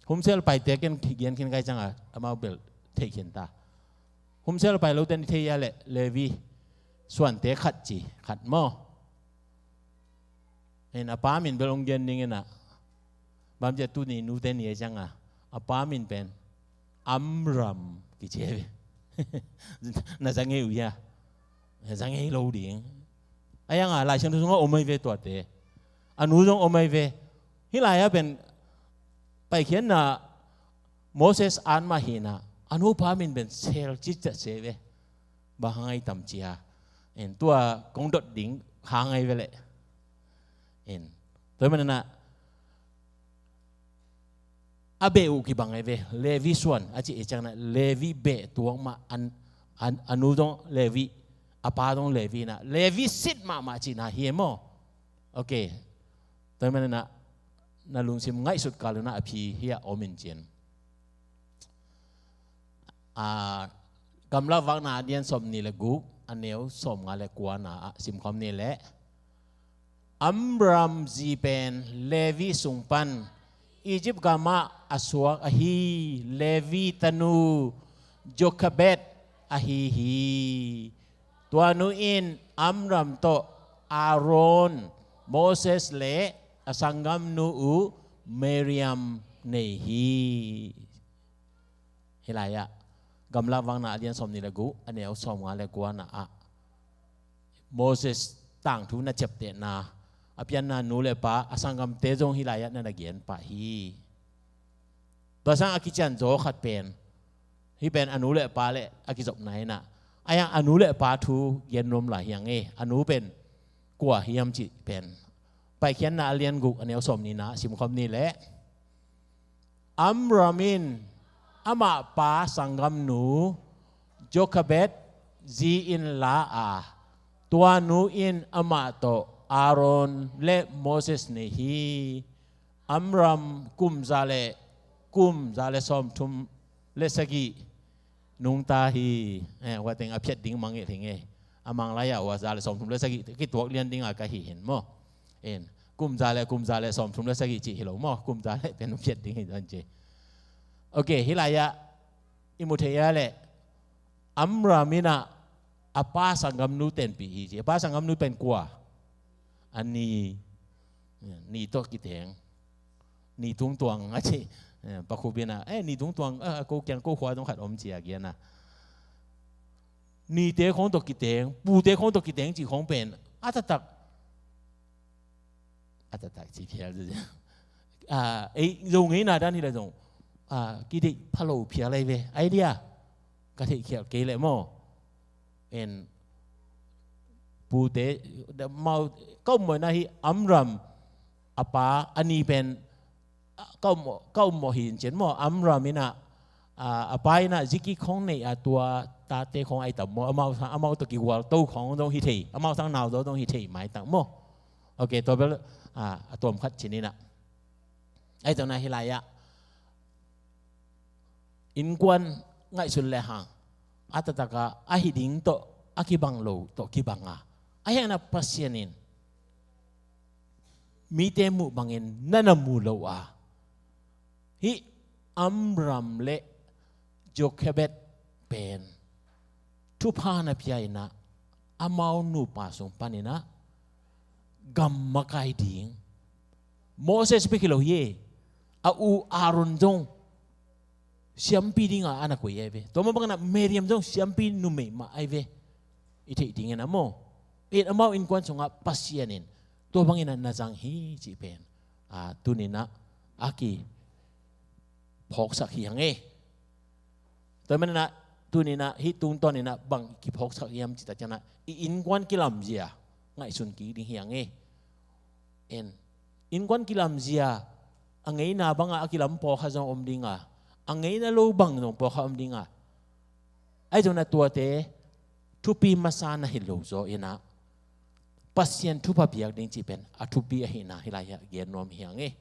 Home cell paite ken gen khin kai cianga amau bel thei khin ta. Home cell pai loten i thei ia le Levi suante khat ci, khat maw? In a pa min bel hong gen ning inah, bang hang hiam cih leh tuni nute ni a cianga a pa min pen Amram kici hi ve. Na za ngei uh hia? Na za ngei lo ding. A ianga Lai Siangtho sungah om ahi ve tuate. A nu zong om ahi ve. Hih lai-ah pen Paikhiatna Moses an mah hi inah a nupa min pen Sel ci ciah se ve. Bang hang a i tam cia. En, tua kong dot ding hang ahi ve leh. En, tua man inah a beh uh kibang ahi ve. Levi suan a cih ciangin ah Levi beh tuak mah, an, an, a nu zong Levi, a pa zong Levi inah Levi sit mahmah cihna hi e maw? Ok. Tua man inah na lungsim ngaihsut kal inah a phi hiah om in cin. A, Gamlak Vakna a lian sawmnih le guk, a neu sawmnga le kuana ah simkhawm ni leh, Amram zi pen Levi sung pan Egypt gamah a suak ahi Levi tanu Jochebed ahi hi. Tua nu in Amram tawh Aaron, Moses le a sanggamnu uh Miriam nei hi. Hih lai-ah Gamlak Vakna a lian sawmnih le guk, a neu sawmnga le kuana ah Moses tangthu na ciaptehna, a pianna nu le pa, a sanggamte zong hih lai-ah na na gen pah hi. Tua sang a kicianzaw khat pen, hih pen a nu le pa le a kizopna inah, a iang a nu le pa thu gen nuam lai hi hang e. A nu pen kua hiam cih pen Paikhiatna a lian guk, a neu sawmnihna simkhawm ni leh, Amram in amah pa sanggamnu Jochebed zi-in la a, tua nu in amah tawh Aaron le Moses nei hi. Amram kum za le, kum za le sawmthum le sagih nungta hi. Eh, hua teng a phiat ding mangngilh hi ing e. A mang lai-ah hua za le sawmthum le sagih kituak lian dinga ka hi hi maw? En, kum za le, kum za le sawmthum le sagih cih hi lo maw? Kum za le pen phiat ding hi dan ci. Ok, hih lai-ah i mu thei a leh, Amram inah a pa sanggamnu tenpih hi ci. A pa sanggamnu pen kua? A ni. Ni tawh kiteng. Ni tungtuang a ci. Eh, Pa Khup inah, eh, ni tungtuang, eh, ko kiang ko khua zong khat om ci a gen a. Nite khawng tawh kiteng, pute khawng tawh kiteng cih khawng pen a taktak, a taktak ci phial. Ah, ei, Zo ngeina dan hi leh zong, a, kideih phalo phial ahi ve. Ai dia, ka theihkhialh kei leh maw. En, pute, mau, ka ummawhna hi Amram, a pa, a ni pen, ka ummawh, ka ummawh hi in cin maw, Amram in ah, a, a pa in ah ziki khong nei a tua tate khong ai tam maw, amau, amau tawh kigual to khong dong hi thei, amau sang nau zo dong hi thei mai tang maw. Ok, tua bel, a, a tuam khat cin in ah. Ai tawh na hi lai ah. Innkuan ngaihsun le hang. A taktak a, a hi ding tawh, a kibang lo tawh kibang a. A hiang na Pasian in. Mite muh bangin na na mu lo a. Hih Amram le Jochebed pen thupha na pia in ah amau nupa sung pan in ah gam makai ding. Moses bek hi lo hi e. A u Aaron zong siampi ding a a na koih ai ve. Tua mah bangin ah Miriam zong siampi numei mah ai ve. I theih ding in ah maw. In amau innkuan sungah Pasian in tua bangin ah na zang hi cih pen. A, tuni in ah a kiphawksak hi hang e. Tua manin ah tuni in ah hih tungtawn in ah bang kiphawksak hiam cih tak ciang ah i innkuan kilamzia ngaihsun kik ding hi hang e. En, innkuan kilamzia a ngeina bangah a kilam pawlkhat zong om ding a, a ngeina lo bang zong pawlkhat om ding a. Ai zong na tuate thupi masa na hi lo zaw in ah Pasian thupha piak ding cih pen a thupi ahihna hi lai hiah gen nuam hi hang e.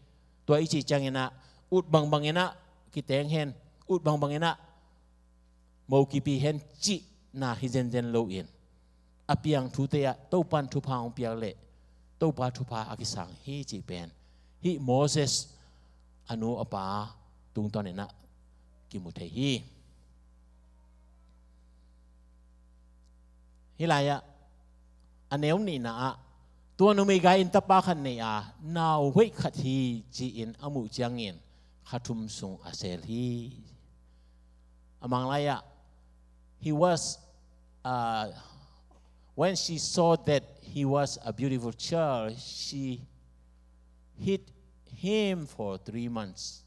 Tua i cih ciangin ah ut bangbang in ah kiteng hen, ut bangbang in ah mo kipi hen cihna hi zenzen lo in a piang thute ah Topan thupha hong piak leh Topa thupha a kisang hi cih pen hih Moses a nu a pa tungtawn in ah kimu thei hi. Hih lai ah a neu nihna ah tua numei gai in tapa khat nei a nau hoih khat hi ci-in a muh ciangin kha thum sung a sel hi. A mang lai ah he was, uh, when she saw that he was a beautiful child, she hid him for three months.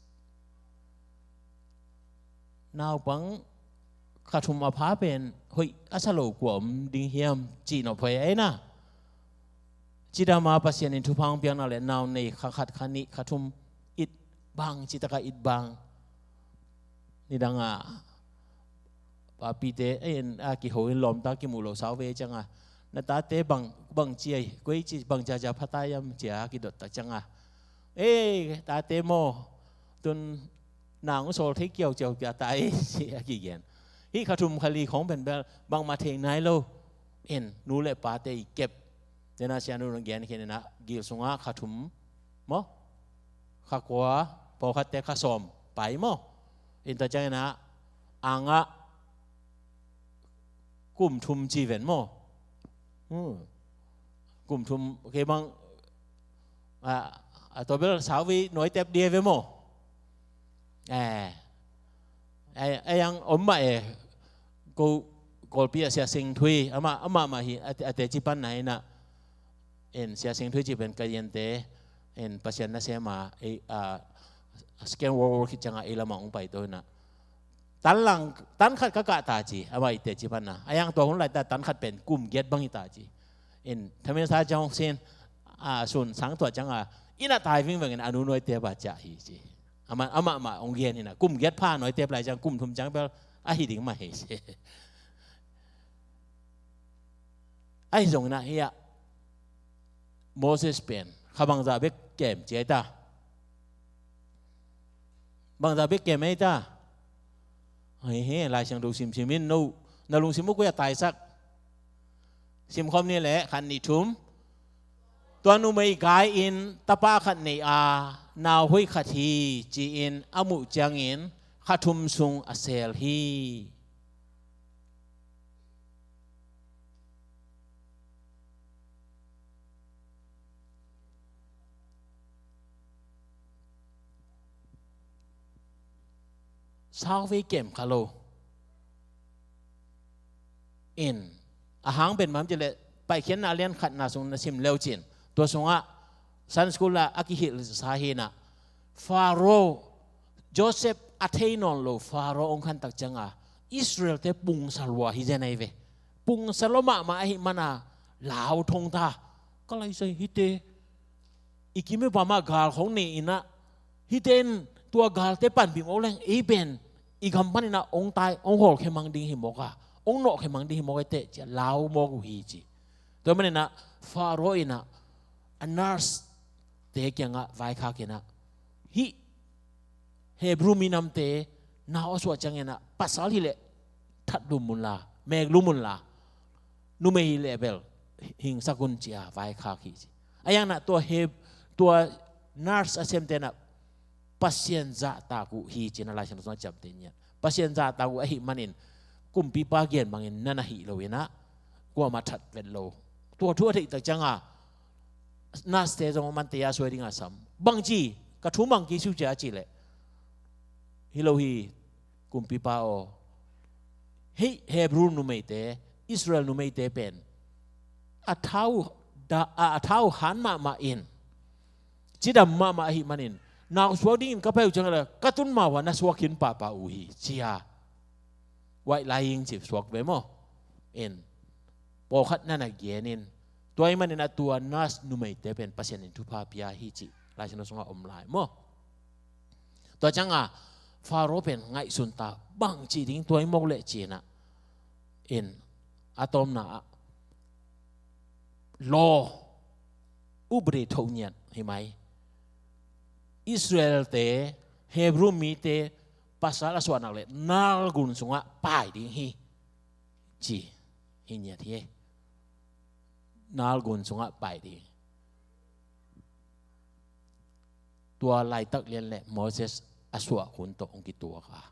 Naupang kha thum a pha pen hoih a sa lo kua om ding hiam cih nawh phai ai na. Cidam a Pasian in thupha hong piakna le nau nei kha khat kha nih kha thum it bang, citak a it bang. Nidang a papite a kiho in lawmta kimuh lo sau ve ciang a, na tate bang, bang ci a, koi ci bang ciacia pha ta hiam ci a kidot tak ciang a, ei tate maw, tun nang sawl thei kiauciau pia ta ei ci a kigen. Hih kha thum kha li khong pen bel bangmah thei nai lo. En, nu le pate i kep. Tena sianu nang gen khin in a gil sungah kha thum maw, kha kua, pawlkhatte kha sawm pai maw. In ta ciangin a angah kum thum ci ven maw. Hmm. Kum thum kei bang a, a tua bel sau vei nuai tep dia ve maw. Eh, eh, eh, yang om mah eh, ko Kawlpi a Sia Sing Thui, amah, amah mah hi, a, a teci pan na hi na. En, Sia Sing Thui ci pen ka yente, en, Pasian nasem a, ei, a, Second World War khit ciang a ei lam a hong pai to hi na. Tan lang, tan khat ka kah ta ci, amah i teci pan na. A yang tua hun lai ta tan khat pen kum giat bang hi ta ci. In, thamin sa ciang hong sin, a, sun sang tua ciang a, in a tai vingveng in a nu nuai te ba ciah hi ci. Amah, amah mah hong gen hi na, kum giat pha nuai te lai ciang kum thum ciang bel a hi ding mah hi ci. Ahi zongin a hi a, Moses pen kha bangzah bek kem ci ai ta. Bangzah bek kem ai ta. Hei, hei, Lai Siangtho simsim in no, na lungsim uh koi a taisak. Simkhawm ni leh, khat nih thum. Tua numei gai in tapa khat nei a, nau hoih khat hi, ci-in a muh ciangin kha thum sung a sel hi. Sau vei kem kha lo. In, a hang pen mam ci leh, Paikhiatna lian khatna sung na sim leu cin. Tua sungah Sunday school ah a kihilhsa hi na. Pharaoh, Joseph a thei nawn lo Faro hong khantak cianga Israel-te pungsa lua hi zen ahi ve. Pungsa lua mahmah ahih mana lau thong ta. Ka laisai hite i kim i pam ah gal khong nei inah, hite in tua galte panpih mawk leng ei pen i gam paninah hong tai, hong hawlkhia mang ding hi mawk a, hong nawhkhia mang ding hi mawk a teh ci-a lau mawk uh hi ci. Tua maninah Faro inah a nurse-te kiangah vaikhak inah, hih Hebru minamte nau a suah cianginah pasal hileh that lum unla, mek lum unla, numei hileh bel hingsak un ci-a vaikhak hi ci. A yanah tua Heb-, tua nurse a semte inah Pasian zahtak uh hi ci-in a Laisiangtho sungah ciamteh ngiat. Pasian zahtak uh ahih manin kumpipa gen bangin na na hih lo inah kuamah that vet lo. Tua thu a theihtak cianga nurse-te zong a mante a suai dinga sam. Bangci ka thu mang kei siu cia a cih leh, hi lo hi kumpipa aw, hih Hebru numeite, Israel numeite pen a thau da, a, a thau han mahmah in, cidam mahmah ahih manin nau suak dingin ka pai uh ciang le ka tun ma uh a na suak khin pahpah uh hi cia. Waih lai ing ci suak ve maw? In pawlkhat na na gen in, tua ahih manin a tua nurse numeite pen Pasian in thupha pia hi cih Laisiangtho sungah om lai maw? Tua cianga Faro pen ngaihsun ta, bangci ding tua i mawk leh cinah in a tawmna ah law, upre thoh ngiat hi mai. Israel-te, Hebru mite pasal a suahnak le Nile gun sungah pai ding hi ci hi ngiat hi. Nile gun sungah pai ding. Tua laitak lian le Moses a suah hun tawh hong kituak a,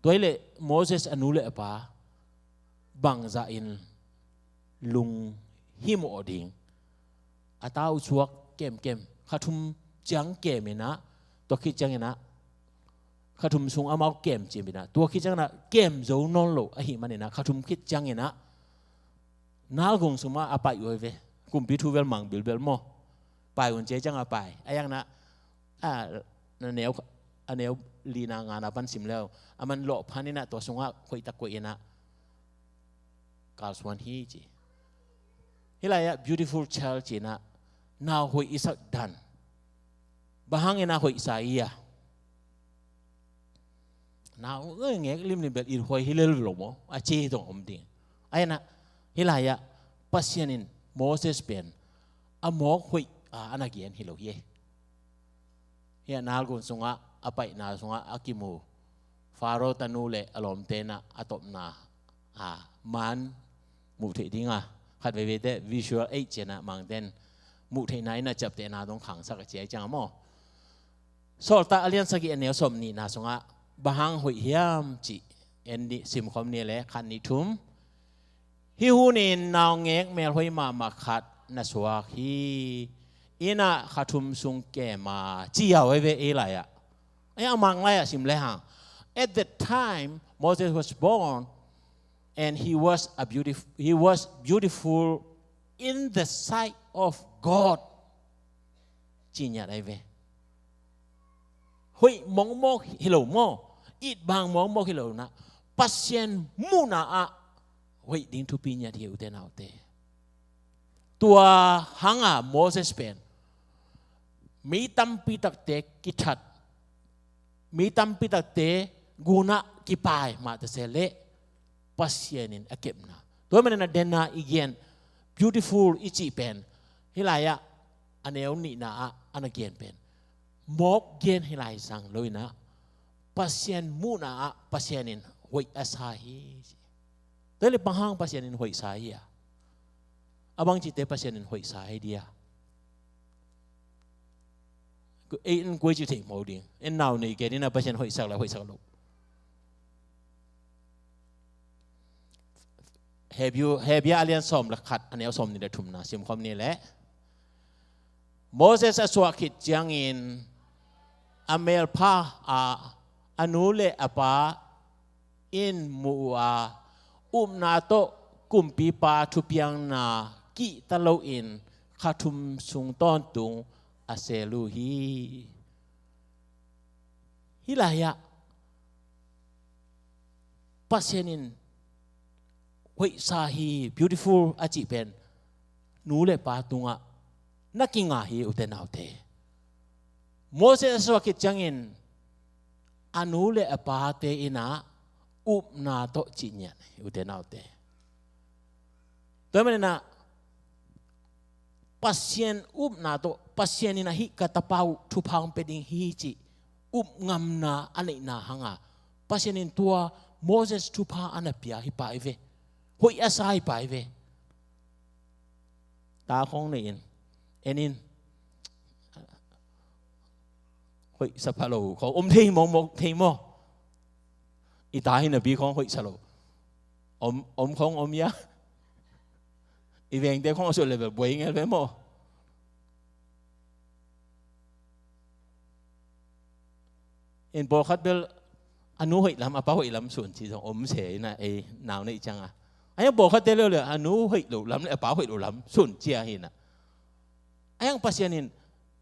tua hi le Moses a nu le a pa bangzah in lunghimawh ding, a ta uh suak kemkem, kha thum ciang kem inah, tua khit cianginah kha thum sung amau kem cim inah, tua khit cianginah kem zo nawn lo ahih maninah kha thum khit cianginah Nile gun sungah a pai uh hi ve. Kumpi thu bel mang bilbel maw? Pai un ci-a ciangah pai. A yanginah a, a neu, a neu lina ngana pan sim leu, a man lawh phan inah tua sungah koihtak koih inah kalsuan hi ci. Hih lai-ah beautiful child ci-inah nau hoih i sak dan, bang hangin a hoihsa hi a? Nau ngek limlim bel i hoih hi lel lo maw? A ci hi tong om ding. A inah hih lai-ah Pasian in Moses pen a mawk hoih a, a na gen hi lo hi. Hih a Nile gun sungah a paihna sungah a kimu Faro tanu le a lawmte inah a tawpna a man muh theih dinga, khat veiveite visual aid ci-inah mangten muh theihna inah ciaptehna dong khangsak a ci a i cianga maw? Sawltak a lian sagih a neu sawm nihna sungah bang hang hoih hiam cih en nih, simkhawm ni le khat nih thum. Hih hunin naungek melhoih mahmah khat na suak hi. Inah kha thum sung kem a ci a, ei ve ei lai-ah. Ei a mang lai-ah sim le hang. At that time Moses was born and he was a beautif-, he was beautiful in the sight of God. Ci ngiat ai ve. Hoih mawkmawk hi lo maw? It bang mawkmawk hi lo inah Pasian muhna ah hoih ding thupi ngiat hi, ute naute. Tua hanga Moses pen mi tampi takte kithat, mi tampi takte gunah kipai mah ta se leh Pasian in a kepna. Tua manin a dena i gen beautiful i cih pen hih lai-ah a neu nihna ah a na gen pen mawk gen hi lai sang lo inah Pasian muhna ah Pasian in hoih a sa hi. Tua le bang hang Pasian in hoih sa hi a? A bangcite Pasian in hoih sa hi dia? Ei in koi ci thei maw ding. En nau nei gen inah Pasian hoihsak le hoihsak lo. Hebru, Hebru a lian sawm le khat a neu sawm nih le thumna simkhawm ni le. Moses a suah khit ciangin a melpha a, a nu le a pa in mu uh a, upna tawh kumpipa thupiangna kihta loin kha thum sung tawntung a sel uh hi. Hih lai-ah Pasian in hoihsa hi, beautiful a cih pen nu le pa tungah na kinga hi, ute naute. Moses a suak khit ciangin a nu le a pate in ah upna tawh cih ngiat hi, ute naute. Tua ahih manin ah Pasian upna tawh, Pasian in ah hih ka tapa uh thupha hong pia ding hi cih upngamna a neihna hangah Pasian in tua Moses thupha a na pia hi pah hi ve. Hoih a sa hi pah hi ve. Ta khawng nei in, en in, hoihsa pha lo khawng om thei mawkmawk thei maw? I ta hi napi khawng hoihsa lo om, om khawng om hia? I vengte khawng a suah le bel buai ngel ve maw? In pawlkhat bel a nu hoih lam, a pa hoih lam sun ci zong om se in ah, ei nau neih ciangah. A hiang pawlkhatte leuleu a nu hoih loh lam le a pa hoih loh lam sun cia hi in ah. A hiang Pasian in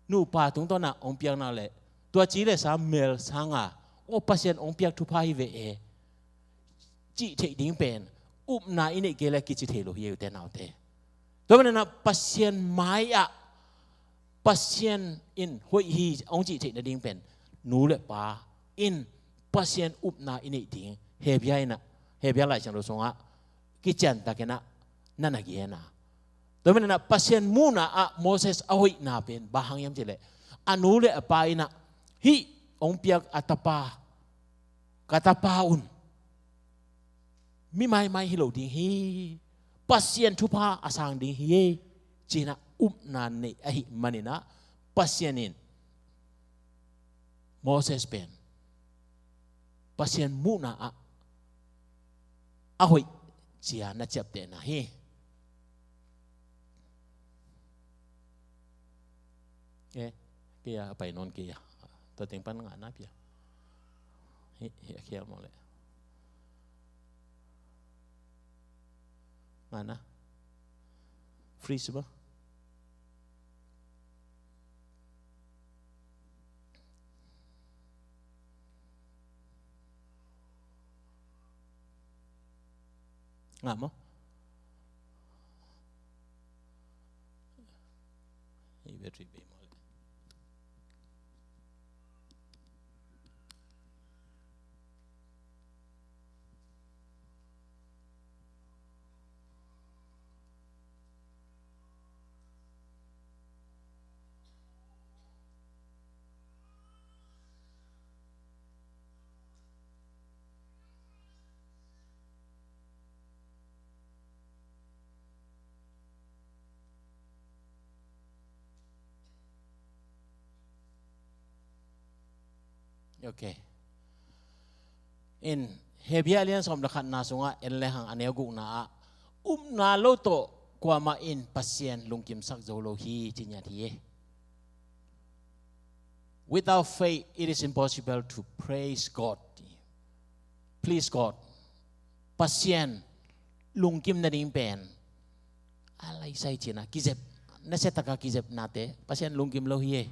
nupa tungtawn ah hong piakna le tua ci le sa mel sanga, aw, Pasian hong piak thupha hi ve e, cih theih ding pen upna i neih kei le kici thei lo hi, ute naute. Tua manin ah Pasian mai-ah Pasian in hoih hi hong cih theih nading pen nu le pa in Pasian upna i neih ding Hebru in ah, Hebru Laisiangtho sungah kiciantakin ah na na gen a. Tua manin ah Pasian muhna ah Moses a hoihna pen bang hang hiam cih leh a nu le a pa in ah hih hong piak a tapa, ka tapa un mi maimai hi lo ding hi, Pasian thupha a sang ding hi, ci-in ah upna neih ahih manin ah Pasian in Moses pen Pasian muhna ah a hoih ci-a na ciaptehna hi. Eh, kei a pai nawn kei a. Tua teng pan ngahna pia. Hi, hi a khial mawh leh. Ngahna. Free suba. Ngah maw? Hei, battery bei maw le. Ok. In Hebru a lian sawm le khatna sungah en le hang a neu gukna ah, upna lo tawh kuamah in Pasian lungkimsak zo lo hi, ci ngiat hi. Without faith, it is impossible to praise God. Please God. Pasian lungkim nading pen a laisai cihna kizep, nasia taka kizepnate Pasian lungkim lo hi e.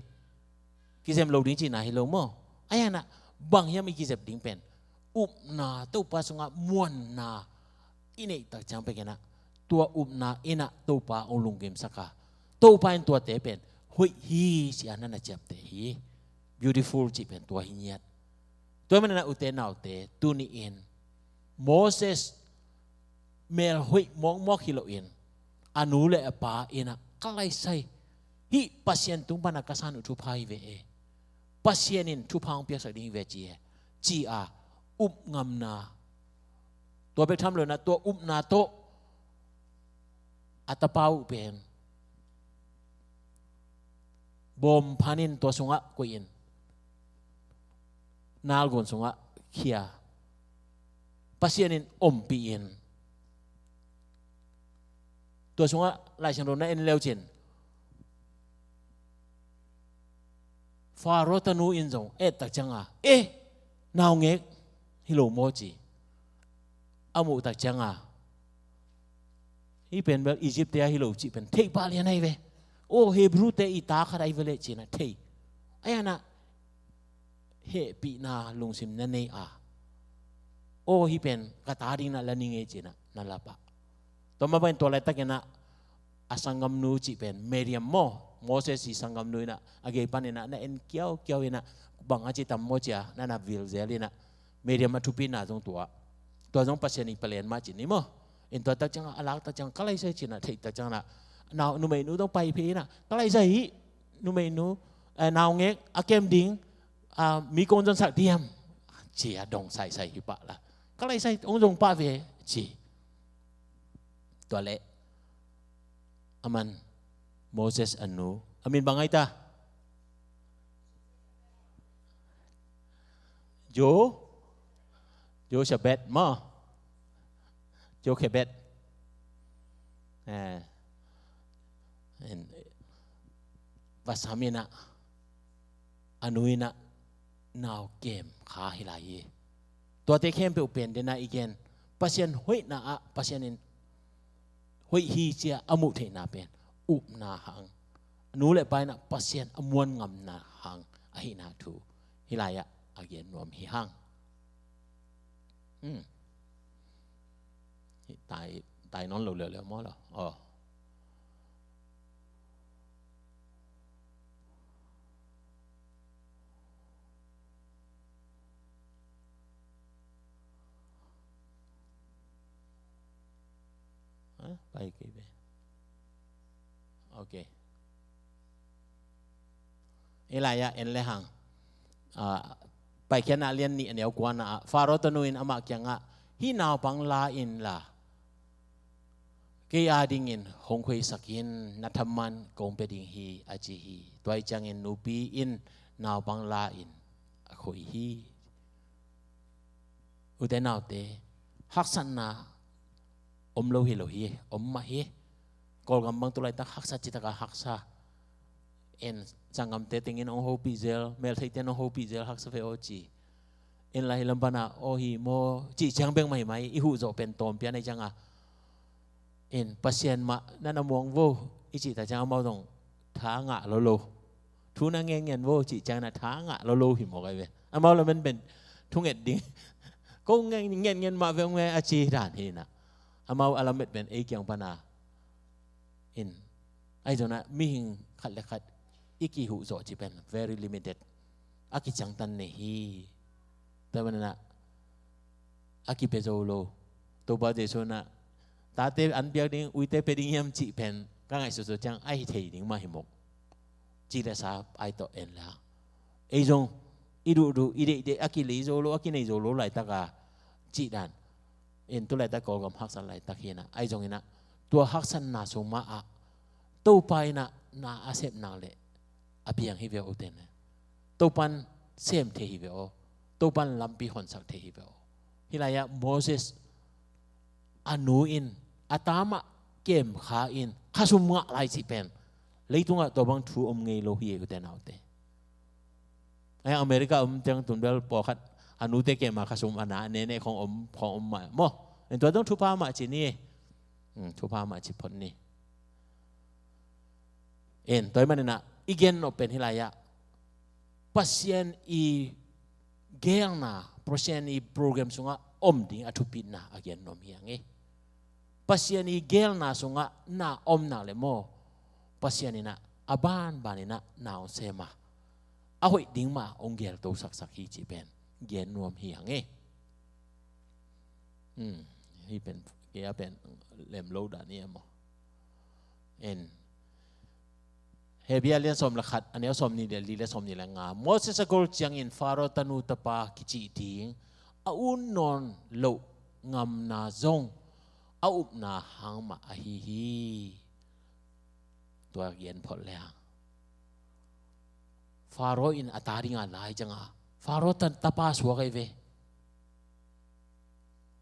Kizem lo ding cihna hi lo maw? Ahi hangin ah bang hiam i kizep ding pen? Upna, Topa sungah muanna i neih tak ciang pek in ah, tua upna in ah Topa hong lungkimsak a, Topa in tuate pen hoih hi ci-a na na ciapteh hi. Beautiful cih pen tua hi ngiat. Tua manin ah ute naute, tuni-in Moses mel hoih mawkmawk hi loin a nu le a pa in ah ka laisai, hih Pasian tung pan a ka san uh thupha hi ve e, Pasian in thupha hong piaksak ding hi ve ci e, ci-a upngamna, tua bek tham lo in ah tua upna tawh a tapa uh pen bawm phanin tua sungah koih in, Nile gun sungah khia, Pasian in ompih in, tua sungah Laisiangtho na en leu cin, Faro tanu in zong et tak cianga, eh, naungek hi lo maw ci. A muh tak cianga, hih pen bel Egypt te a hi lo cih pen theih pah lian ahi ve. Oh, Hebrew te i ta khat ahi ve leh ci-in ah thei. Ahi hangin ah hehpihna lungsim na nei a, aw, hih pen ka ta dingin ah la ning ei ci-in ah na lap a. Tua mah bangin tua laitakin ah a sanggamnu cih pen Miriam maw, Moses i sanggamnu in ah a gei panin ah na en kiaukiau in ah, bang a ci tam maw ci-a na na vil zel in ah, Miriam a thupina zong tua, tua zong Pasian i palen mah ci ni maw. In tua tak ciangah a lak tak ciangah ka laisai ci-in ah, theih tak ciangah, nau, numeinu zong pai phei in ah, ka laisai hi, numeinu, eh, naungek a kem ding, ah, mi kong zon sak diam, ci-a dong saisai hi pah la. Ka laisai hong zong pah ve ci. Tua leh aman Moses a nu, a min bang ai ta? Jo, Jochebed maw? Jochebed. Eh, en, va sam in ah, a nu in ah nau kem kha hi lai hi. Tuate khempeuh pen den ah i gen, Pasian hoihna ah Pasian in hoih hi ci-a a muh theihna pen upna hang, nu le pa in ah Pasian a muan ngamna hang ahihna thu hih lai-ah a gen nuam hi hang. Hmm. Hih tai, tai nawn lo leuleu maw lo. Aw. Ha? Pai kei ve. Ok. Hih lai-ah en le hang. Ah, Paikhiatna lian nih a neu kuana ah Faro tanu in amah kiangah, hih naupang la in la, kei adingin hong khuaisak in, na thaman kong pia ding hi, a ci hi. Tua ahih ciangin nupi in naupang la in a khuai hi. Ute naute, haksatna om lo hi lo hi, om mah hi. Kawlgam bang tu laitak haksa citaka haksa. En, sanggamte tengin hong hopih zel, meltheite in hong hopih zel, haksa ve aw ci. En, lai hi lam pana aw hi maw cih ciang bek mah hi mai, i huh zawh pen tawm pian ahi cianga. En, Pasian mah na na muang vo i cih ta ciang amau zong tha ngah lo lo. Thu na ngen ngen vo cih ciang na tha ngah lo lo hi mawk ai ve. Amau lamen pen thunget ding. Ko ngen ngen ngen mah ve nge a ci dan hi na. Amau a lamet pen ei kiang pana. In, ahi zongin ah mihing khat le khat i kihuh zawh cih pen very limited. A kiciangtan nei hi. Tua manin ah a kipia zo lo. Topa Jesu in ah tate an piak ding, uite pia ding hiam cih pen ka ngaihsut zawh ciang a hi thei ding mah hi mawk. Ci le sa ai tawh en la. Ei zong i duhduh, i deihdeih, a kilei zo lo, a kinei zo lo laitaka cih dan. En, tu laitak Kawlgam haksat laitak hi na. Ahi zongin ah tua haksatna sung mah ah Topa in ah na a sep nang le a piang hi ve aw uten. Topan sem thei hi ve aw. Topan lampi honsak thei hi ve aw. Hih lai-ah Moses a nu in a ta mah kem kha in khasum ngah lai cih pen leitungah tua bang thu om ngei lo hi e, ute naute. Ai, America om tiang tun bel pawlkhat a nute kem a khasum a na a nene khong om, khong om mah maw. En, tua dong thupha mah ci ni. Hmm, thupha mah ci phot ni. En, tua ahih manin ah i gen nop pen hih lai-ah Pasian i geelna, Pasian i program sungah om ding a thupitna a gen nuam hi hang e. Pasian i geelna sungah na om nak le maw, Pasian in ah a banban in ah na hong sem a, a hoih ding mah hong gelto saksak hi cih pen gen nuam hi hang e. Hmm, hih pen, kei a pen lem lo dan hi a maw. En. Hebru a lian sawm le khat, a neu sawmnih le li le sawmnih le nga. Moses a gol ciangin Faro tanu tapa kicih ding a ut nawn loh ngamna zong a upna hang mah ahi hi. Tua gen phot le hang. Faro in a ta dinga lai cianga, Faro tan tapa suak ahi ve.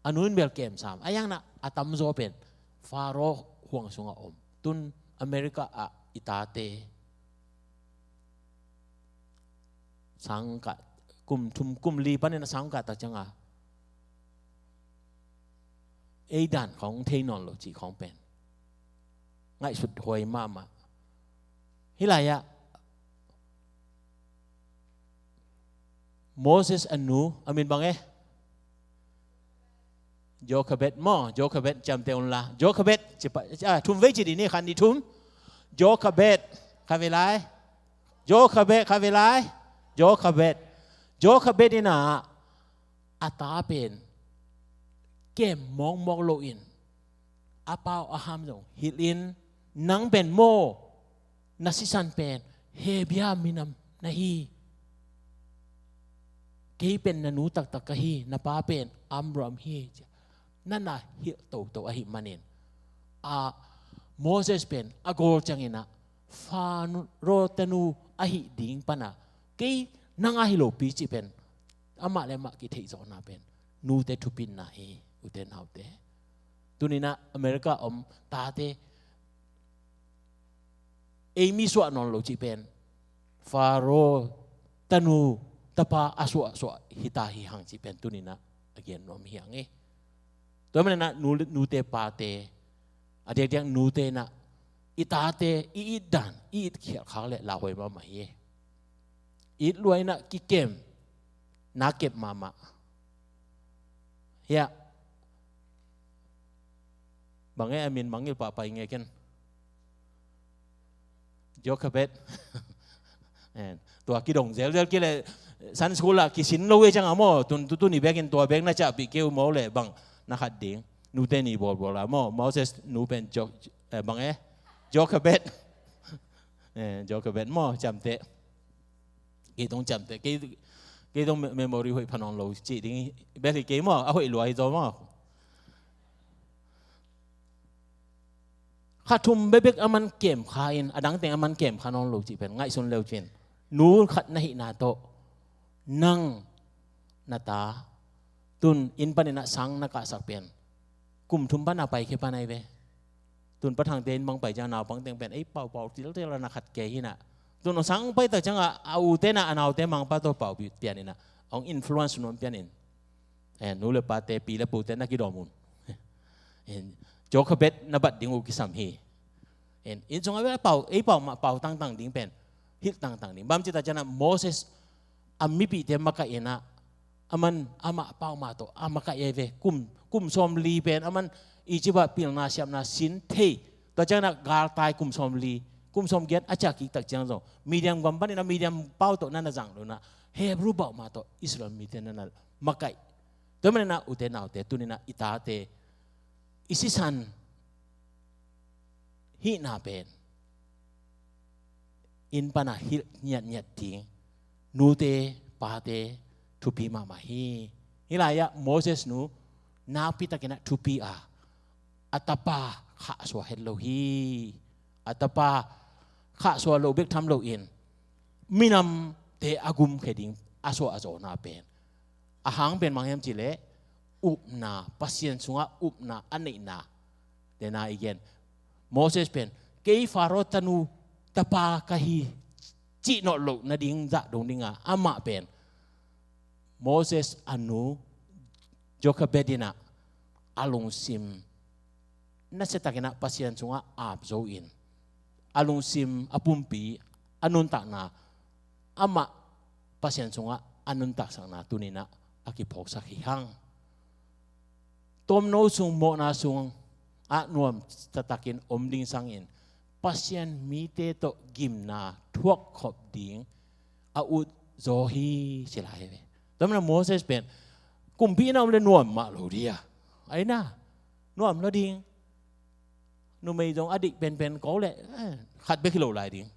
A nu in bel kem sam. A yang na a tamzaw pen Faro huang sunga om. Tun America ah i tate sangkah, kum thum kum li panin a sangkah tak cianga ei dan khong thei nawn lo cih khong pen ngaihsut huai mahmah. Hih lai-ah Moses a nu a min bang e? Jokebed maw, Jokebed ciamteh un la. Jokebed, ci pa, ah, thum vei ci dih ni, khat nih thum. Jokebed, khat vei lai. Jokebed, khat vei lai. Jokebed. Jokebed in ah, a ta pen kem mawkmawk loin, a pau a ham zong hilh in, nang pen maw, na sisan pen Hebru minam na hi. Kei pen na nu taktak ka hi, na pa pen Amram hi, ci a na na hilh toto ahih manin, a Moses pen a gawl ciangin ah Faro tanu ahih ding pan ah, kei nang a hi lopi cih pen amah le amah kitheih zawhna pen nute thupitna hi, ute naute. Tuni-in ah America om tate, ei mi suah nawn lo cih pen Faro tanu tapa a suahsuah hi ta hi hang cih pen tuni-in ah a gen nuam hi hang e. Tua manin ah nu, nute pate, a diakdiak nute in ah i tate i it dan, i it khialh khak leh lauhuai mahmah hi e. It lua in ah kikem, na kep mahmah. Hiah bang e, a min mangngilh pahpah ing e ken. Jokebed. En, tua kidong zelzel kei leh Sunday school ah kisin lo e ciang a maw, tun, tu, tuni bekin tua bek na ciahpih kei uh maw leh bang na khat ding. Nute ni bawlbawl a maw, Moses nu pen Jo-, eh, bang e? Jokebed. Eh, Jokebed maw, ciamteh. Kei tong ciamteh, kei, kei tong me-, memory hoih pha nawn lo cih ding bel hi kei maw, a hoih lua hi zaw maw. Kha thum bekbek a man kem kha in, a dang teng a man kem kha nawn lo cih pen ngaihsun leu cin. Nu khat na hihna tawh nang na ta tun inn panin ah sang na kahsak pen kum thum pan a paikhia pan ahi ve. Tun Pa Thangte inn bang pai ciang naupang teng pen ei paupau tiltel a na khat kei hi in ah. Tun hong sang pai tak ciang a, a ute in ah a naute Mangpa tawh pau pi-, pian in ah, hong influence nuam pian in. Eh, nu le pate, pi le pute na kidawm un. Eh, Jokebed na bat ding uh kisam hi. Eh, inn sung a bel pau, ei pau mah pau tangtang ding pen hilh tangtang ding. Bang ci tak ciang a Moses a mipihte makaih in ah, a man amah pau mah tawh a makaih ahi ve. Kum, kum sawmli pen a man Egypt ah pilna siamna sin thei. Tua ciang a galtai kum sawmli, kum sawmgiat a ciah kik tak ciang zong Midian gam panin ah Midian pau tawh na na zang lo in ah, Hebrew pau mah tawh Israel mite na na makaih. Tua manin ah ute naute, tuni-in ah i tate i sisan hihna pen inn pan a hilh ngiatngiat ding nute pate thupi mahmah hi. Hih lai-ah Moses nu nakpi takin ah thupi a, a tapa khahsuah het lo hi. A tapa khahsuah loh bek tham loin minamte a gumkhia ding a suah a zawhna pen, a hang pen bang hiam cih leh upna, Pasian sungah upna a neihna. Tena i gen, Moses pen kei Faro tanu tapa ka hi cih nawh loh nading zah dong ding a, amah pen Moses a nu Jokebed in ah a lungsim nasiatakin ah Pasian sungah ap zo in, a lungsim, a pumpi, a nuntakna, amah Pasian sungah a nuntaksakna tuni-in ah a kiphawksak hi hang. Tomno sung, mawhna sung ah nuamsa takin om ding sangin Pasian mite tawh gimna thuakkhop ding a ut zaw hi, ci lai hi ve. Tua manin ah Moses pen kumpi inn ah om leh nuam mah lo ding a, ai na, nuam lo ding. Numei zong a dik penpen ko leh, eh, khat bek hi lo lai ding.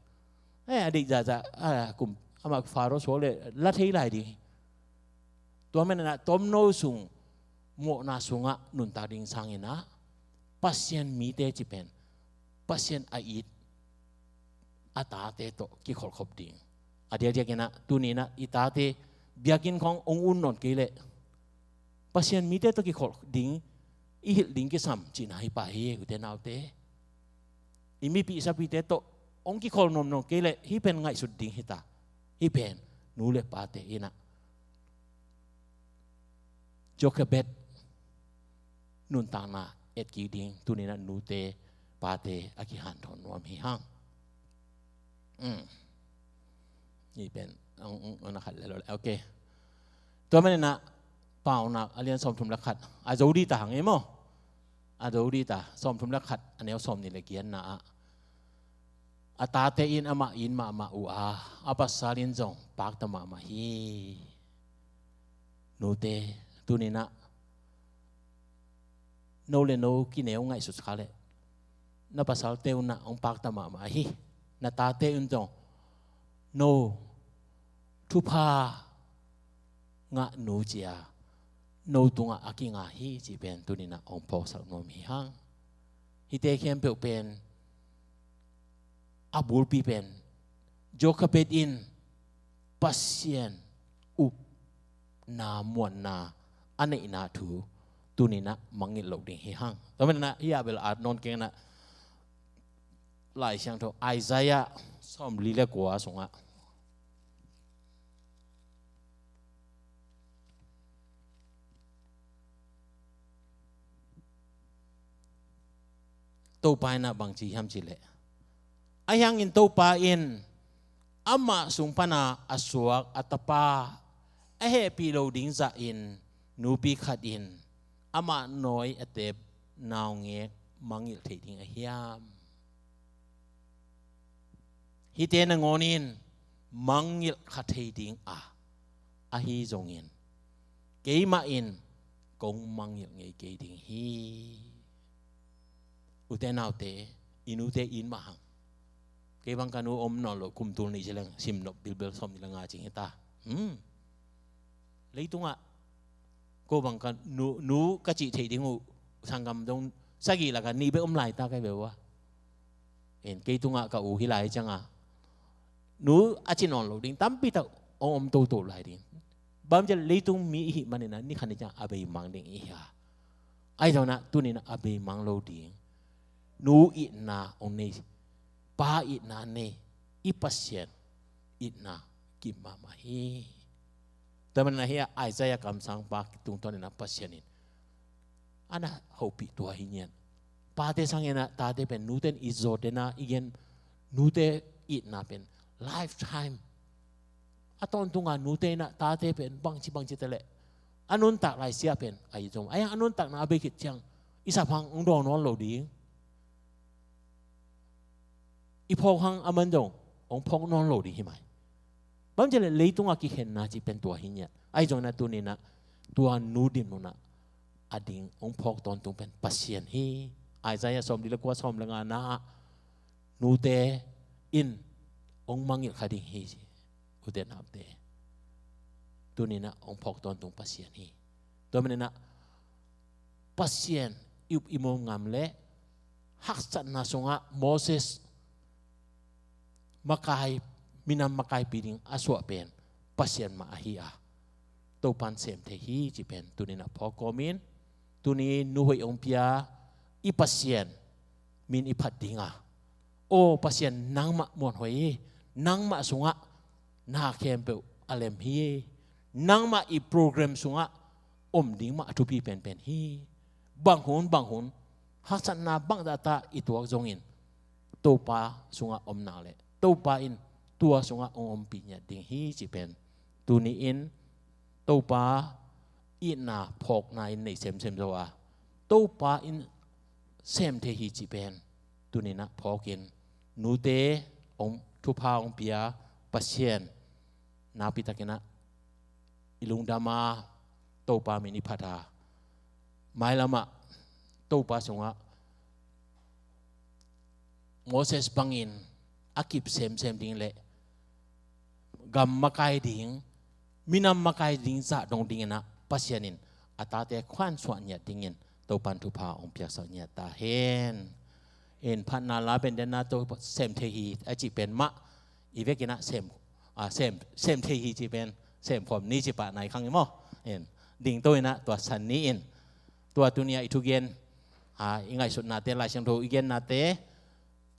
Eh, a dik zahzah, ah, kum, amah Faro suak leh la thei lai ding. Tua manin ah tomno sung, mawhna sungah nuntak ding sangin ah Pasian mite ci pen Pasian a it a tate tawh kikholhkhop ding. A diakdiakin ah tuni-in ah i tate biakinn khawng hong ut nawn kei leh Pasian mite tawh kikholh ding i hilh ding kisam cihna hi pah hi, ute naute. I mipih sapite tawh hong kikholh nuam nawn kei leh hih pen ngaihsut ding hi ta. Hih pen nu le pate in ah Jokebed nuntakna etkik ding tuni-in ah nute pate a kihanthawn nuam hi hang. Um. Hih pen, ang, ang, ang na khat le lo le. Okay. Tua maninah Paunak a lian sawmthum le khat a zo dih ta hang ei maw? A zo dih ta, sawmthum le khat a neu sawmnih le giatna ah, a tate in amah it mahmah uh a, a pasal in zong pakta mahmah hi. Nute, tuninah no le no kineu ngaihsut kha leh na pasalte unah hong pakta mahmah hi. Na tate un zong no thupha ngah nu cia no tungah a kinga hi cih pen tuninah hong phawksak nuam hi hang. Hihte khempeuh pen a bulpi pen Jochebed in Pasian upna muanna a neihna thu tuninah mangngilh loh ding hi hang. Tua maninah hih a bel at nawn kengnah Lai Siangtho Isaiah sawmli le kua sungah Topa inah bangci hiam cih leh, ahi hangin Topa in amah sung pana a suak a tapa a hehpih lo ding zahin nupi khat in amah nawi a tep naungek mangngilh thei ding a hiam? Hihte nangawn in mangngilh kha thei ding a, ahi zongin keimah in kong mangngilh ngei kei ding hi. Ute naute, i nute it mah hang. Kei bang ka nu om nawn lo kum tul nih ci leng sim nop bilbel sawmnih le nga cing hi ta. Hmm. Leitungah ko bang ka nu, nu ka cih theih ding uh sanggam dong sagih lakah nih bek om lai ta kai ve ua. En, kei tungah ka u hi lai cianga nu a ci nawn lo ding tampi tak hong om toto lai ding. Bang ci leitung mi i hih maninah ni khan i ciang a beimang ding i hi a. Ahi zonah tuninah a beimang lo ding. Nu itna hong nei, pa itna nei, i Pasian itna kim mahmah hi. Tua maninah hih a Isaiah kamsangpa tungtawninah Pasian in ana hopih tua hi ngiat. Pate sanginah tate pen nute in it zawt dena i gen, nute itna pen lifetime. A tawntunga nute inah tate pen bangci bangci teleh a nuntak lai sia pen a it zong, a nuntakna a bei khit ciang i sap hang hong dawn nawn lo ding. I phawk hang a man zong hong phawk nawn lo ding hi mai. Bang ci leh leitunga kikhenna cih pen tua hi ngiat. Ahi zonginah tuninah tua nu dim nunah a ding hong phawk tawntung pen Pasian hi. Isaiah sawmli le kua sawm le ngana ah nute in hong mangngilh kha ding hi ci. Ute naute, tuninah hong phawk tawntung Pasian hi. Tua maninah Pasian i up i mawm ngam leh haksatna sungah Moses makai, minam makaipi ding a suah pen Pasian mah ahi a, Topan sem thei hi cih pen tuninah phawk kawmin, tuni nu hoih hong pia i Pasian min i phat dinga, aw Pasian, nangmah muanhuai hi, nangmah sungah na khempeuh a lem hi, nangmah i program sungah om ding mah a thupi penpen hi. Bang hun bang hun haksatna bangzahta i tuak zongin Topa sungah om nak leh Topa in tua sungah hong ompih ngiat ding hi cih pen tuni-in Topa itna phawkna in nei semsem zo a, Topa in sem thei hi cih pen tuninah phawkin, nute hong thupha hong pia Pasian nakpitakinah i lungdam a, Topa min i phat a, mailamah Topa sungah Moses bangin a kip semsem ding leh gam makai ding, minam makai ding zah dong dinginah Pasian in a tate khuansuah ngiat dingin Topan thupha hong piaksak ngiat ta hen. In phatna la pen denna Topa sem thei hi a cih pen mah i vekinah sem, a, sem, sem thei hi cih pen sem khawm ni cih pah nai khang i maw? In dingto inah tua san ni in tua tunia i thugen, a, i ngaihsutnate, Lai Siangtho i gennate,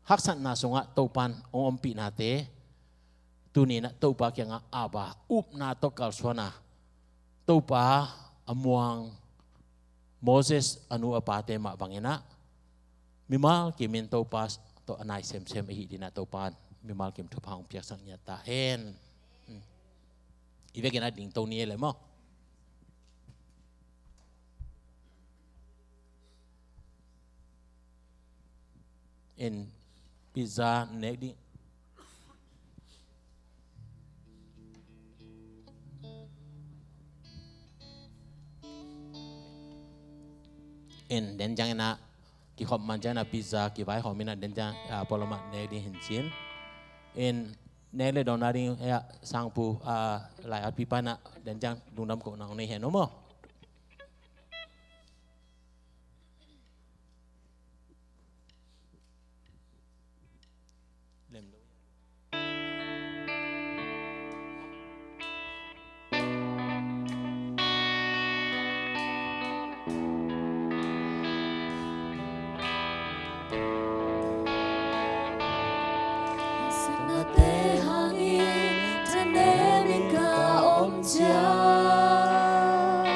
haksatna sungah Topan hong ompihnate, tuninah Topa kiangah Abba, upna tawh kalsuana, Topa a muang Moses a nu a pate mah banginah mimal kimin Topa tawh a nai semsem ahi dinah Topan mimal kim thupha hong piaksak ngiat ta hen. I vekinah dingto ni e le maw? In pizza nek ding. In den ciang in ah kikhop man ciang in ah pizza kivaikhawm in ah den ciang, ah, pualam ah nek ding hi ci in. In nek le dawng nading, eh, sangpu, ah, lai-at pipa in ah den ciang lungdam kohna hong nei hen maw. Haksatnate hangin thanemin ka om ciang,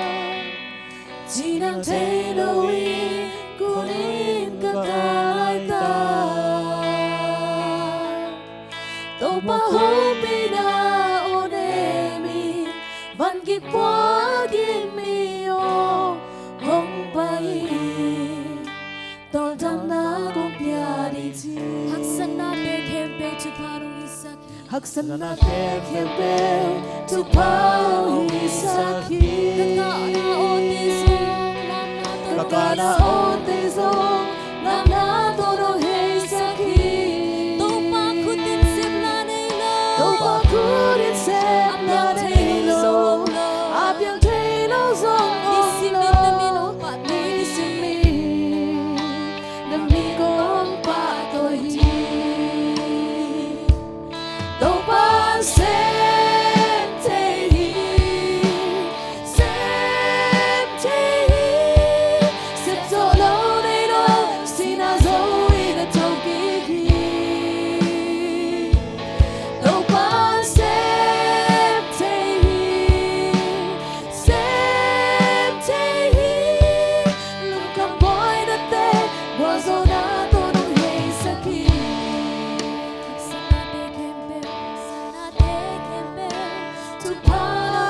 cinang thei lo in kunin ka ka laitak. Topa hopihna aw nem in, van gik pua gik mi aw hong pai in, tawldamna kong pia ding ci. Haksatnate khempeuh thupha nong hisak hi. Haksatnate khempeuh thupha nong hisak hi. Ka kahna awte zong lamna tawh, ka kahna awte zong lamna tawh nong heisak hi. Topa khut in sepna nei lo, Topa khut in sepna nei lo, a piang thei lo zong om lo. Nisimin na min hong pahtawi, nisimin na min kong pahtawi hi. Topa'n sem thei hi, sem thei hi. Sep zawh lo nei lo, sihna zo in a thokik hi. Topa'n sem thei hi, sem thei hi. Lungkham buainate gualzawhna tawh nong heisak hi. Haksatnate khempeuh, haksatnate khempeuh thupha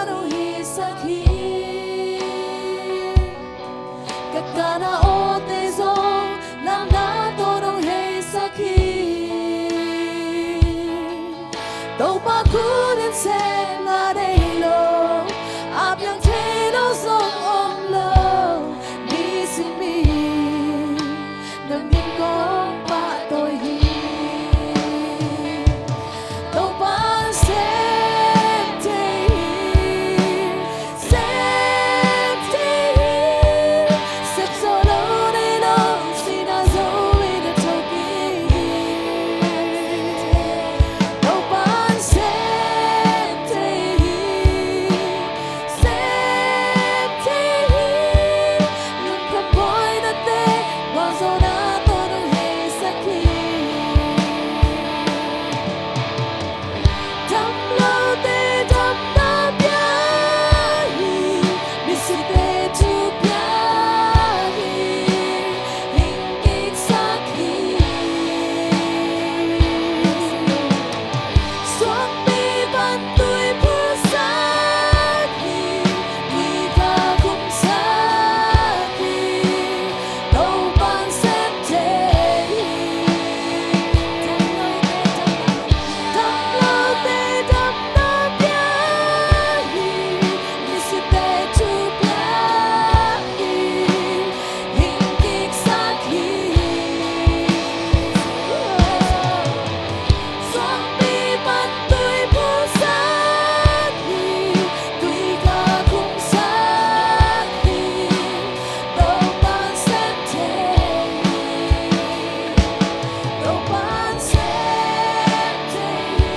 nong hisak hi. Ka kahna awte zong lamna tawh nong heisak hi. Topa khut in sepna nei lo, a piang thei lo zong om lo. Nisimin na min kong pahtawi hi. Topa'n sem thei hi, sem thei hi. Sep zawh lo nei lo, sihna zo in a thokik hi. Topa'n sem thei hi, sem thei hi. Lungkham buainate gualzawhna tawh nong heisak hi. Dam lote damna pia hi, misitte thu pia hi, hing kiksak hi. Suangpi pan tui phulsak hi, tui kha khumsak hi. Topa'n sem thei hi. Dam lote damna pia hi, misitte thu pia hi, hing kiksak hi. Suangpi pan tui phulsak hi, tui kha khumsak hi. Topa'n sem thei hi. Topa'n sem thei hi.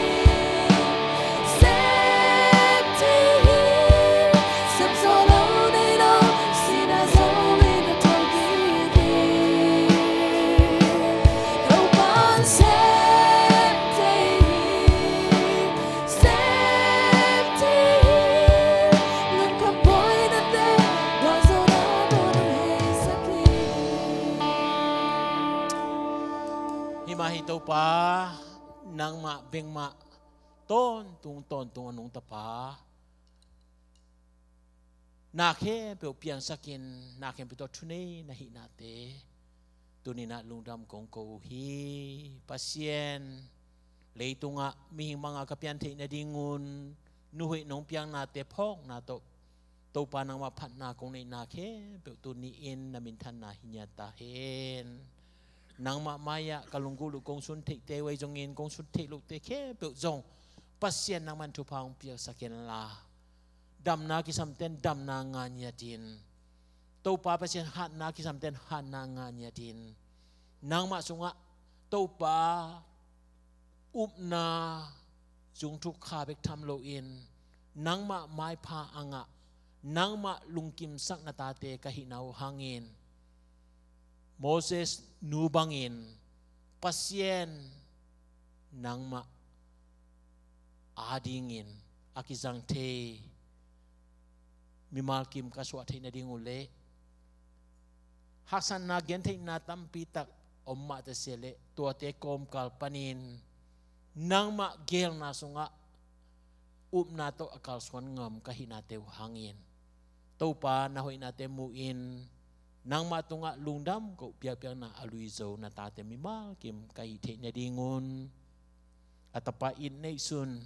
Sem thei hi. Sep zawh lo nei lo, sihna zo in a thokik hi. Topa'n sem thei hi, sem thei hi. Lungkham buainate gualzawhna tawh nong heisak hi. Hi mah hi Topa, nangmah bek mah tawntung tawntung a nungta Pa, na khempeuh piangsakin, na khempeuh tawh thunei na hihnate Tuni-in ah lungdam kong ko uh hi. Pasian, leitungah mihing bangah ka pian theih nadingun nuhoih nong piaknate phawkna tawh Topa nangmah phatna kong neihna khempeuh tuni-in na minthanna hi ngiat ta hen. Nangmah mai-ah ka lunggulh uh kong sun theihte uh ahi zongin kong sun theih lohte khempeuh zong Pasian nangmah in thupha hong piaksak hen la, damna kisamten damna ngah ngiat in, Topa Pasian hatna kisamten hatna ngah ngiat in, nangmah sungah Topa upna zungthuk kha bek tham loin nangmah maipha a ngah, nangmah lungkimsak na tate ka hihna uh hangin Moses nu bangin Pasian nangmah adingin a kizang thei mimal kim ka suah theih nading uh leh haksatna gentheihna tampi tak om mah ta sia leh tuate kawmkal panin nangmah geelna sungah upna tawh a kalsuan ngam ka hihnate uh hangin Topa na hoihnate mu-in nangmah tungah lungdam koh biakpiakna a luizo na tate mimal kim ka hih theih nadingun a tapa it neihsun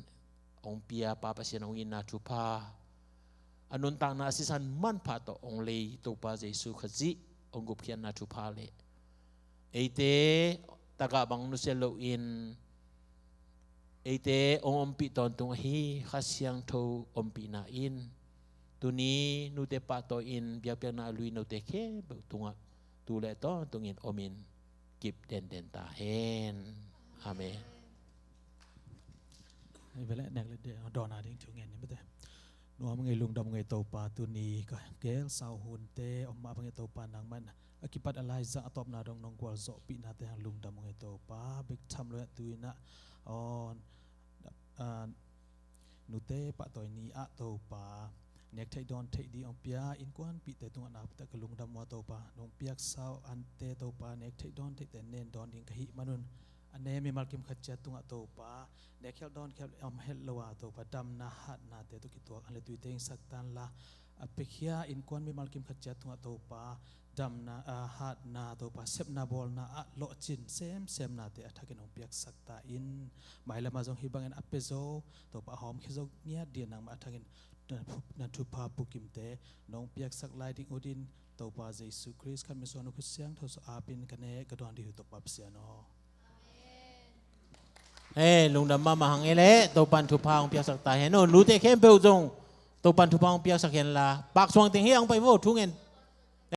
hong pia Pa Pasian hong itna thupha, a nuntakna a sisan manpha tawh hong lei Topa Jesu Khazih hong gupkhiatna thupha leh eite tagah bang nusia loin eite hong ompih tawntung ahi Kha Siangtho ompihna in tuni nute pahtawi-in biakpiakna a lui note khempeuh tungah tu le tawntungin omin kip denden ta hen. Amen. Hei vele nek le de dawna ding thu ngen ni mate. Nuam ngei lungdam ngei Topa, tuni ka gel sau hunte om mah bangin Topa nangman a kipat a laizang a tawpna dong nong gualzawhpihnate hang lungdam ngei Topa. Bek tham lo tu-in ah, aw, ah, nute pahtawi ni ah Topa nek theih dawn theih ding hong pia innkuanpihte tungah nakpi tak ka lungdam uh a Topa, nong piaksa uh ante Topa nek theih dawn theihte nen dawn ding ka hih manun a ne mimal kim khat ciat tungah Topa nek khial dawn khial om het lo a Topa damna hatnate tawh kituak an le tuite hingsak tan la, a piakhia innkuan mimal kim khat ciat tungah Topa damna, a, hatna Topa sepna bawlna a lawhcin semsemnate a thakin hong piaksak ta in, mailam ah zong hih bangin a pia zo Topa a hawmkhia zo ngiat ding nangmah a thakin na thu-, na thupha pukimte nong piaksak lai ding uh din Topa Jesu Khrist khat min suan uh Kha Siangtho suah apin ka nek ka dawn ding uh hi Topa Pasian aw. Hei, lungdam mahmah hang e leh Topan thupha hong piaksak ta hen. Aw, nute khempeuh zong Topan thupha hong piaksak hen la, Pak Suang teng hi hong pai vo, thu ngen